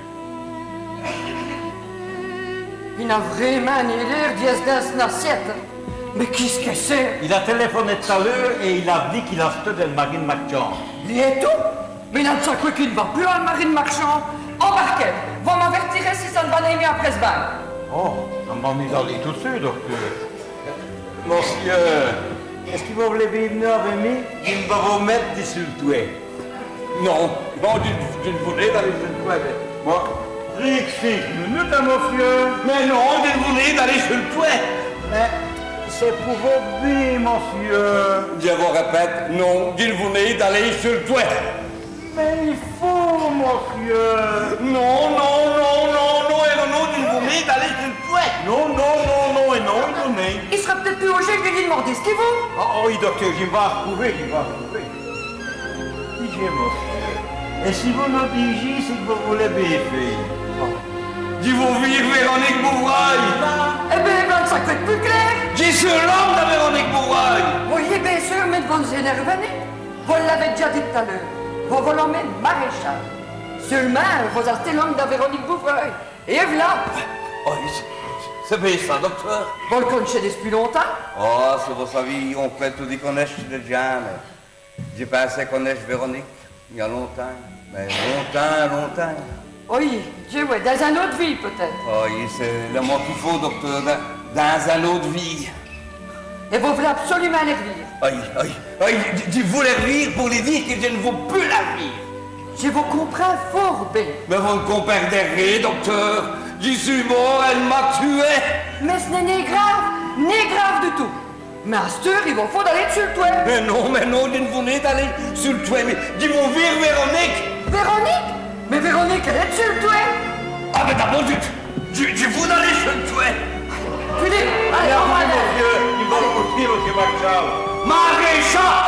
I n'a vrémint nén l'êr d'ièsse dins s'n-assiète. Mins qu'èst-ce qui c'èst ? Il a tèlèfoné t't-à l'eûre èt il a dit qu'il asteut dèl marine marchande. Li ètout ? Mins i-gn-a ène saqwè qui n' va pus à l' marine marchande. Embarquez, vos m'avèrtirez si ça n' va nén mia après ç' bin. Oh, ça n' va nén aler tout d' chûte, docteûr. Mossieû, èst-ce qui vos v'lez bén v'nu avou mi ? Dji m' va vos mète dissus l' twèt. Non, non, dji, dji n' vou nén aler dissus l' twèt, mins... Bon, rén qu' cénq munutes, in, mossieû. Mins non, dji n' vou nén aler dissus l' twèt. Mins c'èst pou vo bin, mossieû. Dji vos rèpète, non, dji n' vou nén aler dissus l' twèt. Mins i faut, mossieû. Non, non, non, non, non, èt non, dji n' vou nén aler dissus l' twèt. Non, non, non, non, èt non, èt non, nén. I s'reut putète pus aujî d' lyi d'mander ç' qu'i vout. Ah, oyi, docteûr, dji m' va r'trouver, dji m' va r'trouver. Dijez, mossieû, Èt si vos nos dijîz çu qu' vos v'lez bén fé? Dji vou vîr Véronique Bouvreuil. Èh bén, v'là, ça n' pout ç' qu'i pèt pus claîr. Dji seû l'ome da Véronique Bouvreuil. Oyi, bén seûr, mins vos n' vos-ènèrvez nén. Vos l'avez dèdja dit t't-à l'eûre. Vos vos lomez Maréchal. Seûlemint, vos-èstez l'ome da Véronique Bouvreuil. Èt v'là. Oh, c'èst, c'èst bén ça, docteûr. Vos l' con'chez dispûs lontins? Oh, si vos savîz, on creut toudi conèche lès djins, mins dji pinseu conèche Véronique, i gn-a lontins, mins lontins, lontins. Oyi, dji vwè, dins ène ôte vîye, pètète. Oyi, c'èst l' mot qu'i faut, docteûr, dins, dins ène ôte vîye. Èt vos v'lez absolumint l' èrvîr. Oyi, oyi, oyi, dji, dji vou l' èrvîr pou lî dîre qui dji n' vou pus l' èrvîr. Dji vos comprind fôrt bén. Mins vos n' comprindez rén, docteûr. Dji seû mwârt, èle m'a tuwé. Mins ç' n'èst nén grâve, nén grâve du tout. Mins asteûre, i vos faut aler su l' twèt. Mins non, mins non, dji n' vou nén aler su l' twèt, mins dji vou vîr Véronique. Véronique? Mins Véronique, èlle èst su l' twèt. Ah, mins d'abôrd, dji, dji, dji vou aler su l' twèt. Philippe, alez, on va aller. Monsieur, i faut montrer, monsieur Maréchal. Maréchal!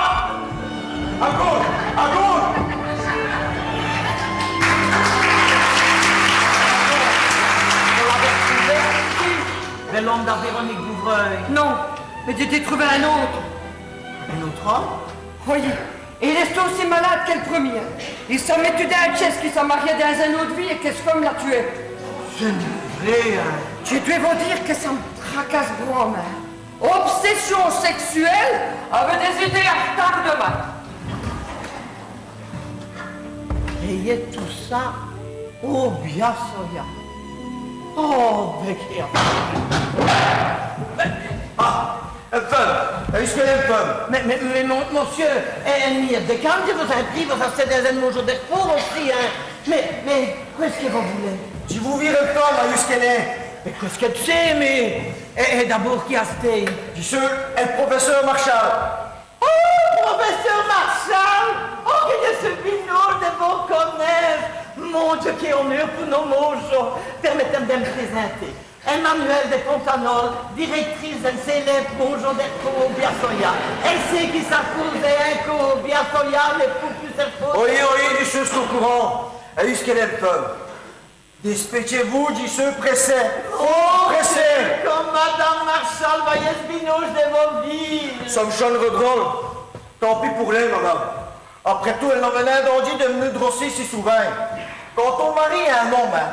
À gauche, à gauche. Vos l'avez r'trouvé? Bèl-ome da Véronique Bouvreuil. Non, mins dj'é dû trouver in-ôte. In-ôte ome? Oyi. Èt il èst ossi malade qui l' preumî. I s'a mètu dins l' tchèsse qu'i s'a marié dins ène ôte vîye èt qui s' feume l'a tuwé. C'èst vré, in? Dji dwè vos dîre qui ça m' tracasse granmint. Obsession sexuelle avec des idées à retardement. Èt tout ça au Bya Soya. Oh, bén, qué... Ah, èm feume, èyu ç' qu'èle èst, èm feume? Mins, mins, mins, mon, mossieû, in, in miète di calme, dji vos-è prîye, vos-èstez dins ène maujo dè r'pôs ossi, in. Mins, mins, qu'èst-ce qui vos v'lez? Dji vou vîr èm feume, èyu ç' qu'èle èst. Mins qu'èst-ce qui c'èst, mins, èt, èt d'abôrd, quî èst-ce? Dji seû l' profèsseûr Marchal. Oh, profèsseûr Marchal! Oh, qui dji seû binauje dè vos conèsse! Mon Dieu, qué oneûr pou no maujos! Pèrmètez-m' dè m' présinter. Emmanuelle Despontanolles, dirèctrice dèl célèbe maujo dè r'pôs au Bya Soya. Èle sét qui ça cause in côp au Bya Soya, mins pou pus s' r'pôser. Oyi, oyi, dji seû au courant. Èyu ç' qu'èle èst, èm feume? Dispètchèz-vous, dji seû prèssé. Oh, prèssé. Come Madame Marchal va yèsse binauje dè vos vîr. Ça m' chone drole. Tant pis pour lèye, madame. Après tout, èle n'a nén dandjî dè v'nu droci si souvint. Quand on marîye in-ome, in,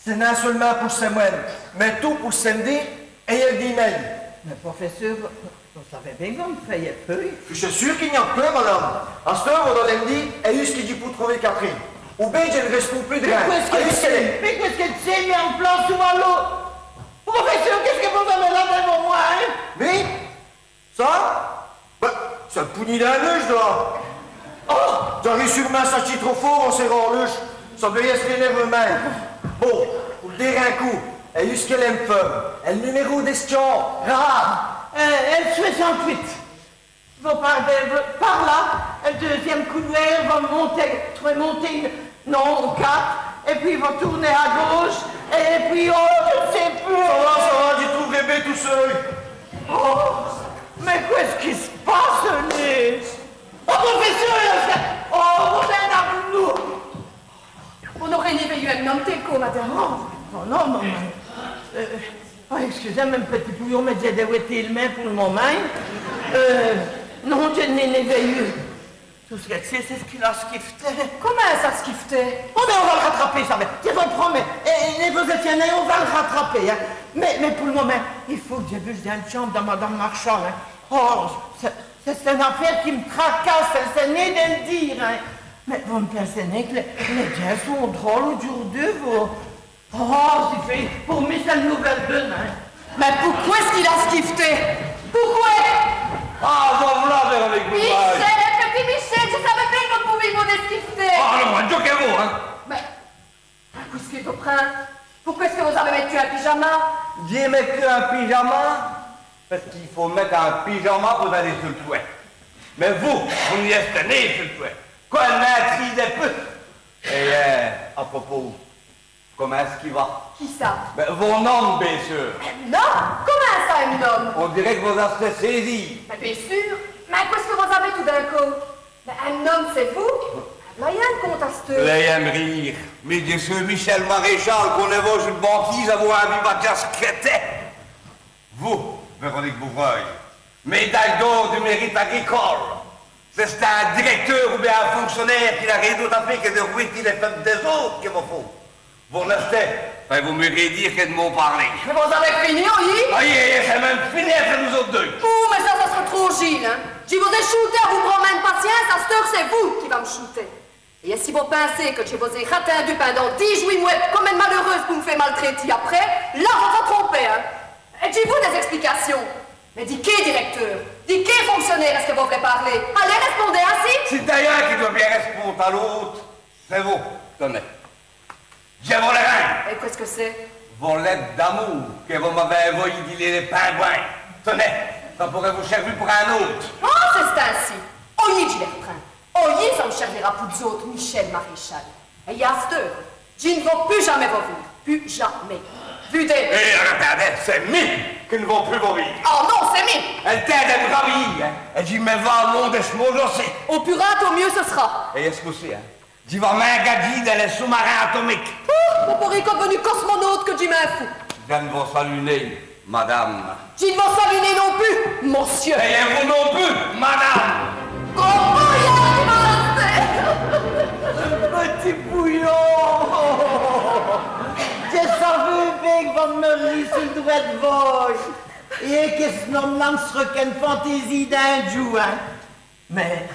c'èst nén seûlemint pou l' sèmwène, mins ètout pou l' sèm'di èyèt l' dîmègne. Mins profèsseûr, vos savèz bén qu'on n' fèyeut pus. Dji seû seûr qu'i gn-a pus, madame. Asteûre, vos-alèz m' dîre èyu ç' qui dj' pou trouver Catherine. Oubén dji n' rèspond pus d' rén. Mins qu'èst-ce qui c'èst? Mins qu'èst-ce qui c'èst, mins in place ou à l'ôte? Profèsseûr, qu'èst-ce qui vos-avez la dèvant vos mwins, in? Mi? Ça? Bén, c'èst l' pougnîye d'in-ôte, là. Oh! Dj'a r'çû m' mèssadje trop fôrt, on sèrant l'ôte. Ça dwèt yèsse l'ènèrv'mint. Bon, pou l' dêrin côp, èyu ç' qu'èle èst, èm feume? Èl numèrô dè s' tchambe, rade. Euh, èl swèssante-wit. Vos partez, vos, par là, èl deûzyinme coulwâr, vos montez, trwès montées, non, quate, èt pwîs vos toûrnez à gauche, èt pwîs, oh, dji n' sé pus. Ça va, ça va, dji trouverè bén tout seû. Oh, mins qu'èst-ce qui s' passe, là? Oh, profèsseûr, oh, vos-èstez avou nous. Vos n'ârîz nén vèyu in-ome tèl côp, madame. Oh, non, non, non, non. Euh, oh, èscusez-m', in p'tit pouyon, mins dj'é dès wêtélements pou l' momint. Euh, non, dji n'é nén vèyu. Tout ç' qui dj' sé, c'èst qu'il a skifté. Comint ça, skifté? Oh, mins on va l' ratraper, ça, mins dji vos l' promèt. Èt, èt, èt vos-è tienez, on va l' ratraper, in. Mins, mins pou l' momint, i faut qui dj' bouze dins l' tchambe da Madame Marchal, in. Oh, c'èst, c'èst, c'èst ène afêre qui m' tracasse, c'èst, c'èst nén dè l' dîre, in. Mins vos n' pinsez nén qui lès, lès djins sont droles audjoûrdu, vous? Oh, si fét, pou mi, c'èst ène nouvèle bone, in. Mins pouqwè èst-ce qu'il a skifté? Pouqwè? Ah, vos v'la, Véronique Bouvreuil. Michel, p'tit Michel, dji saveu bén qui vos n' pouvîz nén skifter. Ah, non, in djoke, in. Mins, qu'èst-ce qui vos prind? Pouqwè èst-ce qui vos-avez mètu in pidjama? Dj'é mètu in pidjama pace qu'i faut mète in pidjama pou aler su l' twèt. Mins vous, vos n'î èstez nén su l' twèt. Quéle mètrîye dè pus. Èt, euh, à propos, comint èst-ce qu'i va? Qui ça? Bén, vo-n-ome, bén seûr. In-ome? Comint ça, in-ome? On dîreut qu' vos-astez sêzîye. Mins bén seûr. Mins qu'èst-ce qui vos-avez tout d'in côp? Mins in-ome, c'èst vous? Lèyez-m' conte asteûre. Lèyez-m' rîre. Mins dji seû Michel Maréchal, qu'on n' vôye jus d' banquîse avou in vî batiasse crétin. Vous, Véronique Bouvreuil, médaille d'or du mérite agricole, c'è-st-in dirècteûr ou bin in fonctionnaire qui n'a rén d'ôte à fé qui d' rwêti lès fèmes dès-ôtes qu'i vos faut. Vos r'nèstez, bin, vos m' f'rez dîre quéne mot pârlé. Mins vos-avèz fini, oyi ? Oyi, c'èst min.me fini ètur nous-ôtes deûs. Oh, mins ça, ça s'reut trop gî, in. Dji vos-é choûté avou branmint d' pacyince, asteûre c'èst vous qui va m' choûter. Èt si vos pinsez qui dj' vos-é ratindu pindant dîj-wit mwès come ène maleûreûse pou m' fé maltrêtî après, la vos vos trompez, in. Èt dji vou dès-èsplicâcions. Mins di qué dirècteûr, di qué fonctionnaire èst-ce qui vos v'lèz pârler ? Alèz, rèspondèz insi. C'èst-a yun qui dwèt bin rèsponde à l'ôte. C'èst vous, tènèz. Dji vos lès rind. Èt qwè-ce qui c'èst ? Vos lètes d'amoûr qui vos m'avèz èvoyî dilé lès pingouins. Tènèz, ça pôreut vos chèrvu pou in-ôte. Oh, c'è-st-insi. Oyi, dji lès r'prind. Oyi, ça m' chèrvira pou d'zôtes, Michel Maréchal. Èt asteûre, dji n' vou pus jamés vos vîr. Pus jamés. Vus d'è... Èt atindèz, c'èst mi qui n' vou pus vos vîr. Oh non, c'èst mi. Èle tèt dè m' raviyî, in. Èt dji m' va au monde èt s' mot dji seû. Au pus râde, au mieus ci s'ra. Èt èst-ce qui c'èst, in ? Dji va m'èngadjî dins lès sous-marins atomikes. Ouh, vos pôrîz co d'v'nu cosmonaute qui dji m'è fou. Dji n' vos salu nén, madame. Dji n' vos salu nén non pus, monsieur. Èt vous non pus, madame. Gros brouillard qui va rèster. P'tit bouyon. Dji saveu bin qu' vos d'meurîz su l' drwèt voye. Èt qui ç' n-ome-là n' s'reut qu'ène fantêsîye d'in djoû, in. Mins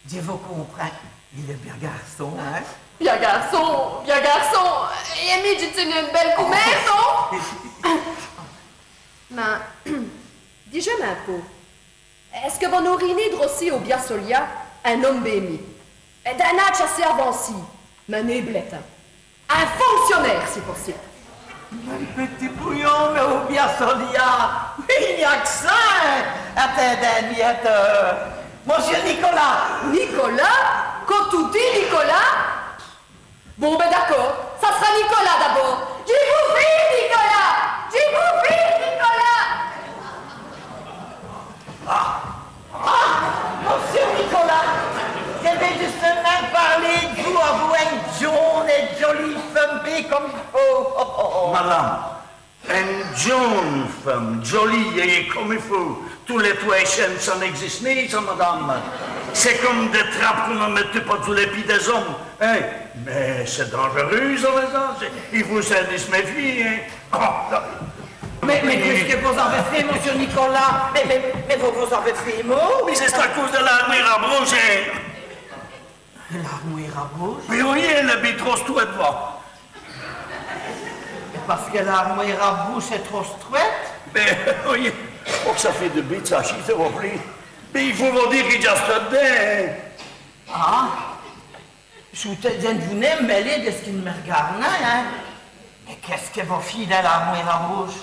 dji vos comprind, il èst bia gârçon, in ? Bia gârçon, bia gârçon. Èt mi, dji seû ène bèle coumére, non ? Mins, dijèz-m' in pau, èst-ce qui vos n'ârîz nén droci au bia solia in-ome bin mis ? D'in-âdje assez avancî, mins nén blèt, in. In fonctionnaire, si possibe. Mins p'tit bouyon, mins au bia solia, i gn-a qu' ça, in. Atindèz ène miète, euh, monsieur Nicolas. Nicolas ? Qwè, toudis Nicolas ? Bon, bin d'acôrd, ça s'ra Nicolas d'abôrd. Dji vou vîr Nicolas ! Dji vou vîr Nicolas ! Ah, ah, monsieur Nicolas, dji vén djustumint pârler d' vous avou ène djon.ne èt djolîye feume, bin come i faut. Madame, ène djon.ne feume, djolîye èt come i faut, tous lès twès èchènes, ça n'ègzisse nén, ça, madame. C'èst come dès trapes qu'on mèt pa-d'zos lès pîds dès-omes, in. Mins c'èst dandj'reûs, ça, mins ça, c'èst, i faut s'è mèfyî, in. Mins, mins qu'èst-ce qui vos-avèz fét, monsieur Nicolas ? Mins, mins, mins vos, vos-avèz fét mau ? Mins c'èst à cause dè l'ârmwére à brouches, in. L'ârmwére à brouches ? Mins oyi, èle èst bin trop strwète, va. Èt pace qui l'ârmwére à brouches èst trop strwète ? Mins oyi, oh, ça fét dès bêtises, s'il vous plaît. Mins i faut vos dîre qui dj'èsteu d'dins, in. Ah. Choûtèz, dji n' vou nén m' mèler dè ç' qui n' mè r'gârde nén, in. Mins qu'èst-ce qui vos fèyèz dins l'ârmwére à brouches ?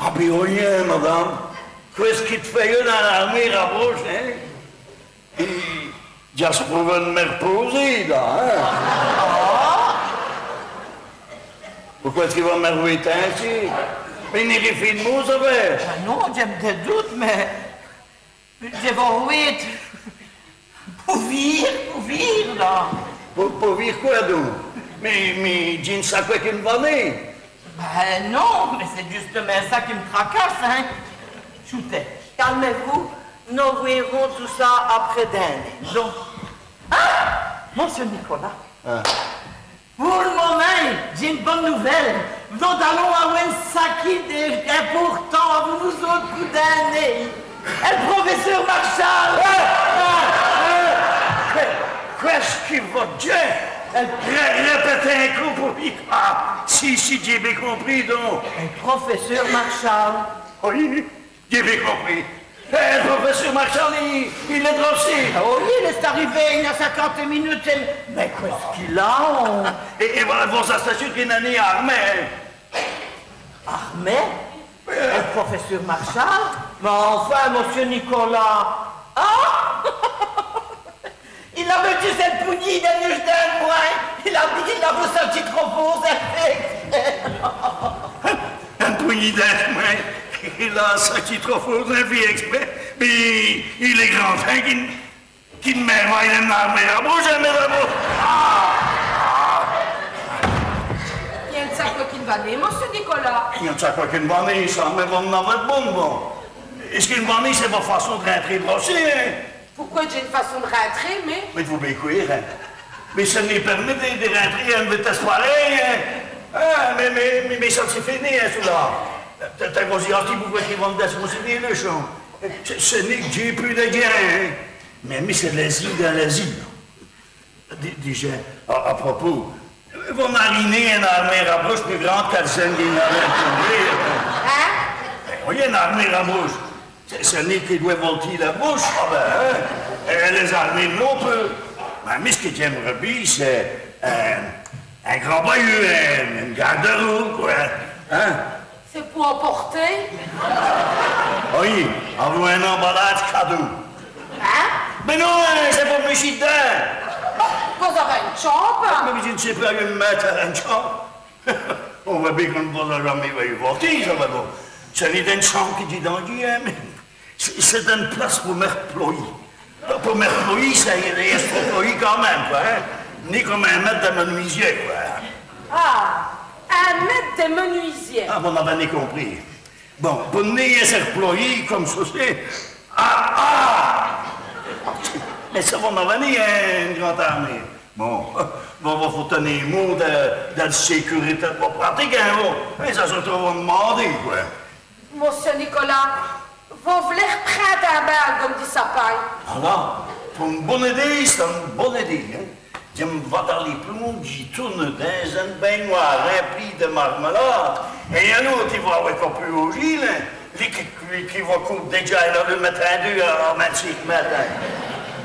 Ah bin, oyi, madame. Qu'èst-ce qui dj' fé dins l'ârmwére à brouches, in ? Èt dj'èsprowe dè m' r'pôser, la, in. Ah ! Poqwè èst-ce qui vos m' r'wétèz insi ? Mins i n'èst rén d' mau, ça va ? Ah non, dji m' doute, mins Dji vos r'wéte. Pou vîr, pou vîr, la. Pou, pou vîr qwè, don ? Mins, mins, dji n' sé qwè qui n' va nén. Bin non, mins c'èst djustumint ça qui m' tracasse, in. Choûtèz. Calmez-vous, nos vîrons tout ça après dîner. Don. Ah ! Monsieur Nicolas. Ah. Pou l' momint, dj'é ène boune nouvèle. Nos-alons awè ène saquî d'important avou nos-ôtes pou dîner. Èl profèsseûr Marchal. Hin ? Hin ? Hin ? Qwè, qwè ç' qui vos d'jèz ? Rè-, rèpètèz in côp pou vîr. Ah, si, si, dj'é bén compris, don. Èl profèsseûr Marchal. Oyi. Dj'é bén compris. Èl profèsseûr Marchal, i, il èst droci. Oh, il èst arivé i gn-a cinquante munutes. Mins qwè ç' qu'il a, on ? Èt, èt vos-astèz seûr qu'i n'èst nén armé ? Armé ? Èl profèsseûr Marchal ? Mins anfin, monsieur Nicolas. Ah ! Il aveut djusse ène pougnîye dè muche dins l' mwin. Il a dit qu'il aveut sèti trop fôrt, c'èst vré. Ène pougnîye dins l' mwin. Il a sèti trop fôrt, c'èst vré, èsprès. Mins il èst grand tins qu'i n', Qué mèrvèye, ène ârméye à brouches, ène ârméye à brouches. Ah ! Ah ! I gn-a ène saqwè qui n' va nén, mossieû Nicolas. I gn-a ène saqwè qui n' va nén, ça, mins vos-ènn'avèz d' bones, bon. Ç' qui n' va nén, c'èst vo façon d' rintrer droci, hin. Poqwè, dj'é ène façon d' rintrer, mins... Mins vos p'lèz crwêre, hin. Mins ça n' èst nén pèrmès d', d' rintrer à ène vitèsse parèye, hin. Ah, mins, mins, mins, mins ça n' si fét nén, hin, ça la. Tèt, tèt, vos-î, asteûre, vos p'lèz vos dèsmoussiner, lès chans. C'èst, c'èst nén qu' dj'é pus d' djins, hin. Mins, mins c'èst d' l'èzî dins l'èzî. Di-, dijèz, à, à propos, vos n'ârîz nén ène ârméye à brouches pus grande qui cèle qui dj' n'a èvè tombé. Hin ? Oyi, ène ârméye à brouches. C'èst, c'èst nén qui dj' dwè voltî lès brouches, ah bin, hin. Èt lès-ârméyes non pus. Mins, mins ç' qui dj'in.m'reu bin, c'èst, euh, in grand bayeû, in, in gârde-robe, qwè. Hin ? C'èst pou èmporter ? Oyi, avou in-embaladje cadéau. Hin ? Mins non, hin, c'èst pou m' mouchî d'dins. Bon, vos-avez ène tchambe ? Mins dji n' sé pus èwou mète ène tchambe. On vwèt bin qu' dji n' vos-a jamés vèyu voltî, ça, mins bon. C'èst nén dins ène tchambe qui dj' dwè djî, hin, mins c'èst, c'èst ène place pou m' èrployî. Pou m' èrployî, ça, i fåt èrsse èrployî quand min.me, qwè, hin. Nén come in mète di mènuisier, qwè. Ah, in mète di mènuisier. Ah, vos n'avèz nén compris. Bon, pou nén yèsse èrployî come ça, c'èst... Ah, ah ! Mins ça, vos n'avèz nén, hin, ène grande ârméye. Bon, vos, vos fåt tènir mot di, di l' sécurité d' vos pratiques, hin, bon. Mins ça, c'èst trop vos d'mander, qwè. Mossieû Nicolas, vos v'lèz r'prinde in bin, come dit Sapin. V'là, c'èst ène bone idéye, c'èst ène bone idéye, hin. Dji m' va daler plondjî tout nu dins ène bingnwâre rimplie di marmèlâde. Èt in-ôte, i va awè co pus aujî, hin. Li qui, qui, qui va côper dèdja l'alumète in deûs à, à vint-cink mètes, hin.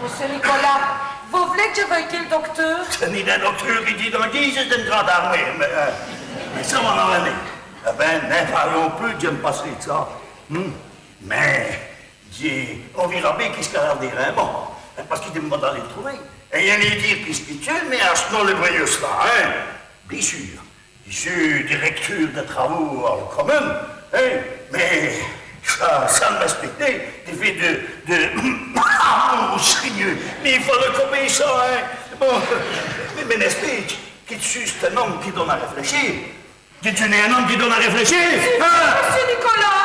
Mossieû Nicolas, vos v'lèz qu' dji vèye l' docteûr ? C'èst nén in docteûr qui dj' dwè djî, c'è-st-ène grande ârméye, mins, euh, mins ça, vos n'avèz nén. Èt bin, n'è pârlans pus, dji m' passe di ça. Hmm. Mins, dji, on vîra bin qwè ç' qu'èle va dîre, hin, bon, pace qui dji m' va daler l' trouver. Èt dji lî dîré qwè ç' qui dj' di, mins à ç' nom-là, vèyez ça, hin. Bin sûr, dji su dirècteûr dès travaus à l' comune, hin, mins ça, ça n' m'èsplique nén, dji fé di, di, ah, mon Sègneûr, mins i fåt l' coper ça, hin. Bon, mins, mins n'èspèche, qui dj' su in-ome qui done à réflèchi. Dji n' su nén in-ome qui done à réflèchi, hin ? Mossieû Nicolas !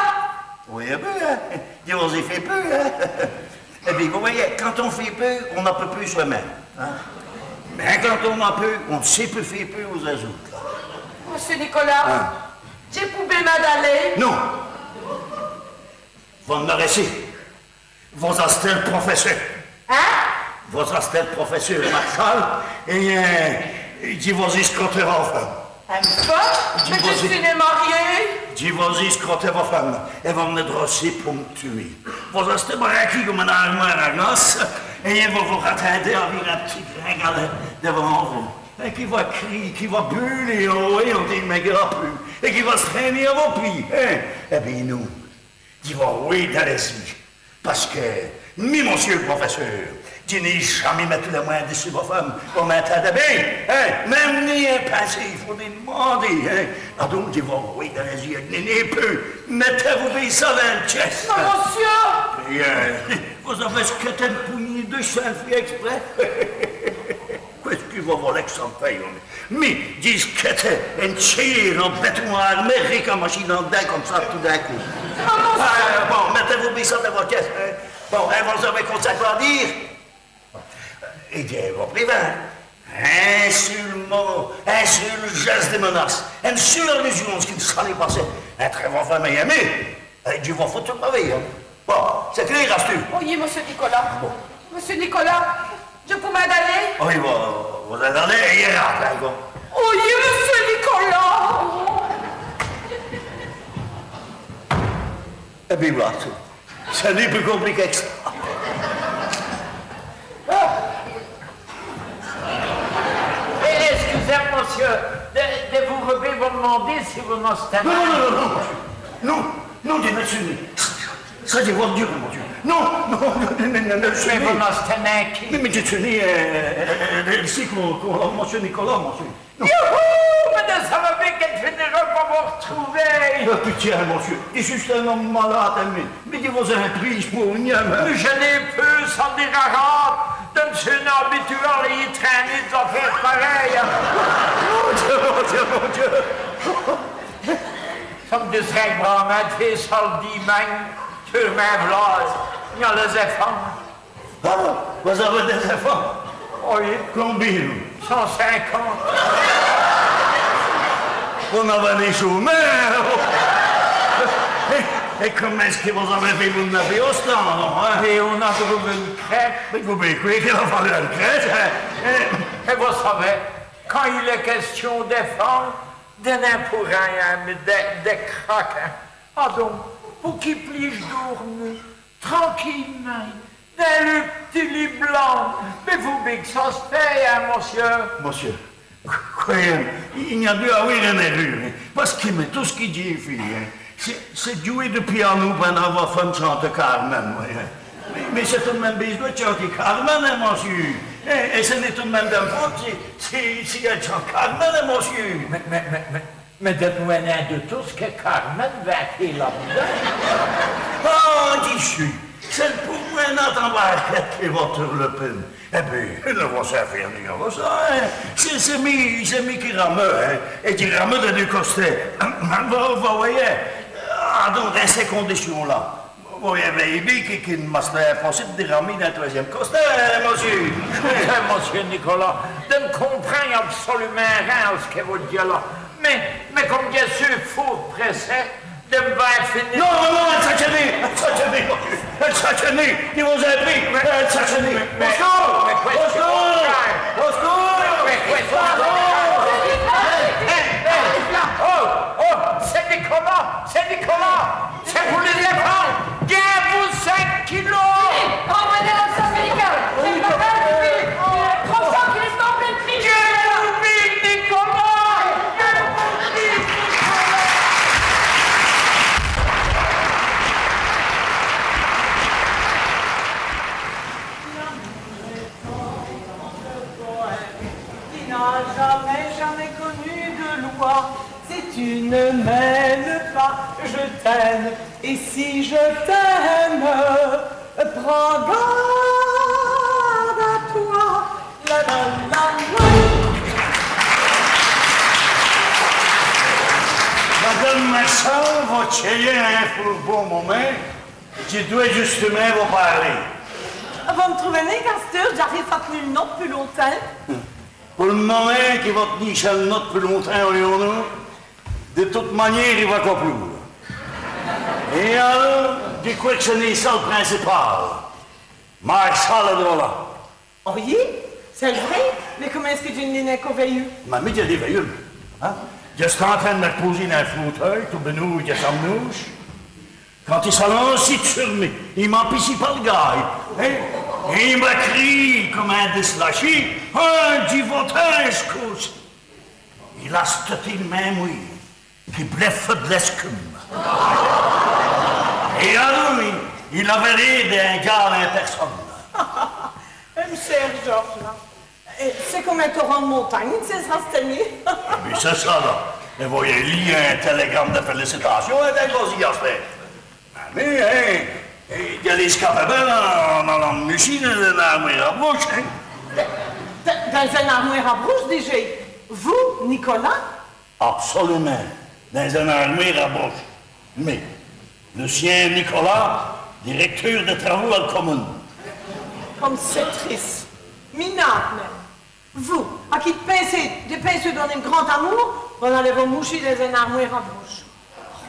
Oyi, bin, hin, dji vos-è fé peû, hin. Èt bin, vos vèyez, quand on fét peû, on n' a pus peû soi-min.me, hin. Mins quand on a peû, on n' sét pus fé peû aus-ôtes. Mossieû Nicolas, hin, dji pou bin m' daler ? Non. Vos n'arèstez. Vos-astèz l' profèsseûr. Hin ? Vos-astèz l' profèsseûr Marchal, èt, euh, dji vos-î scrotè vo feume. Ène feume ? Mins dji n' su nén marié. Dji vos-î scrotè vo feume, èt vos v'nèz droci pou m' tuwer. Vos-astèz braqué come ène ârmwêre à glace, èt vos vos ratindèz à vîr in p'tit gringos d'vant vos. Èt qui va criyî, qui va bûler, oh, èt on n' dîreut pus, èt qui va s' trin.ner à vos pîds, hin ? Èt bin non. Dji vos wè dins lès-îs. Pace qui, mi, mossieû l' profèsseûr, dji n'é jamés mètu lès mwins dissus vo feume, vos m'intindèz bin, hin, min.me nén in pinsé, i fåt d'mander, hin. Adon, dji vos wè dins lès-îs, dji n'é pus, mètèz-vous bin ça dins l' tièsse. Mins mossieû ! Èt, euh, vos-avez scotè ène pougnêye d' chins fét èsprès. Qwè ç' qui vos v'lèz qu' ça m' faye, omi ? Mi, dji scotè ène tchèyêre è bèton armé, rén qu' à machî d'dins come ça tout d'in côp. Ah, bon, mètèz-vous bin ça dins vo tièsse, hin. Bon, èt vos-avez co saqwè à dîre ? Èt dji vos prévin, in seûl mot, in seûl jèsse di menace, ène seûle alusion, ç' qui n' sâreut passer intrè vo feume èt mi, èt dji vos foû pus d' ma vîye, hin. Bon, c'èst clér, asteûre ? Oyi, mossieû Nicolas. Bon. Mossieû Nicolas, dji pou m'in daler ? Oyi, vos, vos-è-z-alèz, èt rade, hin, bon. Oyi, mossieû Nicolas. Èt bin v'là, c'èst, c'èst nén pus compliqué qu' ça. Èt, èscusèz-m', mossieû, dji, dji vôreu bin vos d'mander si vos n'astèz... Non, non, non, non, mossieû. Non, non, dji n' su nén. Ça, dji vos l' dîreu, mossieû. Non, non, non, non, non, dji n' su nén. Mins vos n'astèz nén qui ? Mins, mins dji n' su nén, euh, euh, euh, ci, qu'on, qu'on, mossieû Nicolas, mossieû. Non. Youhou ! Mins dji saveu bin qui dj' finireû pa vos r'trouver. Euh, pitié, mossieû. Dji su in-ome malade, hin, mins, mins dji vos-è prîye, dji n' pou nén, mins... Mins dji n'é pus, ça n' dîrè rén. Dji n' su nin abituwé a lèyî trin.ner dès-afêres parèyes. Mon Dieu, mon Dieu, mon Dieu. Ça m' distreut brâmint, ça, l' dîmègne, sur mès v'lâjes, i gn-a lès-èfants. Ah, vos-avez dès-èfants ? Oyi. Combén ? Cint cinquante. Vos n'avez nin chômé, hin ? Èt, èt comint èst-ce qui vos-avez fét pou 'nn'aver ostant, hin ? Èt on-a trouvé ène crèche. Mins vos p'lez crwêre qu'i a falu ène crèche, hin ? Èt vos savez, quand il èst quèstion d'èfants, dji n' pou rin, hin, mins dji, dji craque, hin. Adon, pou qu'i pwèsse dôrmî tranquélemint dins l' p'tit lét blanc. Mins vos vèyez qu' ça s' fét, hin, mossieû. Mossieû, crwèyez-m', i gn-a dû awè ène èreûr, hin. Pace qui, mins, tot ç' qui dj' fé, hin, c'èst, c'èst djouwer do piano pindant qu' vos f'nez tchanter Carmen, hin. Mins, mins c'èst tot l' min.me bèsdwèt d' tchanter Carmen, hin, mossieû. Èt, èt ç' n'èst tot l' min.me dès feumes si, si, si èle tchante Carmen, hin, mossieû. Mins, mins, mins, mins, Mins dîtes-m' nin du tout ç' qui Carmen va fé la-d'dins. Ah, dji seû, c'èst l' pôve mènate en barquète qui va turlupiner. Èt bén, dji n' vos fé nin avou ça, hin. C'èst, c'èst mi, c'èst mi qui rame, hin. Èt dji rame dès deûs costés. Vos, vos vèyez. Adon, dins cès condicions-là, vos vèyez bén qui, qu'i m'-a stî impossibe di ramer dins l' trwèsième costé, hin, mossieû. Acoutez, mossieû Nicolas, dji n' comprind absolumint rin a ç' qui vos d'jez la. Mins, mins come dji seû fôrt prèssé, dji m' va fini. Non, non, non, èle s'a tchenûwe, èle s'a tchenûwe, mossieû, èle s'a tchenûwe, dji vos-è prîye, mins, èle s'a tchenûwe. Mins, mins, au secours, mins qu'èst-ce qui... Au secours, au secours. Mins qu'èst-ce qui... Hé, hé, hé, oh, oh, c'èst Nicolas, c'èst Nicolas. C'èst pou lès-èfants. Dj'é vos cénq kilos. Ramenez la service médical. C'est pas grave, il est trop choc, il est en pleine crise. Dj'é vos pîre, Nicolas. Dj'é vos pîre, Nicolas. Qui n'a jamais, jamais connu de loi. Si tu ne m'aimes pas, je t'aime. Et si je t'aime, prends garde à toi. La, la, la, la. Madame Marchal, vos tchèyez à in fôrt bon momint. Dji dwè djustumint vos pârler. Vos n' trouvez nin qu'asteûre, dj'arive à t'nu l' note pus longtimps ? Pou l' momint qui vos t'nîz l' note pus longtimps, oyi, non ? Di toute maniére, i va co ploûre. Èt alôrs, dji crwè qu' ci n'èst nin ça l' principal. Marchal èst d'vant là. Oyi, c'èst l' vraî, mins comint èst-ce qui dji n' l'é nin co vèyu ? Mins mi, dji l'é vèyu, hin ? Dji stu in trin d' mi r'pôser dins l' fauteuy, tot binauje, dji same mouche. Quand i s'a lancî sur mi, i m'a pissî pa l' gaye, hin ? Èt i m'a criyî come in dislachî : « Hin, dji vos-è scousse ! » Il a stî tél'mint mouwé qu'i blèfe di l'èscume. Èt adon, il aveut l'êr d'in diâle in pèrsone. Ème, chèr Georges, là. Èt c'èst come in toran d' montagne, c'èst ça, c'èst mi. Mins c'èst ça, là. Èt vos vèyez, in tèlègrame di félicitations, èt dins vos-îs, astèr. Ah, mins, hin, èt dji lès scapè bén, hin, en alant m' muchî dins ène ârmwêre à brouches, hin. Dins, dins ène ârmwêre à brouches, dijez ? Vous, Nicolas ? Absolumint, dins ène ârmwêre à brouches. Mins, Lucien Nicolas, dirècteûr dès travaus à l' comune. Come c'èst trisse. Minâde minme. Vous, à qui dj' pinseû, dj' pinseû d'on-ome grand amoûr, vos-alez vos mouchî dins ène ârmwêre à brouches.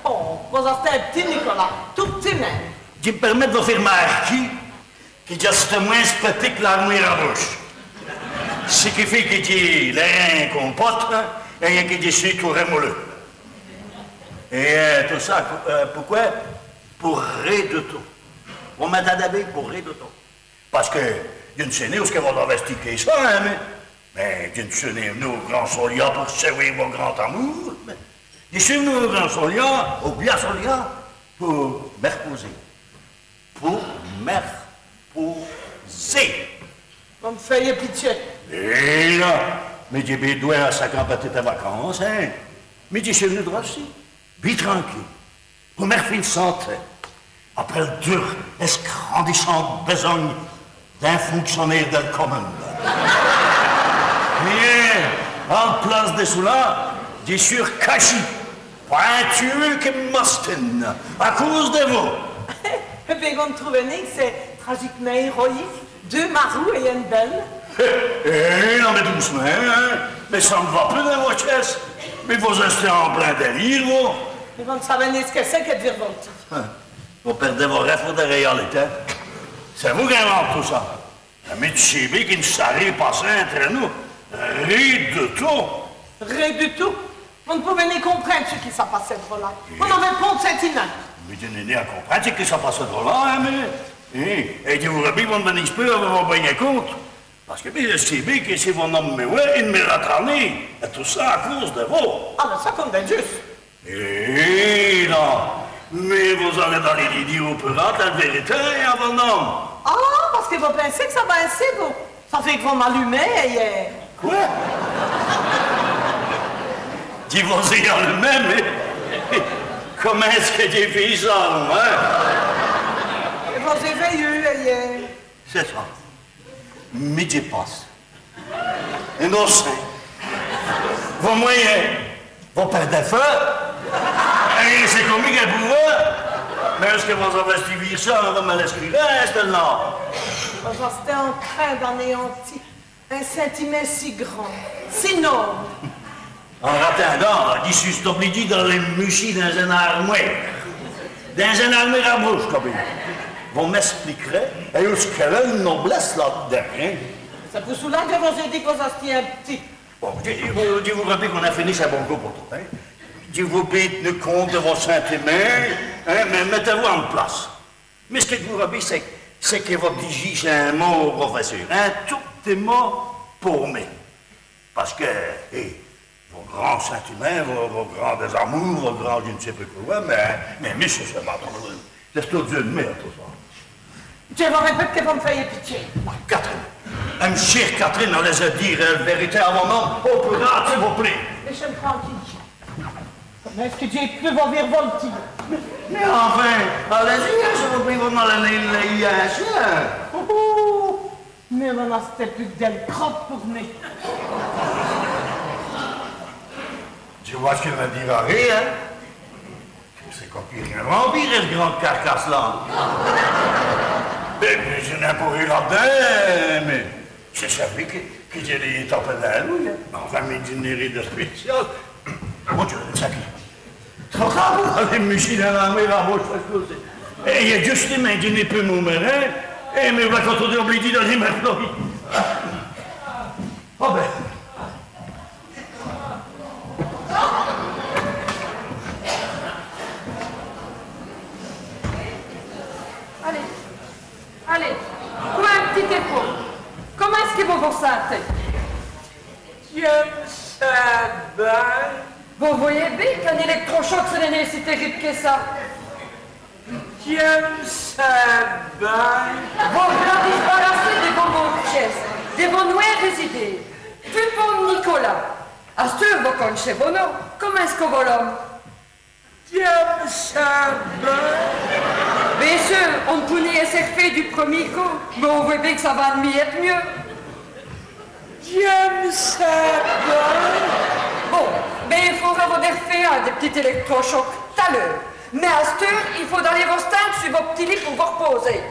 Oh, vos-astez in p'tit Nicolas, tot p'tit minme. Dji m' pèrmèt di vos fé r'mârquer qui dj'asteûre mwins p'tit qui l'ârmwêre à brouches. Ci qui fét qui dj'é l'rin qu'on pote, èt qui dj' seû tot rèmoulou. Èt, euh, tot ça, pou-, euh, pouqwè ? Pou rén du tout. Vos m'ètindez bén, pou rén du tout. Pace qui dji n' sé nin ousqu'i vos-avez stiké ça, hin, mins, mins dji n' seû nin v'nu au Grand Solia pou r'çûre vos grands amoûrs. Dji seû v'nu au Grand Solia, au Bia Solia, pou m' r'pôser. Pou m' r'pôser. Vos m' fèyez pitié. Èt là, mins dj'é bén dwèt à saquants p'titès vacances, hin. Mins dji seû v'nu droci, bén tranquile. Pou m' r'fé ène santé, après l' dure èt scrandissante bèsogne Dins fonctionnaire dèl comune. Mins, en place di çoula, dji sû cachî. Pwintwès come mastine, à cause di vous. Èt bin, vos n' trouvez nin qu' c'èst trajikemint èroïque, deûs marous èt ène bèle ? Hé, hé, non, mins doûcemint, hin. Mins ça n' va pus dins vo tchèsse. Mins vos-èstez en plin délire, vous. Mins vos n' savez nin ç' qui c'èst qui d' vîr voltî. Hin. Vos pèrdez vo rèflès di réalité. C'èst vous qu'invintez tout ça. Mins dji sé bin qu'i n' sâreut nin passer ètur nous. Rin du tout. Rin du tout. Vos n' p'lèz nin comprinde ç' qui s'a passé drola. Vos n'avez pont d' sintimint. Mins dji n'é nin à comprinde ç' qui s'a passé drola, hin, mins, hin, èt dji vôreu bin qu' vos n' v'nîz pus avou vos bègnes contes. Pace qui bin, dji sé bin qui si vo-n-ome mi wèt, i n' mi rattrape nin. Èt tout ça à cause di vous. Ah, mins ça, come djusse. Hé, non. Mins vos-alez daler li dîre au purat, la vèrité, hin, vo-n-ome. Ah, pace qui vos pinsez qu' ça va insi, vous. Ça fét qu' vos m'alumez, hin. Qwè ? Dji vos-é alumé, mins comint èst-ce qui dj'é fét ça, hin ? Vos-é vèyu, hin. C'èst ça. Mins dji passe. Èt non, c'èst vos mwèyins. Vos pèrdez feu. Èt c'èst comique pou vous. Mins èst-ce qui vos-avèz stî vîr ça, hin, dins mès lèsprîs, hin, c'èst-èl-là ? Vos-èstez en trin d'anéanti in sintimint si grand, si nobe. En ratindant, dji sû oblidjî d'aler m' muchî dins ène ârmwêre. Dins ène ârmwêre à brouches, come on dit. Vos m'èspliquerez, èyu ç' qu'èle èst l' noblèsse là-d'dins, hin ? C'èst pou çoula qu' dji vos-é dit qu' vos-èstîz in p'tit. Bon, dji, dji vôreu bin qu'on-z-è finisse in bon côp pou totes, hin. Dji vou bin tinu compte di vos sintimints, hin, mins mètez-vous à m' place. Mins ç' qui dj' vôreu bin, c'èst, c'èst qui vos dijîje in mot au profèsseûr, in tout p'tit mot pou mi. Pace qui, hé, vos grands sintimints, vos, vos grands-amours, vos grands dji n' sé pus qwè, mins, mins, mins c'èst, c'èst ma... C'èst tout d'in, mins tout ça. Dji vos rèpète qui vos m' fèyez pitié. Cat'rine, èm' chér Cat'rine, alez-è dîre èl vèrité à vo-n-ome, au pus râde, s'i vos plét. Lèyez-m' tranquile. Mins èst-ce qui dj' pô vos vîr voltî ? Mins, mins enfin, alez-è, hin, si vos v'lez, vos n'alez nin lèyî in chén. Ouh, mins vos n'astez pus qu' dèl crote pou mi. Dji vwè ç' qu'èle va dîre, hin. C'èst come pus rin, ç' grande carcasse-là. Mins, mins dji n'é pus rin là-d'dins, mins... C'èst ça, oyi, qui, qui dj' lî tapé dins l'ouye, hin. Mins enfin, mins dji n'é rin d' spécial. Mon Dieu, ça qui... Trop târd, alez, m' muchî dins l' mèrin, à bouche, ça, c'èst... Èt, èt justumint, dji n'é pus m' mèrin, èt mi v'la toudi oblidjî d'aler m' flobî. Oh bin. Alez. Alez, fèyez in p'tit èfôrt. Comint èst-ce qui vos vos sintez ? Dji m' sins bin. Vos vèyez bin qu'in-èlèctrochoc, ci n'èst nin si tèribe qui ça. Dji m' sins bin. Vos v'la disbarassé di vos mauves tchèsses, di vos nwârès idéyes. Tout pont Nicolas. Asteûre, vos con'chèz vo nom. Comint èst-ce qu'on vos lome ? Dji m' sins bin. Bin seûr, on n' pout nin èsse fét du preumî côp, mins on vwèt bin qu' ça va in miète mieus. Dji m' sins bin. Bon, bin i faura vos dèrfé in p'tit èlèctrochoc t't-à l'eûre. Mins asteûre, i faut daler vos stinde su vo p'tit lit pou vos r'pôser.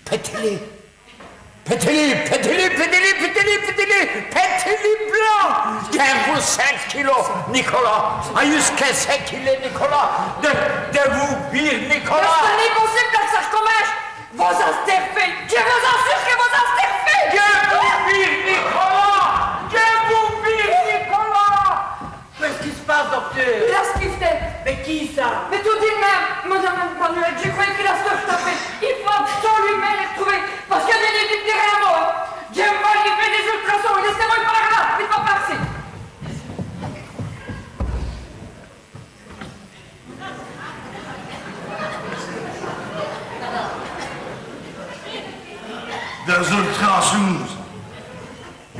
Pètez-li ! Pètez-li ! Pètez-li ! Pètez-li ! Pètez-li ! Pètez-li blanc ! Dji vou cénq kilos, Nicolas ! Ayu, cénq kilos, Nicolas ! Dji, dji vou vîr Nicolas ! C'èst nin possibe qu' ça r'cominche ! Vos-astez r'fét ! Dji vos-assure qui vos-astez r'fét ! Dji vou vîr Nicolas ! Dji vou vîr Nicolas ! Qu'èst-ce qui s' passe, docteûr ? Il a skifté. Mins qui ça ? Mins toudi l' min.me, Madame Emmanuel, dji crwèyeu qu'il a stî r'tapé. I faut absolumint l' ritrouver, pace qui dji n'é nin dit rin au monde. Dji m' va lî fé dès ultrasons, lèyez-m' par là, i faut passer. Dès ultrasons.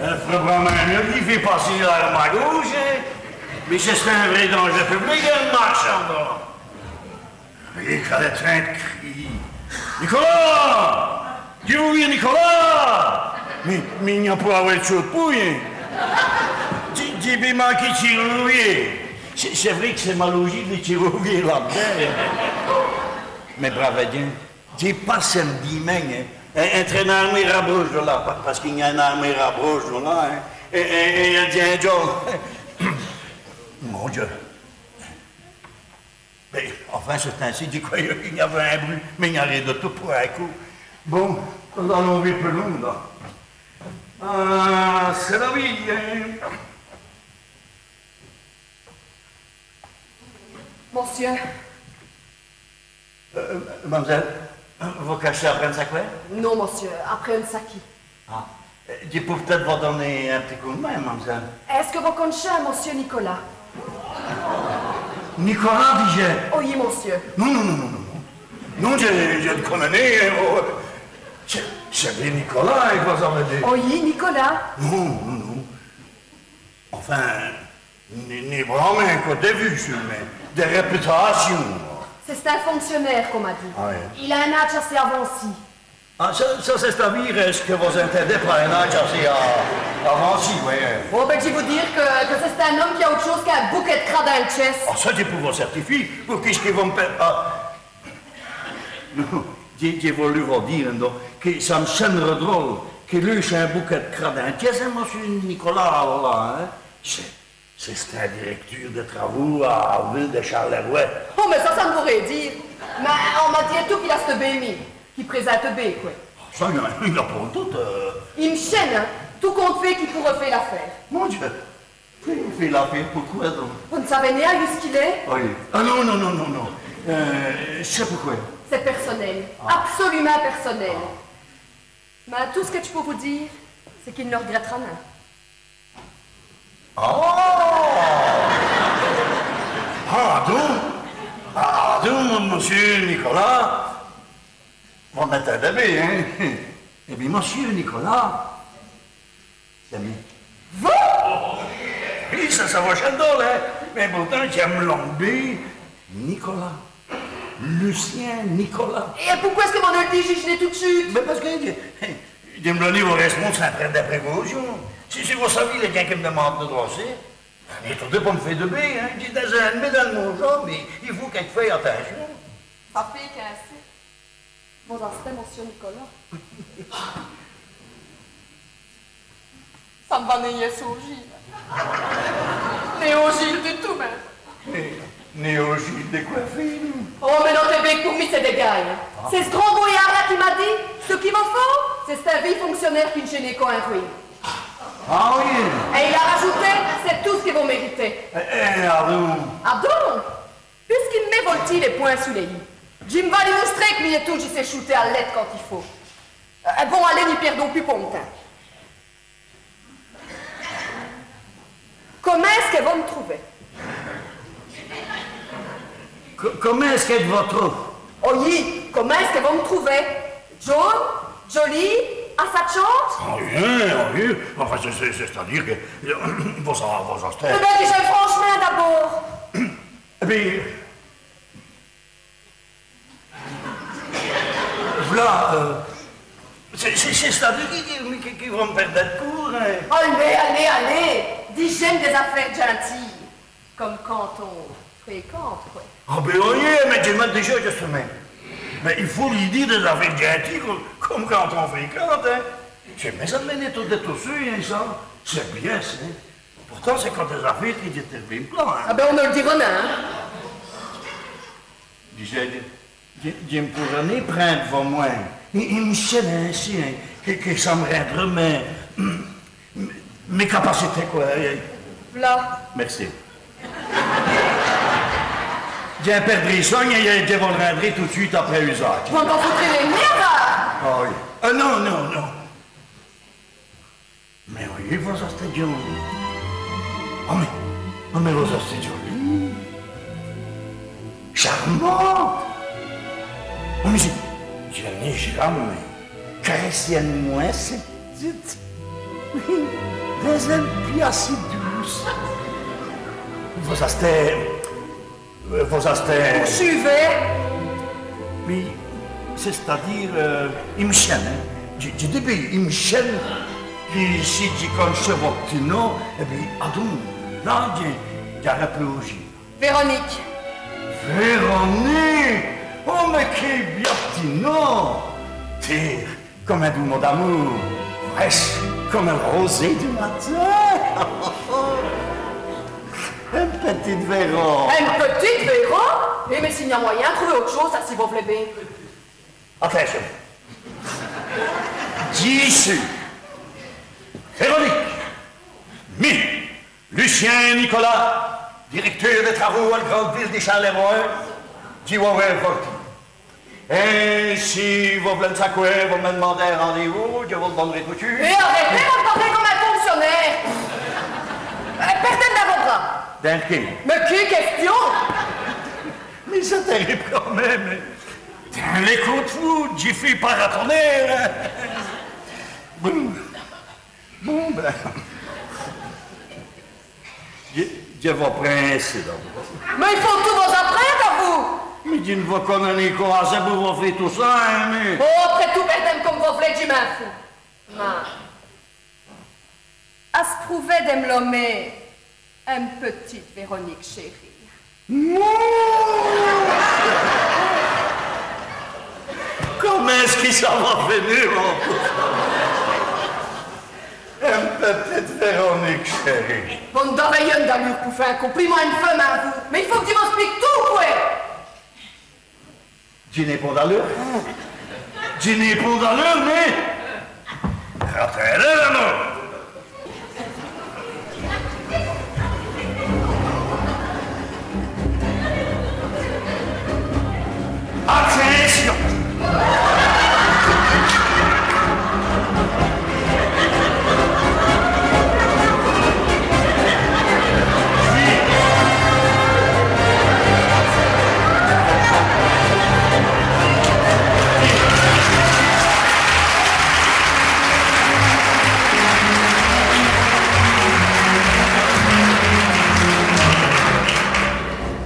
Èle f'reut vraimint mieus d' lî fé passer l'arme à gauche, hin. Mins c'è-st-in vré dandjeu public, ène marchande. Èt qu'èle èst in trin d' criyî : Nicolas ! Dji vou vîr Nicolas. Mins, mins i gn-a pont awè d' tchôd pou li, hin. Dji, dji vou mins qu'i tchîre au vî. C'èst, c'èst vré qu' c'èst malaujî d' li tchîre au vî la-d'dins. Mins brave djin, dji passe in dîmègne, hin, ètur ène armwêre à broches la, pa-, pace qu'i gn-a ène armwêre à broches la, hin, èt, èt, èt, èt, èt, èt, mon Dieu. Mins, enfin, c'èst insi, dji crwèyeû qu'i gn-aveût in brût, mins i gn-a rén du tout pou in côp. Bon, alons vite pus lon, la. Ah, c'èst la vîye, hin. Monsieur. Euh, mam'zèle, vos cachîz après ène saqwè ? Non, monsieur, après ène saquî. Ah, euh, dji pou p'tète vos doner in p'tit côp d' mwin, mam'zèle. Èst-ce qui vos con'chèz Monsieur Nicolas ? Nicolas, dijèz ? Oyi, monsieur. Non, non, non, non, non, non. Non, dji, dji n' conè nén, hin, oh, c'èst, c'èst bén Nicolas, hin, qu' vos-avez dit. Oyi, Nicolas. Non, non, non. Enfin, nén, nén brâmint qu' dè vûwe seûlemint, dè rèputation. C'è-st-in fonctionnaire, come on dit. Ah, oyi. Il a in-âdje assez avancî. Ah, ça, ça, c'èst-à-dîre, èst-ce qui vos-ètindez pa in-âdje assez a-, avancî, oyi. Oh, bén, dji vou dîre qui, qui c'è-st-in-ome qui a ôte chôse qu'in bouquèt d' cras dins l' tièsse. Ah, ça, dji pou vos l' cèrtifiyî, pou qui, qui vos m' pè-, ah. Non, dji, dji voleû vos dîre, don, qui ça m' chènereût drole, qu'i lûche in bouquèt d' cras dins l' tièsse, hin, monsieur Nicolas, la, hin. C'èst C'è-st-in dirècteûr dès travaus a, a l' vile di Châlèrwè. Oh, mins ça, ça n' vout rén dîre. Mins on m'a dit ètout qu'il asteut bén mis, qu'i présinte bén, qwè. Ça, i gn-a, i gn-a pont d' doute, euh. I m' chène, hin. Tout compte fét qu'i pôreût fé l'afêre. Mon Dieu. Fé, fé l'afêre, pouqwè don ? Vos n' savez nén èyu ç' qu'il èst ? Oyi. Ah non, non, non, non, non. Euh, c'èst pouqwè ? C'èst pèrsonèl. Ah. Absolumint pèrsonèl. Ah. Mins tout ç' qui dj' pou vos dîre, c'èst qu'i n' r'grèt'ra nén. Ah ! Pardon ? Pardon, mon, monsieur Nicolas. Vos m'ètindez bén, hin ? Èt bén, monsieur Nicolas, c'èst mi. Vous ? Oyi, ça, ça vos chène drole, hin ? Mins pourtant, dji m' lome bén Nicolas. Lucien Nicolas. Èt pouqwè èst-ce qui vos n' èl dijîz nén tout d' chûte ? Mins pace qui, dji, dji m' done vos rèsponses sins prinde dès précaujons. Si, si vos savîz lès djins qui m' dimand'nut dè droci, mins todi, pou m' fé du bén, hin, dji désinde mins dins l' mon djon, mins i faut qui dj' fèye atincion. Ça fét qu'insi. Vos-astez Monsieur Nicolas. Ça m' va nén yèsse aujîye. Nén aujîye du tout, mins. Nén, nén aujîye dè qwè fé, non ? Oh, mins notez bén qu' pour mi, c'èst dègaye. Ah. C'èst ç' grand brouillard-la qui m'a dit, ç' qu'i vos faut, c'è-st-in vî fonctionnaire qui n' sét nén co in rwéye. Ah oyi. Èt il a rajouté, c'èst tout ç' qui vos méritez. Eh, eh, ah bon ? Ah bon ? Pusqu'i m' mèt voltî lès pwints su lès i, dji m' va li moustrer qu' mi ètout dji sé choûter à l' lète quand i faut. Euh, bon, alez, ni pièrdons pus pont d' timps. Comint èst-ce qui vos m' trouvez ? Co-, comint èst-ce qui vos m' trouvez ? Oyi, comint èst-ce qui vos m' trouvez ? Djon.ne, djolîye, assatchante ? Ah oyi, ah oyi. Enfin, c'èst, c'èst, c'èst-à-dîre qui, euh, vos, vos-astez... Èt bén, dijèz-l' franch'mint d'abôrd. Èt bén, v'la, euh, c'èst, c'èst, c'èst-à-dîre qui, qui, qui, qui vos m' pèrdez d' coûrt, hin. Alez, alez, alez, dijèz-m' dès-afêres djintîyes, come quand on fréquente, qwè. Ah bén oyi, mins dji m' dîjeû djustumint. Mins i faut lyi dîre dès-afêres djintîyes come, come quand on fréquente, hin. C'èst, mins ça n' m'èst nén toudi, toudi, hin, ça. C'èst bén, hin. Pourtant, c'èst co dès-afêres qui dj' èteu bén plan, hin. Ah bén, on n' èl dîreut nén, hin. Dijèz, dji, dji, dji n' pôreû nén prinde vos mwins. I, i m' chène insi, hin, qui, qui ça m' rindereut mès, mès capacités, qwè. V'la. Mèrci. Dji pèrdré sogne èt dji vos l' rindré tout d' swite après ûsadje. Vos n' vos foutrez nén d' mi, va ? Ah oyi. Ah non, non, non. Mins oyi, vos-astez djolîye. Oh, mins, oh, mins vos-astez djolîye. Charmante. Oh, mins dji, dji n'é jamés carèssé ène mwin si p'tite. Dins ène pwèsse si douce. Vos-astez Euh, vos-astez... Poursuivez. Mins, c'èst-à-dîre, euh, i m' chène, hin. Dji, dji di bén, i m' chène qui si dji con'cheu vo p'tit no, èh bén, adon, la, dj'a, dj'a r'pus aujî. Véronique. Véronique ! Oh, mins qué bia p'tit no ! Tére come in doûs mot d'amoûr, frèche come èl rôsêye du matin. Ène pitite Véro. Ène pitite Véro ? Èh, mins s'i gn-a moyén, trouvez ôte chôse, ça, si vos v'lez bén. Atincion. Dji seû Véronique. Mi, Lucien Nicolas, dirècteûr dès travaus à l' grande vile di Châlèrwè, dji vos wè voltî. Èt si vos v'lez m' sacouwer, vos m' dimandez randez-vous, dji vos l' don'ré tout d' chûte. Mins arètez dè m' pârler come in fonctionêre. Èh, pèrdez-m' dins vos bras. Dins qué ? Mins qué quèstion ! Mins c'èst tèribe quand min.me. Dins lès coûps d' foûde, dji fé paratonêre. Bon. Bon, bén. Dji, dji vos priye, don. Mins i faut tout vos aprinde, à vous. Mins dji n' vos conè nén co assez pou vos fé tout ça, in, mins... Bon, après tout, pèrdez-m' come vos v'lez, dji m'è fou. Mins asprouvrez dè m' lomer ène pitite Véronique chérie. Mon Dieu ! Comint èst-ce qui ça va fini, mon Dieu ? Ène pitite Véronique chérie. Vos n'avez nén d'alure pou fé in complimint à ène feume, in, vous. Mins i faut qui dj' vos èsplique tout, qwè. Dji n'é pont d'alure. Dji n'é pont d'alure, mins... Ratindez, la môre. Atincion.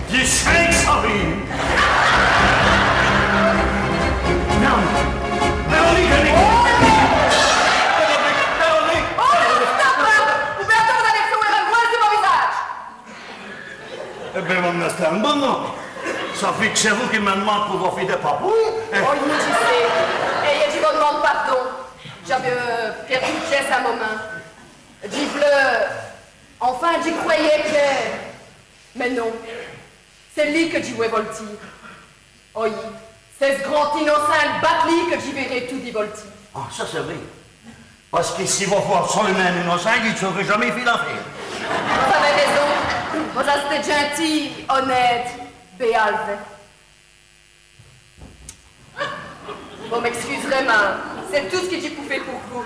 Dji sé qu' ça rive. Non. Véronique, Véronique. Oh, Véronique, Véronique. Oh, stop, hein. Ou bén atinde, vos-alez fé ène brûle su m' visadje. Èh bén, mins ça, bon, non. Ça fét qu' c'èst vous qui m' dimandez pou vos fé dès papouyes. Oh, mi dj' sé. Èt dji vos dimande pardon. Dj'aveu, euh, pièrdu l' tièsse in momint. Dji v'leû, enfin, dji crwèyeû qui... Mins non, c'èst li qui dji vwè voltî. Oyi, c'èst ç' grand inocint bèt-là qui dji vwêreû toudi voltî. Ah, ça c'èst vré. Pace qui si vos foûrez seûlemint inocint, i n' s'âreut jamés fét l'afêre. Vos-avez réson. Vos-astez djinti, onête, bèlve. Vos m'èscus'rez, mins c'èst tout ç' qui dj' pou fé pou vous.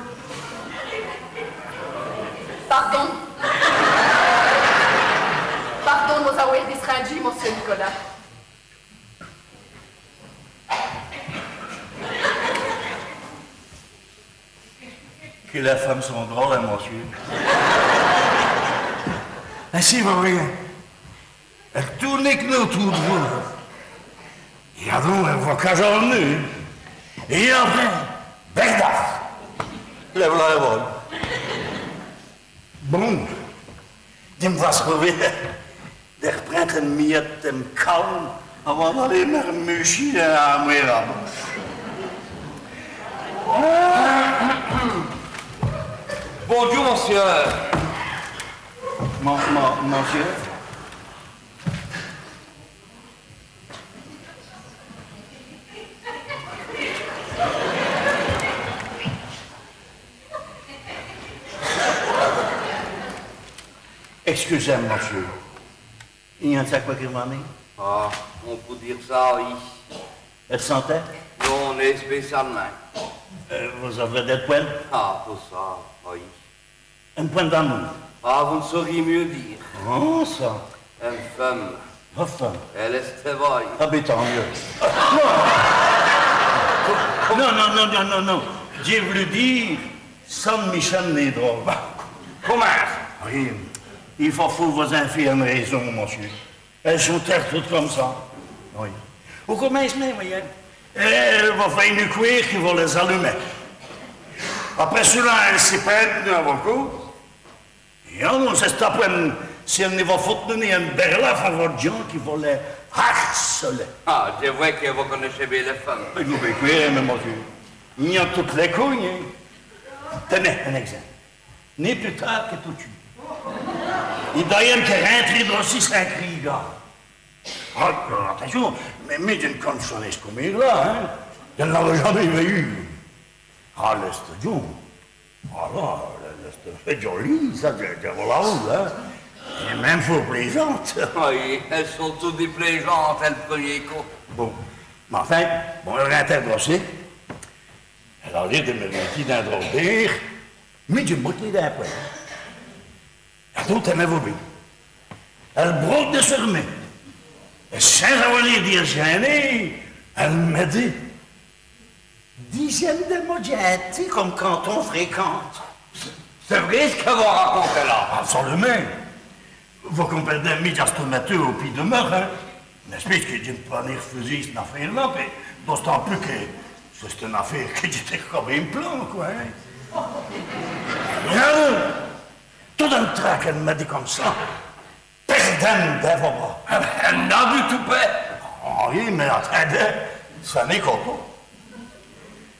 Pardon. Pardon dè vos-awè distrindjî, mossieû Nicolas. Qui lès feumes sont drôles, in, mossieû. Insi, vos vèyez, èle toûne quénò toû d' vous. Èt adon, èle vos cajorne. Èt après, bèrdâf. Lès v'là èvôle. Bon, dji m' va sauver dè r'prinde ène miyète dè m' calme avant d'aler m' èrmûchî dins l' mwêre. Bondjoû, mossieû. Mon, mon, mossieû. Èscusez-m', mossieû. I gn-a ène saqwè qui n' va nén ? Ah, on pout dîre ça, oyi. Èl santè ? Non, nén spécialemint. Euh, vos-avez dès pwènes ? Ah, pou ça, oyi. Ène pwène d'amoûr ? Ah, vos n' saurîz mieûs dîre. Oh, ça. Ène feume. Ène feume ? Èlle èst èvôye. Ah bén, tant mieûs. Non. Non, non, non, non, non, non. Dji vouleu dîre, ça n' mi chène nén drole. Bah, comint ça ? Oyi, i faut, faut vos-in fé ène réson, mossieû. Èles sont tèrtoutes come ça. Oyi. Au comincemint, vèyez, èle vos fét ène cwêre qui vos lès-alumez. Après cela, èle si pinde avou vos. Èt adon, c'èst après, si èle ni vos fout nén in bèrlafhe avè dès djins qui vos lès harcèlez. Ah, dji vwè qui vos conèchèz bén lès feumes. Mins vos p'lez crwêre, mins mossieû, i gn-a d' tous lès côps, hin. Tènèz, in ègzimpe. Nén pus târd qui tot d' swite. I d'ayèt qui rintrer droci sins crîyî gârde. Ah, atèntion, mins, mins dji n' conè nin çu-là, hin. Dji n' l'aveu jamés vèyu. Ah, c'èst djon. Ah là, c'èst djolî, ça, dji, dji vos l'avoue, hin. Èt minme fwért plêzant. Oyi, èles sont totes plêzantes, au prumî côp. Bon, mins enfin, bon, èle rintère droci. Èle a l'êr di m' rintî d'in drole d'êr, mins dji m' motî d'in pwin. Adon, tènèz-vous bén. Èle broke d'sur mi. Èt sins awè l'êr di s' djin.ner, èle mi dit : « Dijèz-m' dès mots djintîs come quand on fréquente. » C'èst, c'èst vré ç' qui vos racontèz là ? Absolumint. Vos comprindèz, mi dj'a stî mètu au pîd di m' mète, hin. Mins spèce qui dji n' pou nén r'fuser ç' n-afêre-là, pwis, d'ostant pus qui c'è-st-ène afêre qui dj' ètou co bén plan, qwè, hin. Èt adon, tot d'in trac, èle mi dit come ça : « Pèrdèz-m' dins vos bras. » Èle n'a dû toper. Ah oyi, mins atindèz, ça n'èst co tot.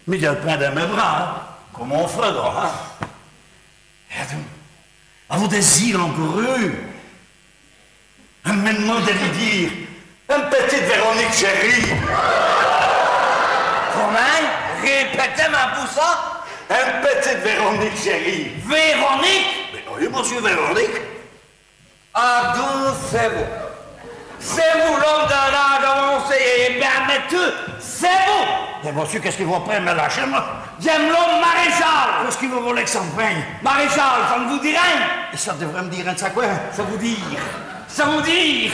Mi dj'èl prind dins mès bras, hin, come on frèr, hin. Èt adon, avou dès-îs langourus, èle mi d'mande di lî dîre : « Èm pitite Véronique chérie. » Comint ? Rèpètèz-m' in pau ça. « Èm pitite Véronique chérie. » Véronique ? Mins oyi, mossieû, Véronique. Adon, c'èst vous. C'èst vous l'ome d'in-âdje avancé èt bén mètu, c'èst vous. Mins mossieû, qu'èst-ce qui vos prind d' mi lachî, mi ? Dj'in.me l'ome Maréchal. Qu'èst-ce qui vos v'lèz qu' ça m' prinye ? Maréchal, ça n' vous dit rén ? Èt ça d'vrèt m' dîre rén, ça qwè ? Ça vout dîre, ça vout dîre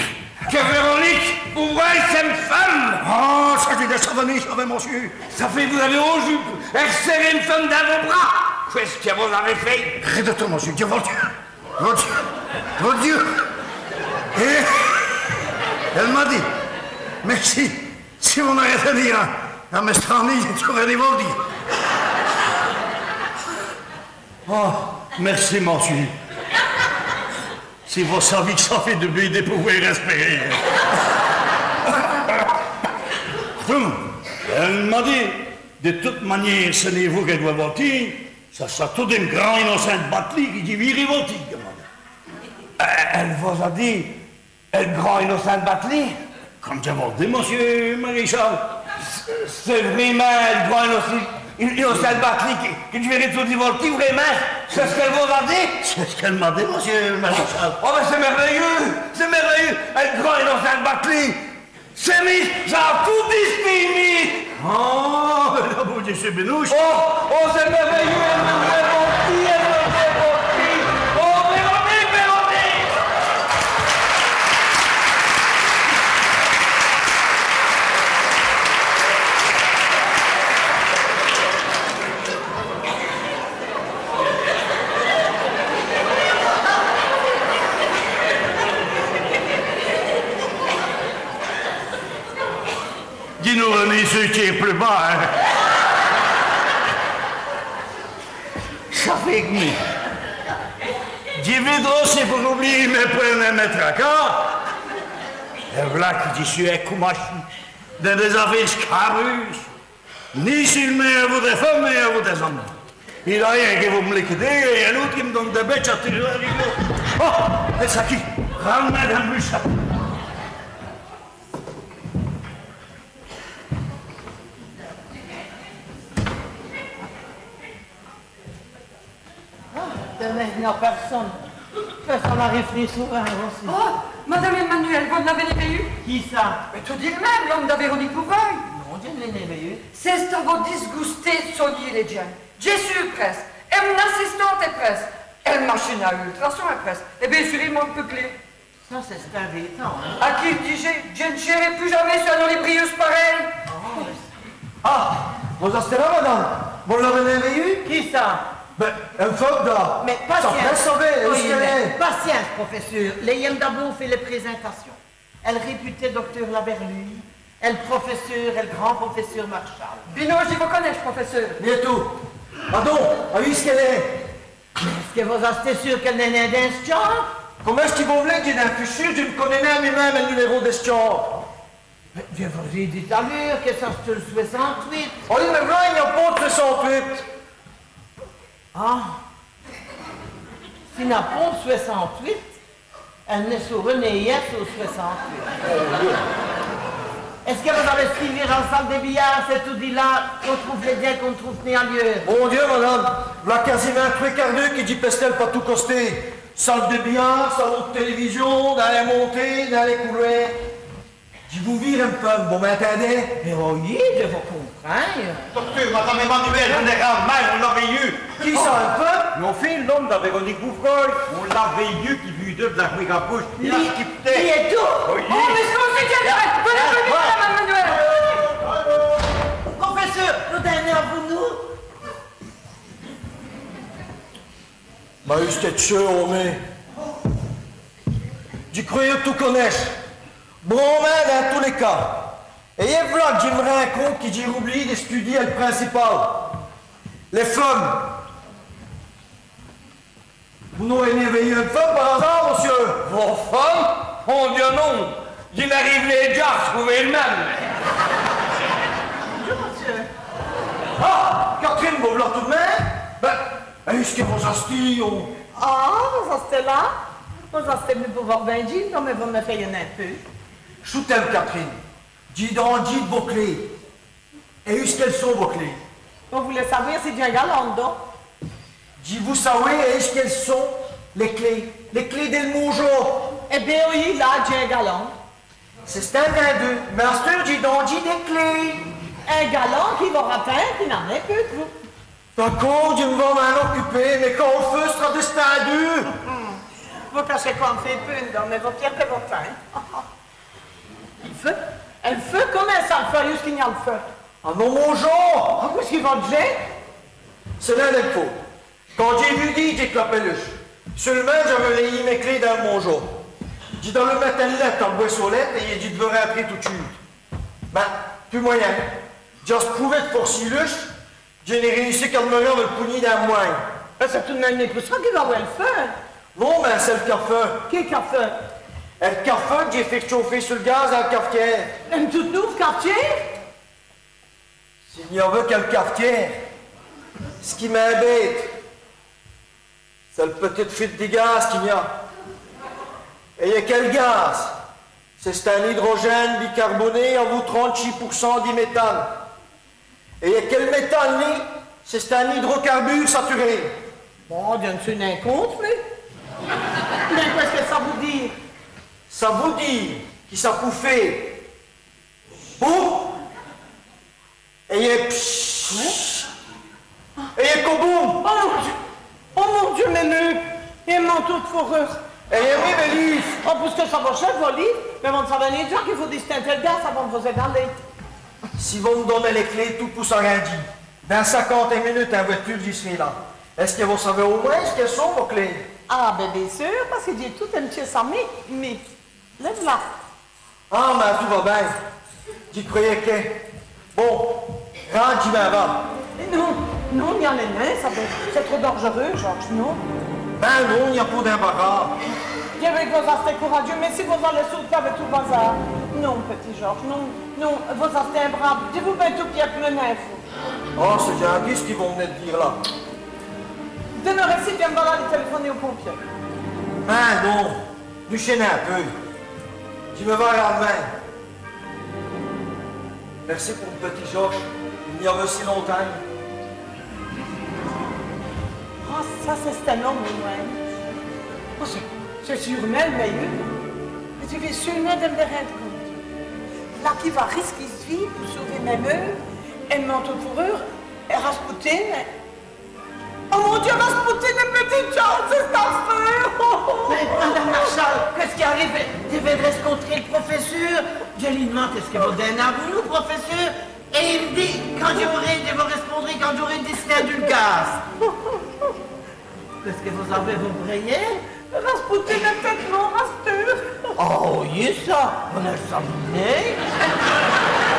qui Véronique, vos vèyèz, c'èst m' feume. Ah, ça, dji l' saveu, dji l' saveu, mossieû. Ça fét qu' vos-avez osé r'sèrer m' feume dins vos bras. Qu'èst-ce qui vos-avez fét ? Rén du tout, mossieû, dji vos l' dîre. Mon Dieu, mon Dieu. Èt èle m'a dit : « Mins si, si vos n'arètèz nén à, à m'èstranyî, dji n' sâreu nén vos l' dîre. » Oh, mèrci, mossieû. Si vos savîz ç' qui ça fét du bén di pouvwêr rèspèrer. Hum, èle m'a dit : « Di toute maniére, ci n'èst nén vous qui dwèt voltî, ça s'ra tot ène grand inocinte bat'lî qui dj'î vîrè voltî, » èle m'a dit. Èle, èle vos-a dit, ène grand inocinte bat'lî ? Come dji vos l' di, mossieû Maréchal. C'èst, c'èst vraîmint ène grand inocinte, ène, inocinte bat'lî qui, qui dj'î vîrè voltî, vraîmint ? C'èst ç' qu'èle vos-a dit ? C'èst ç' qu'èle m'a dit, mossieû Maréchal. Oh, mins c'èst mèrvèyeûs, c'èst mèrvèyeûs, ène grand inocinte bat'lî. C'èst mi, dj'a tout dit, mi. Oh, mins non, bon Diè, c'èst binouche. Oh, oh, c'èst mèrvèyeûs, èle m' vwèt voltî, èle m' vwèt voltî. Oh, Véronique, Véronique. Dji n'ôreu nén seû tchêr pus bas, hin. Ça fét qu' mi, dji vî droci pou oubliyî mès pwin.nes, mès tracas. Èt v'la qui dji su ècoumachî dins dès-afêres scabrûses. Nén seûlmint avou dès feumes, mins avou dès-omes. I gn-a yin qui vout m' liquidér èt l'ôte qui m' done dès bètches à tirer à l'arigot. Oh, èt ça qui rame dins m' bouche. Ah, tènèz, i gn-a pèrsone. Pèrsone n'arive nén souvint, ossi. Oh, Madame Emmanuelle, vos n' l'avèz nén vèyu ? Qui ça ? Mins toudi l' minme, l'ome da Véronique Bouvreuil. Non, dji n' l'é nén vèyu. C'èst à vos disgoustér d' sognî lès djins. Dji su prèsse. Èt m'n assistante èst prèsse. Èt l' machine à ultrasons èst prèsse. Èt bén seûr, i manque pus qu' li. Ça, c'èst imbétant, hin. À qui l' dijèz, dji n' tchêrè pus jamés su ène olubrieûse parèye. Oh, mins... Ah, vos-èstèz la, madame ? Vos l'avèz nén vèyu ? Qui ça ? Bén, ène feume, la. Mins pacyince. Ça prèsse, savèz, oyi, mins pacyince, profèsseûr. Lèyèz-m' d'abôrd fé lès prézintâcions. Èl rèputé docteûr Laberlus, èl profèsseûr, èl grand profèsseûr Marchal. Binouche, dji vos conè, profèsseûr. Bén tout. Pardon, ah oui, èst-ce qu'èle èst... Mins èst-ce qui vos-astez sûr qu'èle n'èst nén dins s' tchambe ? Comint èst-ce qui vos v'lez qu' dji n' fuche sûr ? Dji n' conè nén mi-min.me èl numèrô d' èsse tchambe. Mins dji vos-é dit t't-à l'eûre qui ça c'èsteut l' swèssante-wit. Oh, mins v'là, i gn-a pont d' swèssante-wit. Ah. S'i gn-a pont d' swèssante-wit, èle ni sâreut nén yèsse au swèssante-wit. Èst-ce qui vos-avez stî vîr al sale di biyârd, c'èst toudi la qu'on troûve lès djins qu'on n' troûve nén alieûrs ? Mon Dieu, madame, v'là quâsimint trwès quârts d'eûre qui dji pèstèle pa tous costés. Sale di biyârd, sale di tèlèvision, dins lès montéyes, dins lès coulwârs. Dji vou vîr ène feume, vos m'ètindez ? Mins oyi, dji vos comprind. Docteûr, madame Emmanuelle, vos n'èstez nén mal, on l'avot yeû. Qui ça, ène feume ? Mins enfin, l'ome da Véronique Bouvreuil, on l'avot yeû qui bûdeut d' l'ârmwêre à bouche. Li, li ètou. Oyi. Oh, mins c'èst... Profèsseûr, vos d'wètez èvôye, non ? Mins èst-ce qu'èle èst sûre, oyi. Dji crwèyeu tout conèche. Bon, mins dins tous lès cas. Èt v'là qu' dji m' rind compte qui dj'é roubliyî d' èstudî èl principal. Lès feumes. Vos n'ârîz nén vèyu ène feume par azârd, mossieû ? Vo feume ? Mon Dieu, non. Dji n'arive nén à trouver l' min.me. Bonjour, monsieur. Ah, Catherine, vos v'là tout d' min.me ? Bin, èyu èst-ce qui vos-astîz, oh ? Ah, vos-astez la ? Vos-astez v'nu pou vos r'vindjî, non, mins vos m' fèyez pwèsse. Choûtez-m', Catherine. Dj'é dandjî d' vos clés. Èyu èst-ce qu'èles sont, vos clés ? Vos v'lez sawè si dj'é in galant, don ? Dji vou sawè èyu èst-ce qu'èles sont, lès clés. Lès clés dèl môjo. Èt bin, oyi, la, dj'é in galant. C'è-st-in dins deûs. Mins asteûre, dj'é dandjî dès clés. In galant qui vos ratind, qui n'a nén peû d' vous. D'acôrd, dji m' va m'in ocuper, mins quand l' feu s'ra dèstindu. Vos cachèz co m' fé peû, don, mins vos pièrdèz vo timps. Èl feu ? Èl feu ? Comint ça, èl feu ? Èyu èst-ce qu'i gn-a l' feu ? Ah non, mon Dieu ! Ah, qwè ç' qui vos d'jez ? C'èst l' min.me fôte. Quand dj'é v'lu dîre, dj'é clapè l'uch. Seûlemint, dj'aveu lèyî mès clés dins l' môjo. Dj'é d'vou mète ène lète al bwèsse aus lètes èt dj'é d'vou rintrer tout d' chûte. Bin, pus moyin. Dj'é asprouvè d' fôrci l'uch, dji n'é rèyussi qu'a d'meurer avou l' pougnîye dins m' mwin. Bin, c'èst tout l' min.me pou ça qu'i va awè l' feu. Non, mins c'èst l' cafè. Qué cafè ? Èl cafè qu' dj'é fét tchaufer su l' gaz dins l' cafetiêre. Ène toute nouve cafetiêre ? S'i gn-aveut qu' èl cafetiêre, ç' qui m'imbête, c'èst l' pètite fwite di gaz qu'i gn-a. Èt qué gaz ? C'è-st-in hydrogène bicarboné avou trinte-chîj pour cint di méthane. Èt qué méthane, li ? C'è-st-in hydrocarbure saturé. Bon, dji n' su nén compte, mi. Mins qwè ç' qui ça vout dîre ? Ça vout dîre qui ça pout fé boum, èt psst, èt coboum. Oh mon Dieu, oh mon Dieu, mès lèpes, èt m' manteau d' fourreûre. Èt oyi, mès lîves. Oh, pusqui ça vos chève, vos lîves, mins vos n' savez nén dèdja qu'i faut distinde èl gaz avant d' vos-è daler. Si vos m' donez lès clés, tout pout s'arindjî. Dins cinquante munutes, in vwèture, dji s'ré la. Èst-ce qui vos savez au mwins èyu èst-ce qu'èles sont, vos clés ? Ah, bin, bin seûr, pace qui dj'é tout è m' tièsse à mi, mi. Lèz-la. Ah, mins tout va bin. Dji crwèyeu qui... Bon, rade, dji m'è va. Non, non, n'alez nén, ça, c'èst trop dangereûs, Georges, non. Bin non, i gn-a pont d'imbarras. Dji vwè qu' vos-astez coradjeûs, mins si vos-alez sôter avou tout l' bazâr. Non, p'tit Georges, non, non, vos-astez in brâve, dji vou bin tout piède, mins nén fou. Oh, c'èst djinti ç' qui vos v'nez d' dîre la. D'meureûz ci, dji m' va aler tèlèfoner aus pompiers. Mins non, duchèz-ve in pau. Dji m' va rinde. Mèrci pou l' p'tit Georges, i gn-aveut si lontins. Oh, ça, c'è-st-in-ome, au mwins. Oh, c'èst, c'èst seûrmint l' mèyeû. Mins dji vén seûrmint dè m' rinde compte. La qui va risquer s' vîye pou sauver Mèmeû, èl manteau d' foureûre, èt Raspoutine. Oh mon Dieu, Raspoutine èt p'tit Georges, c'è-st-afreûs. Mins, madame Marchal, qu'èst-ce qui arive ? Dji vén d' rèscontrer l' profèsseûr. Dji lî d'mande èst-ce qui vos d'jez a v'nu, profèsseûr. Èt i m' dit, quand dj'âré, dji vos rèspondré quand dj'âré distindu l' gaz. Qu'èst-ce qui vos-avez, vos brèyez ? Raspoutine èst p'tète mwârt asteûre. Oh, oyi, ça, on n' sét nén.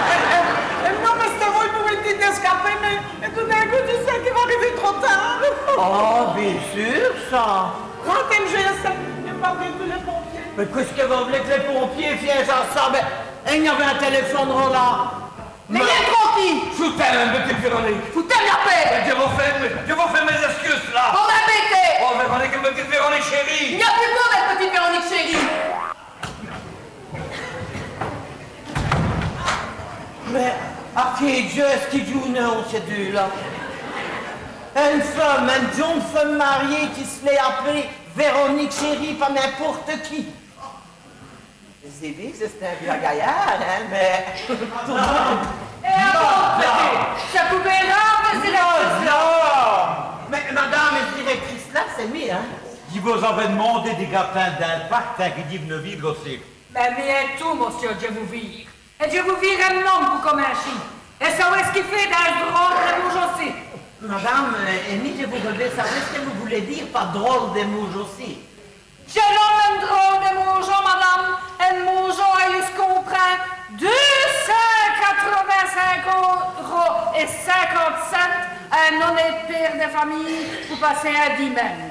Èt, èt, èt non, mins c'èst vré, i pout èsper d'èscaper, mins, mins tout d'in côp, dji sé qu'i va ariver trop Oh, bén seûr, ça. Rintez, dji va ap'ler lès pompéyes. Mins qwè ç' qui vos v'lez qu' lès pompéyes fèyèt à ça ? Mins i gn-aveut in tèlèfone, là. Mins... Mins lèyîz-m' tranquile. Foutez-m' la pêche, Véronique. Foutez-m' la pêche. Mins dji vos fé, dji vos fé mès-èscuses, là. Vos m'embêtez. Oh, Véronique, mès p'tite Véronique chérie. I gn-a pus pont d' p'tite Véronique chérie. Mins à qué djeu èst-ce qu'i djouwenut, cès deûs-là ? Ène feume, ène djon.ne feume mariéye qui s' fét ap'ler Véronique chérie pa n'impôrte qui. Zébi, c'è-st-in bia gayârd, hin, mins... Èt adon, p'tit, ça pout bén rinde cès-èscuses-là. Non, non. Mins, madame, cès-èscuses-là, c'èst mi, hin. Dji vos-aveû d'mandé di gâter dins l' parc, tant qui dji v'neu vîr ossi. Mins mi ètout, mossieû, dji vos vîr. Èt dji vos vîr ène ome pou cominchî. Èt savez-ve ç' qu'i fét dins ç' drole di maujo-ci ? Madame, euh, èt mi, dji vôreu bén sawè ç' qui vos v'lez dîre pa drole di maujo-ci. Dji lome ène drole di maujo, madame, ène maujo èyu ç' qu'on prind deûs cints quatre-vint-cinq euros èt cinquante cents à in-onête pére di famile pou passer in dîmègne.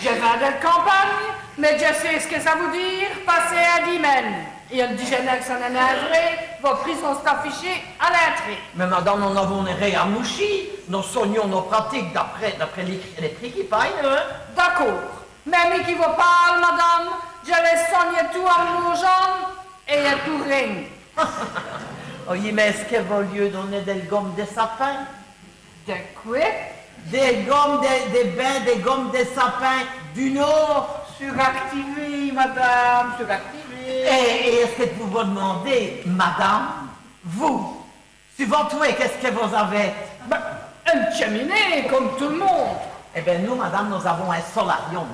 Dji vin dèl campagne, mins dji sé ç' qui ça vout dîre passer in dîmègne. Èt on n' dit jamés qu' ça n'èst nin vré, vos pris sont-st-afichés à l'intréye. Mins madame, nos n'avons nin rén à mouchî, nos sognons nos pratiques d'après, d'après lès, lès pris qu'i pay'nut, hin. D'acôrd. Mins mi qui vos pâle, madame, dji lès sogne ètout à m' maujo, èt ètout rén. Oyi, mins èst-ce qui vos lyi donez dèl gome di sapin ? Di qwè ? Dès gomes di, dès bins, dès gomes di sapin du Nord. Suractivé, madame, suractivé. Èt, èt èst-ce qui dj' pou vos d'mander, madame, vous, su vo twèt, qu'èst-ce qui vos-avèz ? Bén, ène tchèminéye, come tout l' monde. Èt bén, nos, madame, nos-avons in solarium.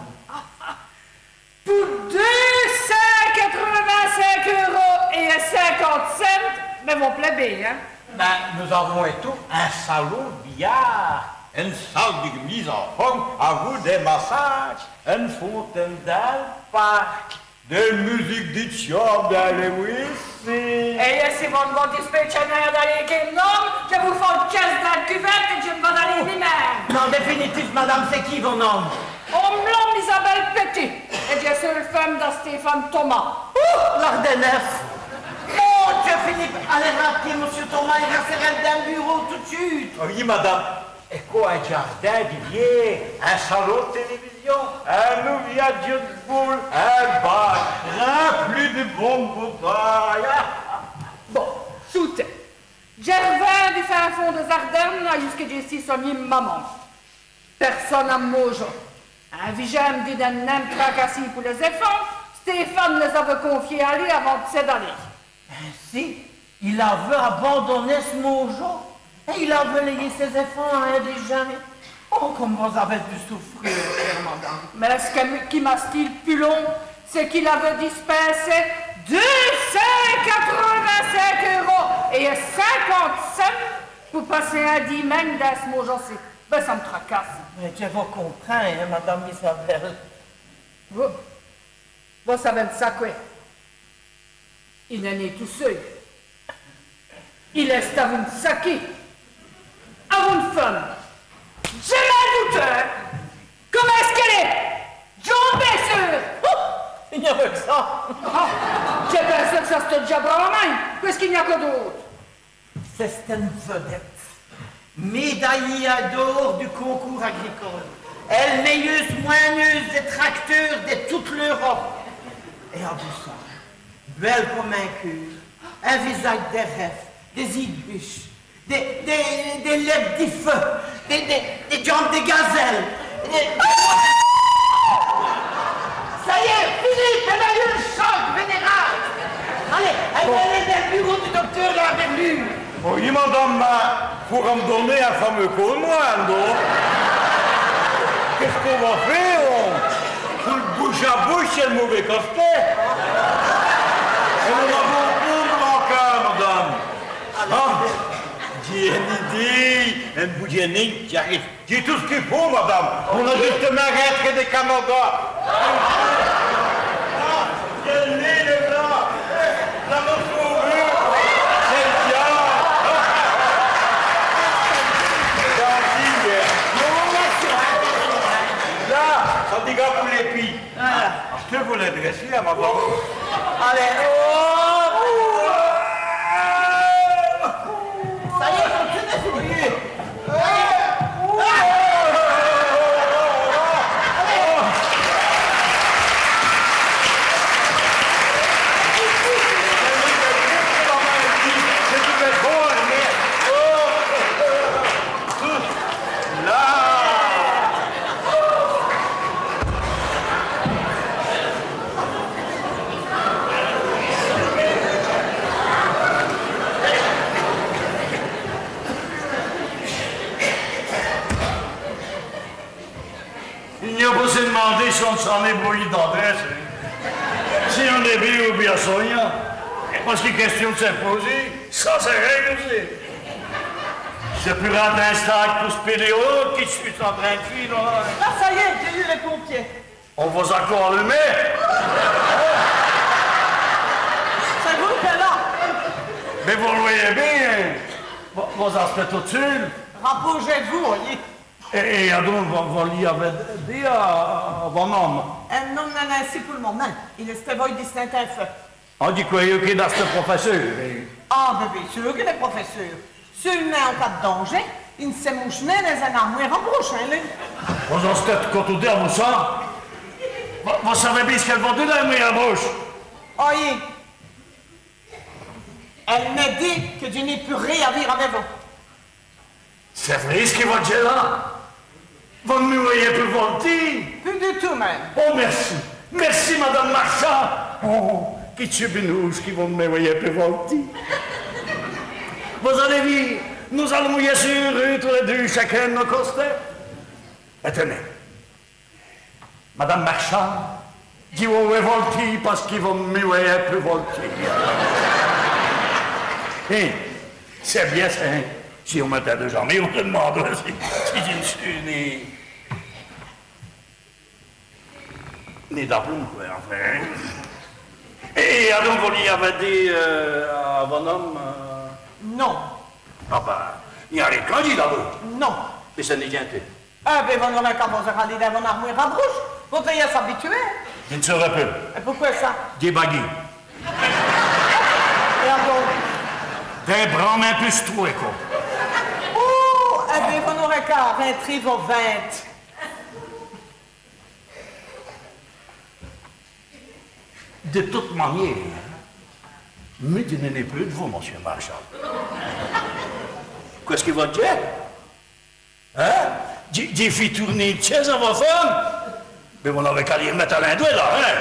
Pou deûs cints quatre-vint-cinq euros èt cinquante cents, mins vos plèbèz, hin. Bén, nos-avons ètout in salon d' biyârd, ène sale di mise en forme avou dès massadjes, ène fontène dins l' parc, dèl musique di tchambe dins lès wicîs. Èt si vos n' vos dispêtchèz nin d'aler qué m' n-ome, dji vos fé ène caisse dins l' cuvète èt dji m' va daler mi-min.me. Non, définitif, madame, c'èst qui vo n-ome ? On m' lome Isabelle Petit, èt dji so l' feume da Stéphane Thomas. Ouh, l'Ardènèsse. Mon Dieu, Philippe, alez rapider, mossieû Thomas, èt rassèrèz-l' dins l' bureau tout d' chûte. Oyi, madame. Èt qwè, in djârdin di viêrs, in salon d' tèlèvision, in nouvia djeu d' boules, in bar rimpli di bones boutâyes. Bon, choûtèz. Dji r'vin du fin fond dès Ârdènes, jusqu'i dj'é sî sognî m' maman. Pèrsone à m' maujo. In vijin m' dit di nin m' tracassî pou lès-èfants, Stéphane lès-aveut confiés à li avant d' s'è daler. Insi, il aveut abandoné s' maujo, èt il aveut lèyî sès-èfants à in vijin. Oh, come vos-avèz dû soufrîre, chère madame. Mins ç' qui m', qui m'a stî l' pus lon, c'èst qu'il aveut dispinsé deûs cints quatre-vint-cinq euros èt cinquante cents pou passer in dîmègne dins ç' maujo-ci. Bén, ça m' tracasse. Mins dji vos comprind, hin, madame Isabelle. Vos, vos savèz saqwè ? I n'èst nin tout seû. Il èst avou ène saquî. Avou ène feume. Dji m'è doute, hin. Comint èst-ce qu'èle èst ? Djon.ne, bén seûr. Ouh, i gn-a qu' ça. Ah, dji pinseûve qu' ça c'èsteût dèdja bramint. Qu'èst-ce qu'i gn-a qu' d'ôte ? C'è-st-ène vedète, mèdayîye d'ôr du concours agricole, èl mèyeûse mwin.neûse dès tracteûrs di toute l'Europe. Èt avou ça, bèle come in keûr, in visadje di rève, dès-îs d' biche, dès, dès, dès lèpes di feu, dès, dès, dès djambes di gazèle, dès... Ça y èst, Philippe, èle a yeû l' choc vénérâl. Alez, alez, alez dins l' bureau du docteûr Lamberlus. Oyi, madame, mins faut m' doner in fameûs côp d' mwin.ne, don. Qu'èst-ce qu'on va fé, on ? Pou l' bouche à bouche, c'èst l' môvé costè. Èt nos n'avons pont d' blanc-cœur, madame. Ah, dj'é ène idéye, ène boudjène, dj'arive. Dj'é tout ç' qu'i faut, madame. On a justumint rintré du Canada. Dj'é l' nez, lès bras. La mâchoûre. Cynthia. Gentil, mins... Non, non, non, Je vous l'ai dressé à ma façon. Allez, oh. Ça y est, continue, Philippe. I gn-a po à s' dimander si on s'in èst brouwî d'adrèsse, hin. Si on èst bén ou bén a Sonia. Pace qui quèstion d'sè poser, ça c'èst rén, osi. C'èst pus rade in stâdje pou spéléologue qui dj' su in trin d' fé, non, hin. Là, ça y est, j'ai eu les pompiers. On vos a co alumé ? C'èst vous qu'èst là. Mins vos l' vèyez bén, hin. Vos, vos astez tot seûl. Rapaujîz-vous, oyi. Èt, èt adon, vos, vos lî avèz dit a, a vo-n-ome ? Èh, non, non, non, c'èst pou l' momint. Il èst èvôye di s' tinte in feu. Ah, dji crwèyeû qu'i astît profèsseûr, hin. Ah, bén, bén seûr qu'il èst profèsseûr. Seûlemint, an cas d' dandjê, i n' si mouche nén dins ène armwêre à brouches, hin, li. Vos astez co toudi avou ça ? Vos, vos savez bén ç' qu'èle vos dit, l'armwêre à brouches ? Oyi. Èle mi dit qui dji n'é pus rén à vîr avou vous. C'èst vré ç' qui vos d'jez là ? Vos n' mi vèyez pus voltî ? Pus du tout, mins. Oh, mèrci. Mèrci, Madame Marchand. Oh, qui dj' su binauje qui vos n' mi vèyez pus voltî. Vos-alez vîr, nos-alons yèsse eûreûs tous lès deûs, chacun d' nos costés. Èt tènez. Madame Marchand, dji vos vwè voltî pace qui vos n' mi vèyez pus voltî. Hin, c'èst bén ça, hin. Si on m'ètind jamês, on s' d'mande si, si dji n' su nén, nén d'aplomb, qwè, anfin. Èt, èt adon, vos lî avèz dit, euh, a vo-n-ome, euh... Non. Ah bén, i n'a rén d' candjî d'abôrd. Non. Mins ça n'èst nén dit. Èh bén, vos n'ârèz qu'a vos-èralî dins vo-n-armwêre à brouches, vos d'jez abituwé. Dji n' sârè pus. Èt pouqwè ça ? Dj'é baguî. Èt adon ? Dins branmint pus d' trwès côps. Oh, èh bén, vos n'ârèz qu'a rintrer vos vinte. Di tote maniére, mi dji n'é nén peû d' vous, Monsieû Marchand. Qu'èst-ce qui vos d'jez ? Hin ? Dji, dji fé toûrner ène tchèse a vo feume ? Mins vos n'avèz qu'a lî mète à l'indwèt, là, hin ?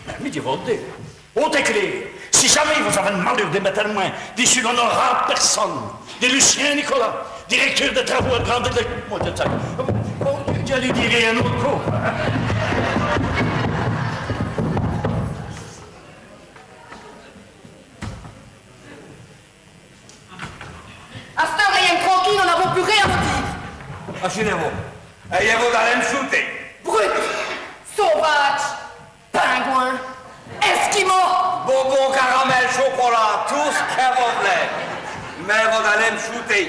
Hin ? Mins dji vos l' di, haut èt clér, si jamês vos-avèz l' maleûr di mète ène mwin dissus l'onorâbe pèrsone di Lucien Nicolas, dirècteûr dès travaus à l' grande île di... Bon, dji n' sé, dji lî dîrè in-ôte côp. Asteûre, rèyèz-m' tranquile, nos n'avons pus rén à vos dîre. Achîdèz-vous. Èt vos-alèz m' choûter. Brute, sauvâdje, pingouin, èsquimau. Bonbon, caramèl, chocolat, tout ç' qui vos v'lèz. Mins vos-alèz m' choûter.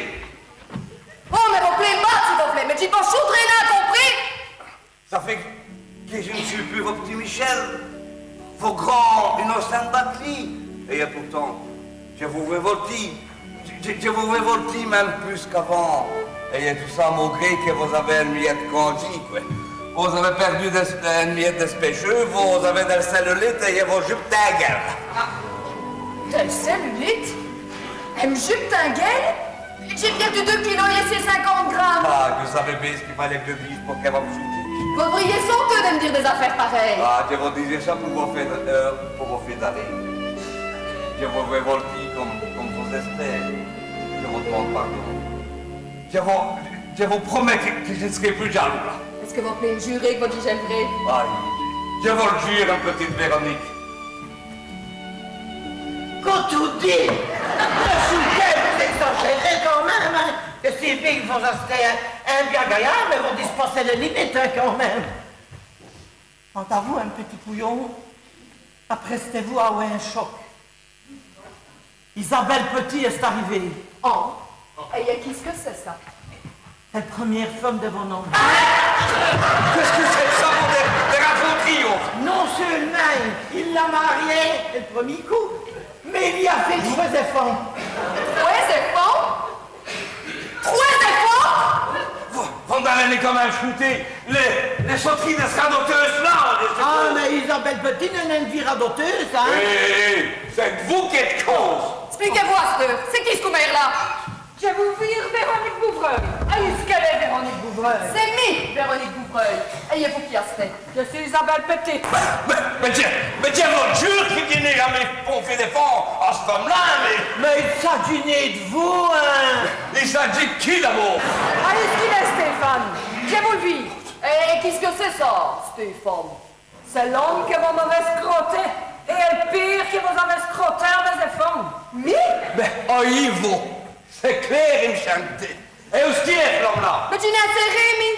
Oh, mins vos p'lèz m' bate si vos v'lèz, mins dji n' vos choûtré nén, compris ? Ça fêt qui dji n' su pus vo p'tit Michel, vo grand inocint Batli. Èt pourtant, dji vos vwè voltî, dji, dji vos vwè voltî, minme pus qu'avant. Èt tout ça maugré qui vos-avèz ène miyète candjî, qwè. Vos-avèz pèrdu dès, ène miyète dès spècheûs, vos-avèz dèl cellulite èt vos jupe tinguèle. Ah, dèl cellulite ? Èm jupe tinguèle ? Dj'é pièrdu deûs kilos èt cint cinquante grames. Ah, dji saveu bén ç' qu'i faleut qu' dji dîje pou qu' vos m' choûtîje. Vos d'vrîyèz sârtoû dè m' dîre dès-afêres parèyes. Ah, dji vos d'jeu ça pou vos fé, euh, pou vos fé d'rîre. Dji vos vwè voltî come, come vos-èstèz. Dji vos d'mande pardon. Dji vos, dji vos promèt qui, qui dji n' sèrè pus jaloûs, là. Èst-ce qui vos p'lèz m' jurer qui vos d'jez l' vré ? Ayi, dji vos l' jure, m' p'tite Véronique. Quand on dit, Monsieur Gay, vous exagérez quand même, hein, que si vos-astez un, un bia gayârd, mins vos dèpassez lès limites, hein, quand même. Quant à vous, un p'tit couyon, aprèstez-vous à awè un choc. Isabelle Petit èst arivéye. Oh, èt qu'èst-ce qui c'èst, ça ? Èl preumiêre feume dè m' ome. Qu'èst-ce qui c'èst qu' ça, dès, dès racont'rîyes ? Non seûlemint i l'a marié èl preumî côp, mins i lî a fêt trwès èfants. Trwès èfants ? Trwès èfants ? Vos, vos n'alez nén quand min.me choûter lès, lès soterîyes dè ç' radoteûse-là, lès... Ah, mins Isabelle Petit n'èst nén ène vîye radoteûse, hin ? Hé, hé, hé, c'èst vous qu'èstez cause. Èspliquez-vous asteûre, c'èst quî ç' coumére-là ? Dji vou vîr Véronique Bouvreuil. Èyu ç' qu'èle èst, Véronique Bouvreuil ? C'èst mi, Véronique Bouvreuil. Èt vous, quî astez ? Dji so Isabelle Petit. Mins, mins, mins dji, mins dji vos djure qui dji n'é jamés fêt d'èfants a cisse feume-là, mins... Mins i s'adjit nén d' vous, hin. I s'adjit d' quî, d'abôrd ? Èyu ç' qu'il èst, Stéphane ? Dji vou l' vîr. Èt, èt qu'èst-ce qui c'èst, ça, Stéphane ? C'èst l'ome qui vos m'avez scroté, èt èl pîre qui vos-avez scroté a mès-èfants. Mi ? Mins, èyu, vos, c'èst clér, i m' chène. Èt èyu ç' qu'il èst, l'ome-là ? Mins dji n'è sé rén, mi.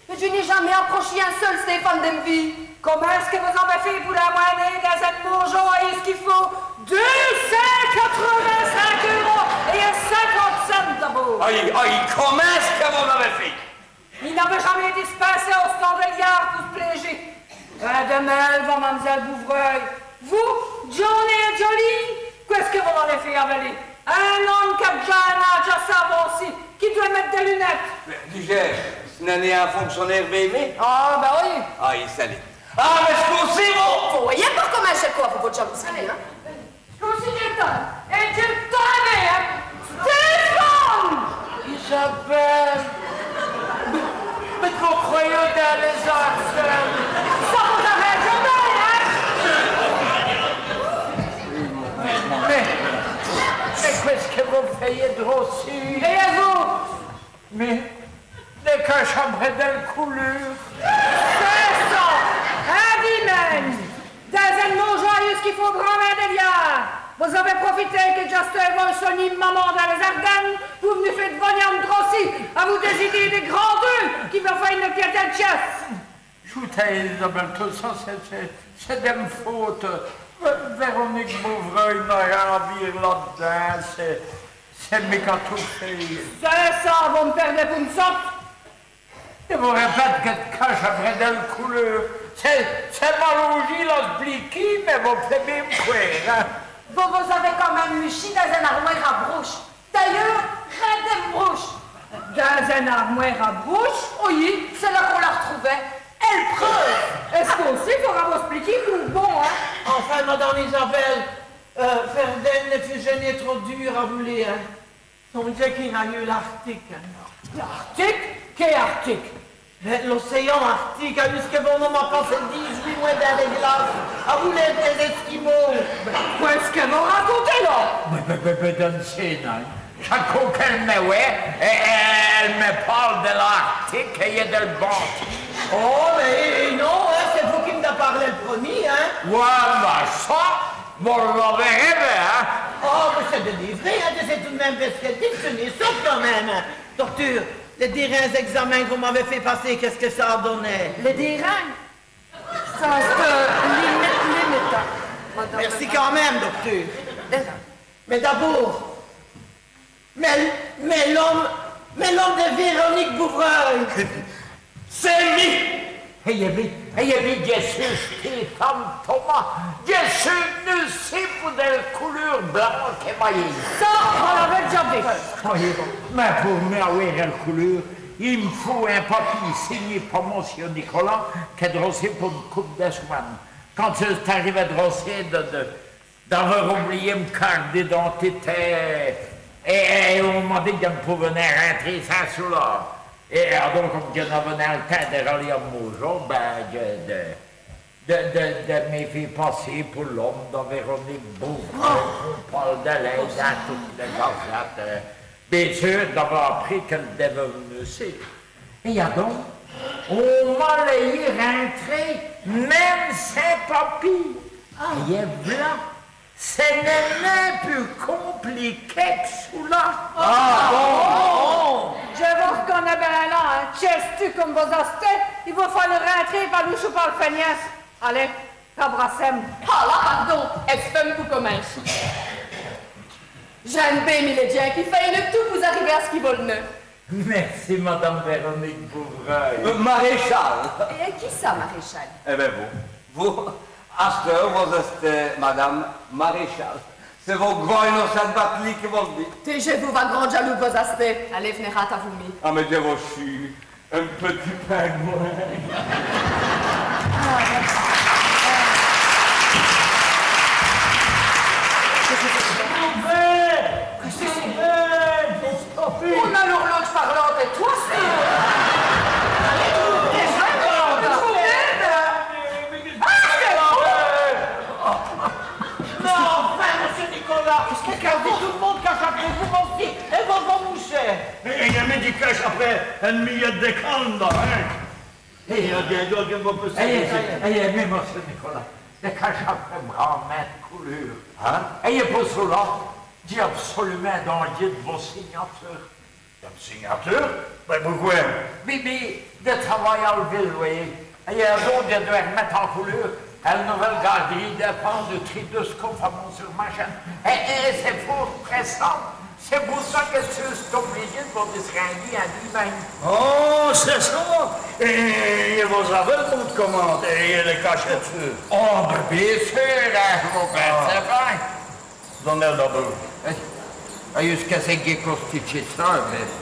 Mins dji n'é jamés aprochî in seûl Stéphane dè m' vîye. Comint èst-ce qui vos-avez fêt pou l'amwin.ner dins ène maujo, èyu ç' qu'i faut deûs cints quatrè-vint-cinq euros èt cénquante cents d'abôrd ? Èyu, èyu, comint èst-ce qui vos-avez fêt ? I n'avot jamés dispinsé ostant dè liârds pou s' pléji. Rindez-m' èl, vo mam'zèle Bouvreuil. Vous, djon.ne èt djolîye, qu'èst-ce qui vos-alez fé avou li ? In-ome qu'a d'dja in-âdje assez avancî, qui dwèt mète dès lunètes. Mins, dijèz, ç' n'èst nén in fonctionêre bén, mi ? Ah, bén oyi. Ah, i s'èl èst. Ah, mins c'èst possibe. Vos vèyez, par comint c'èst qwè, vos, vos-djalous'rîyes, hin ? C'èst possibe. Èt dji l' saveu, hin. Stéphane ! Isabelle ! Mins, mins vos crwèyez dins lès-ârts, hin ? Ça vos-arindje bén, hin ? Mins, mins qu'èst-ce qui vos fèyez droci ? Èt vous ? Mins dès caches a brèdèles couleur. C'èst ça. Hin, dîmègne. Dins ène maujo èyu ç' qu'i faut branmint dès liârds. Vos-avez profité qui dj'asteûve sogni m' maman dins lès-Ârdènes pou v'nu fé d' vos gnanes droci avou dès-idéyes dè grandeur qui vos fèyent ène piède dè tchèsse. Choûtez, Isabelle, tout ça, c'èst, c'èst, c'èst dè m' faute. Vé-, Véronique Bouvreuil n'a rén a vîr là-d'dins, c'èst, c'èst mi qu'a tout fét. C'èst ça, vos m' pèrdez pou ène sote. Dji vos rèpète qui dès caches a brèdèles couleur. C'èst, c'èst malaujî a èspliquî, mins vos p'lez bén m' crwêre, hin. Vos, vos-avez quand min.me muchî dins ène ârmwêre a brouches. D'ayeûrs, rindez-m' èm brouche. Dins ène ârmwêre a brouches ? Oyi, c'èst la qu'on l'a r'trouvè. Èl preûve. Èyu ossi, fauda vos èspliquî pou bon, hin. Enfin, madame Isabelle, euh, Ferdène, ni fudjez nén trop dûre avou li, hin. Sondjez qu'i-n-a yeû l'Arctique, hin. L'Arctique ? Qué Arctique ? Mins l'océan Arctique, èyu ç' qui vos-ome a passé dîj-wit mwès dins lès glaces, avou lès, lès Esquimaux. Qu'èst-ce qui vos racontez, là ? Mins, mins, mins, mins, dins l' cén, hin. Chaque côp qu'èle m' vèt, èle, èle m' pâle dè l'Arctique èt dèl bantîse. Oh, mins non, hin, c'èst vous qui m'è-st-a pârlé l' preumî, hin. Oyi, mins ça, vos l'avez rèvé, hin. Oh, mins c'èst dèlivré, hin, c'èst tout l' min.me presque dit, c'èst ène sôte quand min.me, hin. Docteûr, lès dêrins ègzamins qui vos m'avez fét passer, qu'èst-ce qui ça a doné ? Lès dêrins ? Ça, c'èst, euh, l'imi-, l'imitant, madame. Mèrci quand min.me, docteûr. Dèdja. Mins d'abôrd, mins, mins l'ome, mins l'ome dè Véronique Bouvreuil. C'èst mi. Èt mi, èt mi, dji so Stéphane Thomas, dji so v'nu ci pou dèl couleur blanche èt mayîye. Ça, on l'avot d'dja dit. Oyi, mins pou mi, awè, dèl couleur, i m' faut in papî signî pa Monsieû Nicolas, qu'èst droci pou ène coupe dè swin.nes. Quand dj'ariveu droci dè, dè, d'awè roubliyî m' carte d'identité. Èt, èt on m'a dit qui dji n' pouveu nén rintrer sins çoula. Èt, èt adon, come dji n'aveu nén l' timps dè r'aler a m' maujo, bén, dji, dji, dji, dji, dji m'é fét passer pou l'ome da Véronique Bouvreuil, qu'on pâle dè lèye dins totes lès gazètes. Bén seûr, d'awè apris qu'èle dèvèt v'nu ci. Èt adon, on m'a lèyî rintrer, min.me sins papî. Ah. Èt v'la, ci n'èst nén pus compliqué qu' çoula. Ah bon ? Dji vos r'conè bén la, hin. Tchèstus come vos-astez, i vos fåt rintrer pa l' wouche ou pa l' fègnisse. Alez, rabrassez-m'. Ah la, pardon, èst-ce feume pou cominchî ? Dj'in.me bén mi lès djins qui fèyèt tout pou-z-ariver a ç' qu'i v'leut. Mèrci, Madame Véronique Bouvreuil. Euh, Maréchal. Èt qui ça, Maréchal ? Èh bén, vous. Vous, asteûre, vos-èstez Madame Maréchal. C'èst vo grand-inocint d' bate-li qui vos l' dit. Tèjèz-vous, va grand djaloux, vos-èstez. Alèz, v'nèz rade avou mi. Ah, mins dji vos sûre, in p'tit pingouin. On a l'horloge parlante èt tout ça. Ah, c'est fou. Non, enfin, monsieur Nicolas, qu'est-ce qui se passe ? Tout l' monde cache après vous, mon petit, èt vos, vos mouchèz. Èt, èt, mins dji cache après ène miyète di calme, la, hin. Èt, èt, èt, mins, monsieur Nicolas, dji cache après branmint d' couleûrs. Hin ? Èt, èt po ça, dj'a absolumint dandjî d' vo signature. Ène signature ? Mins poqwè ? Mins, mins, dji travaye al vile, vèyèz. Èt adon, dji dwè r'mète an couleûr èl nouvèle gârd'rîye d'èfants di Tridus, confamon sur ma chaîne. Èt, èt c'èst fwért prèssant. C'èst po ça qui dj' su oblidjî d' vos distinguer in dîmègne. Oh, c'èst ça. Èt, èt vos-avèz l' bon d' comande, èt lès cachèts, sûr. Oh, bén, bén sûr, hin, vos pèrdèz pont. Donnèz-l' d'abôrd. Èt, èt, qu'èst-ce qui costitche ça, mins...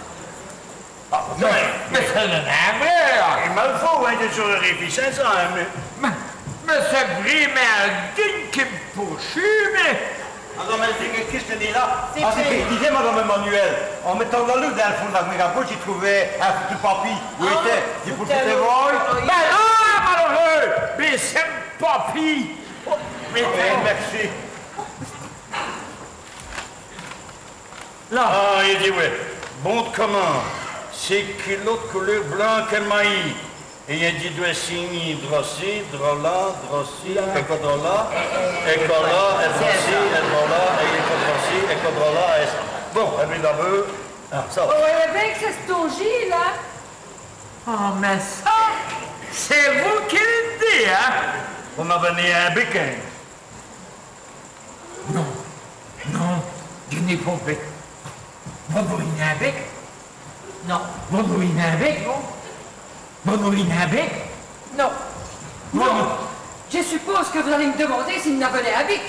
Ah, mins, mins c'èst l' nén vré, hin. I m'èl faut, hin, dji seû rèfisé ça, hin, mins... Mins, mins c'èst vrémint in digne qui m' poûche, mins... Madame, èl digne qui c'èst là ? Ah, c'èst, dijèz, Madame Emmanuelle, è mètant l' dèt dins l' fond d' la boîte, dj'a trouvé in foutu papî. Où èst-ce ? Dji pou l' foutre vôye. Mins non, maleûreûs, mins c'èst m' papî. Oh, mins... Mèrci. Là. Ah, i dit, oyi. Bon d' comande. Sîh kilos d' couleûr blanc èmayi. Èt i dit, dwèt signî droci, drola, droci, èt co drola, èt co la, èt droci, èt drola, èt co droci, èt co drola, èt... Bon, èt bén d'abôrd, ah, ça va. Oh, èt bén qu' c'èst todi, là. Oh, mins ça, c'èst vous qui l' dit, hin ? Vos n'avèz nén in bic, hin ? Non, non, dji n'é pont d' bic. Vos n'ârîz nén in bic ? Non. Vos n'ârîz nén in bic ? Non. Vos n'ârîz nén in bic ? Non. Non. Dji supôse qui vos-alèz m' dimander si dj' n'aveu nén in bic.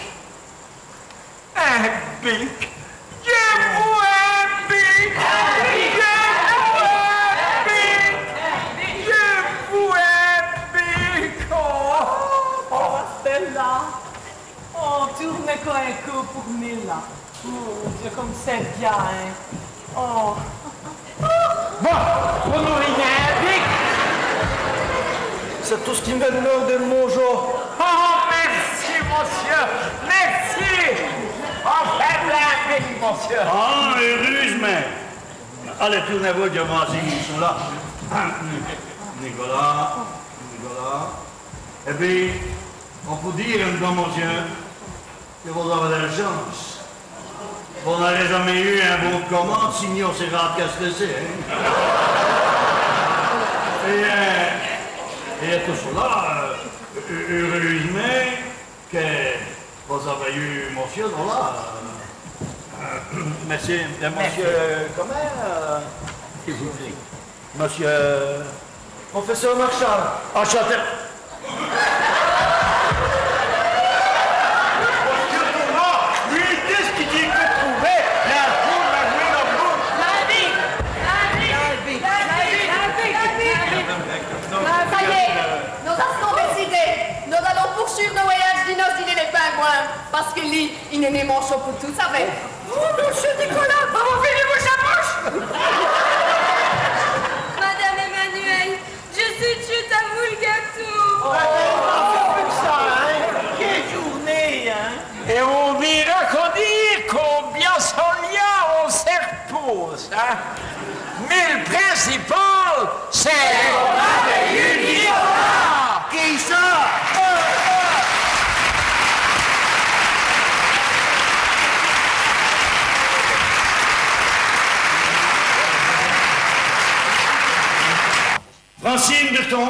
In bic ? Dji vou in bic ! Dji vou in bic ! Dji vou in bic ! Oh, oh, Stella. Oh, toûrne co in côp pour mi, là. Oh, Diè, come c'èst bia, hin. Oh. Bon, vos n'ârîz nén in bic ? C'èst tout ç' qui m' vèt d' mâler, mon djeu. Oh, mèrci, mossieû, mèrci. Enfin, in bic, mossieû. Ah, eûreûsemint. Alèz, toûrnèz vos, dji va assigne ça là. Nicolas, Nicolas. Èt pwis, on pout dîre, èn tant, mossieû, qui vos-avèz d' la chance. Vos n'ârîz jamés ieû in bon d' comande, sinon c'èst râde qui c'èst, hin. Èt, euh, èt tout ça, euh, eu-, eûreûsemint qui vos-avèz ieû mossieû, là, euh, euh, mèrci, mèrci. Mossieû, comint, euh, s'il vous plaît. Mossieû profèsseûr Marchal. Enchanté. Mossieû Thomas, oyi, qu'èst-ce qui dj' vén d' trouver ? Là, pou la nuit, là, pou... L'indice ! L'indice ! L'indice ! Ça y èst, nos-astons décidés. Nos-alons pourchûre lo voyadje di noces di l'île dès Pingouins. Pace qui li, i n'è-st-nén manchot pou tous, savèz. Oh, mossieû Nicolas, vos v'lèz vos-amoûres ? Madame Emmanuelle, dji su tcheûte avou l' gâteau. Oh, ça, hin ? Qué djoûrnéye, hin ? Èt on vîra co dîre combén ça l' gn-a, on s' èrpôse, hin ? Mins l' principâl, c'èst... Qui ça ? Francine Berton.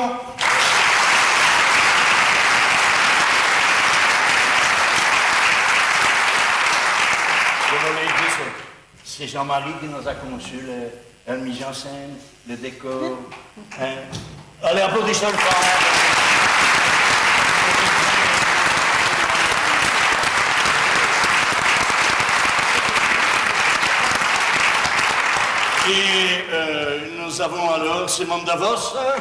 Dji vos l'a dit, c'èst, c'èst Jean-Marie qui nos-a conçû, li, La mise en scène, le décor, hein. Allez, applaudissons le fort. Et, euh, nous avons alors Simone Davos, euh,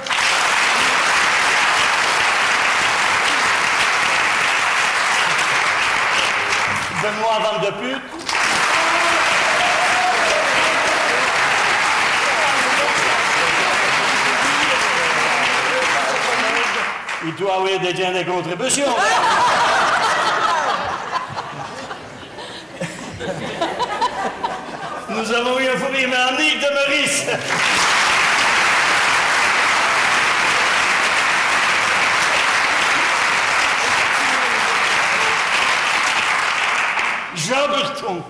Benoît Van de Put, i dwèt awè dès djins dès contribucions. Nous avons eu un fou rire, mais Annick de Meurice. Jean Burton.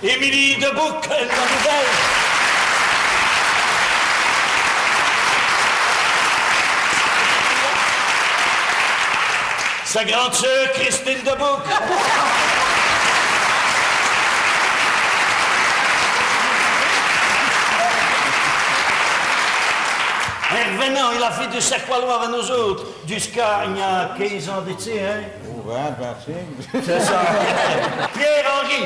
Émilie de Bouc, la nouvelle. Sa grande sœur, Christine de Bouc. En r'vinant, il a fét du cirque wallon avou nous-ôtes, jusqu'à, i gn-a quinze ans di ça, hein. Ou vint, vint-cénq. C'èst ça. Pierre-Henri.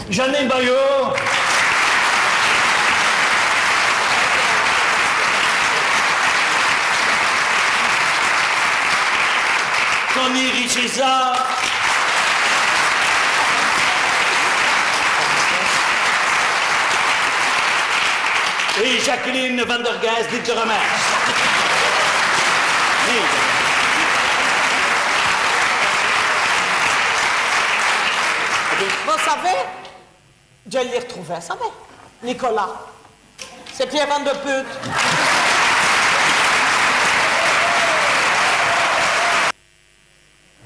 Jeanine Baillot. Tony Richeza. Et Jacqueline Van der Geest, dite de Romain. Vos savez, dji l'a r'trouvé, savez, Nicolas. C'èst Pierre Van de Put.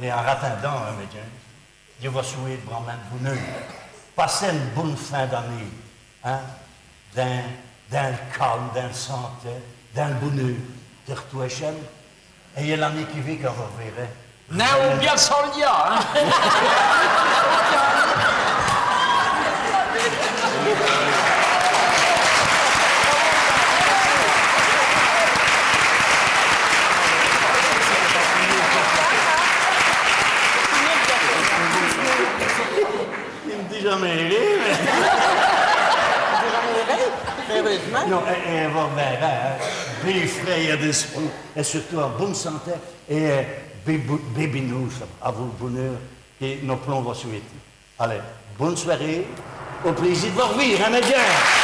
Èt en ratindant, hein, mès djins, dji vos souwète brâmint l' boneûr. Passez ène boune fin d'anéye, hein, dins, dins l' calme, dins l' santé, dins l' boneûr. Tortos èchène, èt l'anéye qui vén, quand vos r'vêrez. Non, ou bén sins l' lia, hein. I n' dit jamés rén, mins... Jamés rén, eûreûsemint. Non, èt, èt vos vèroz, hein, bén frèt d'èsprit, èt surtout en boune santé, èt, euh, bén bou-, bén binoûs, avou l' boneûr qui nos p'lons vos souwéter. Alez, boune soirée, au plêzîr d' vos r'vîr, hein, mès djins.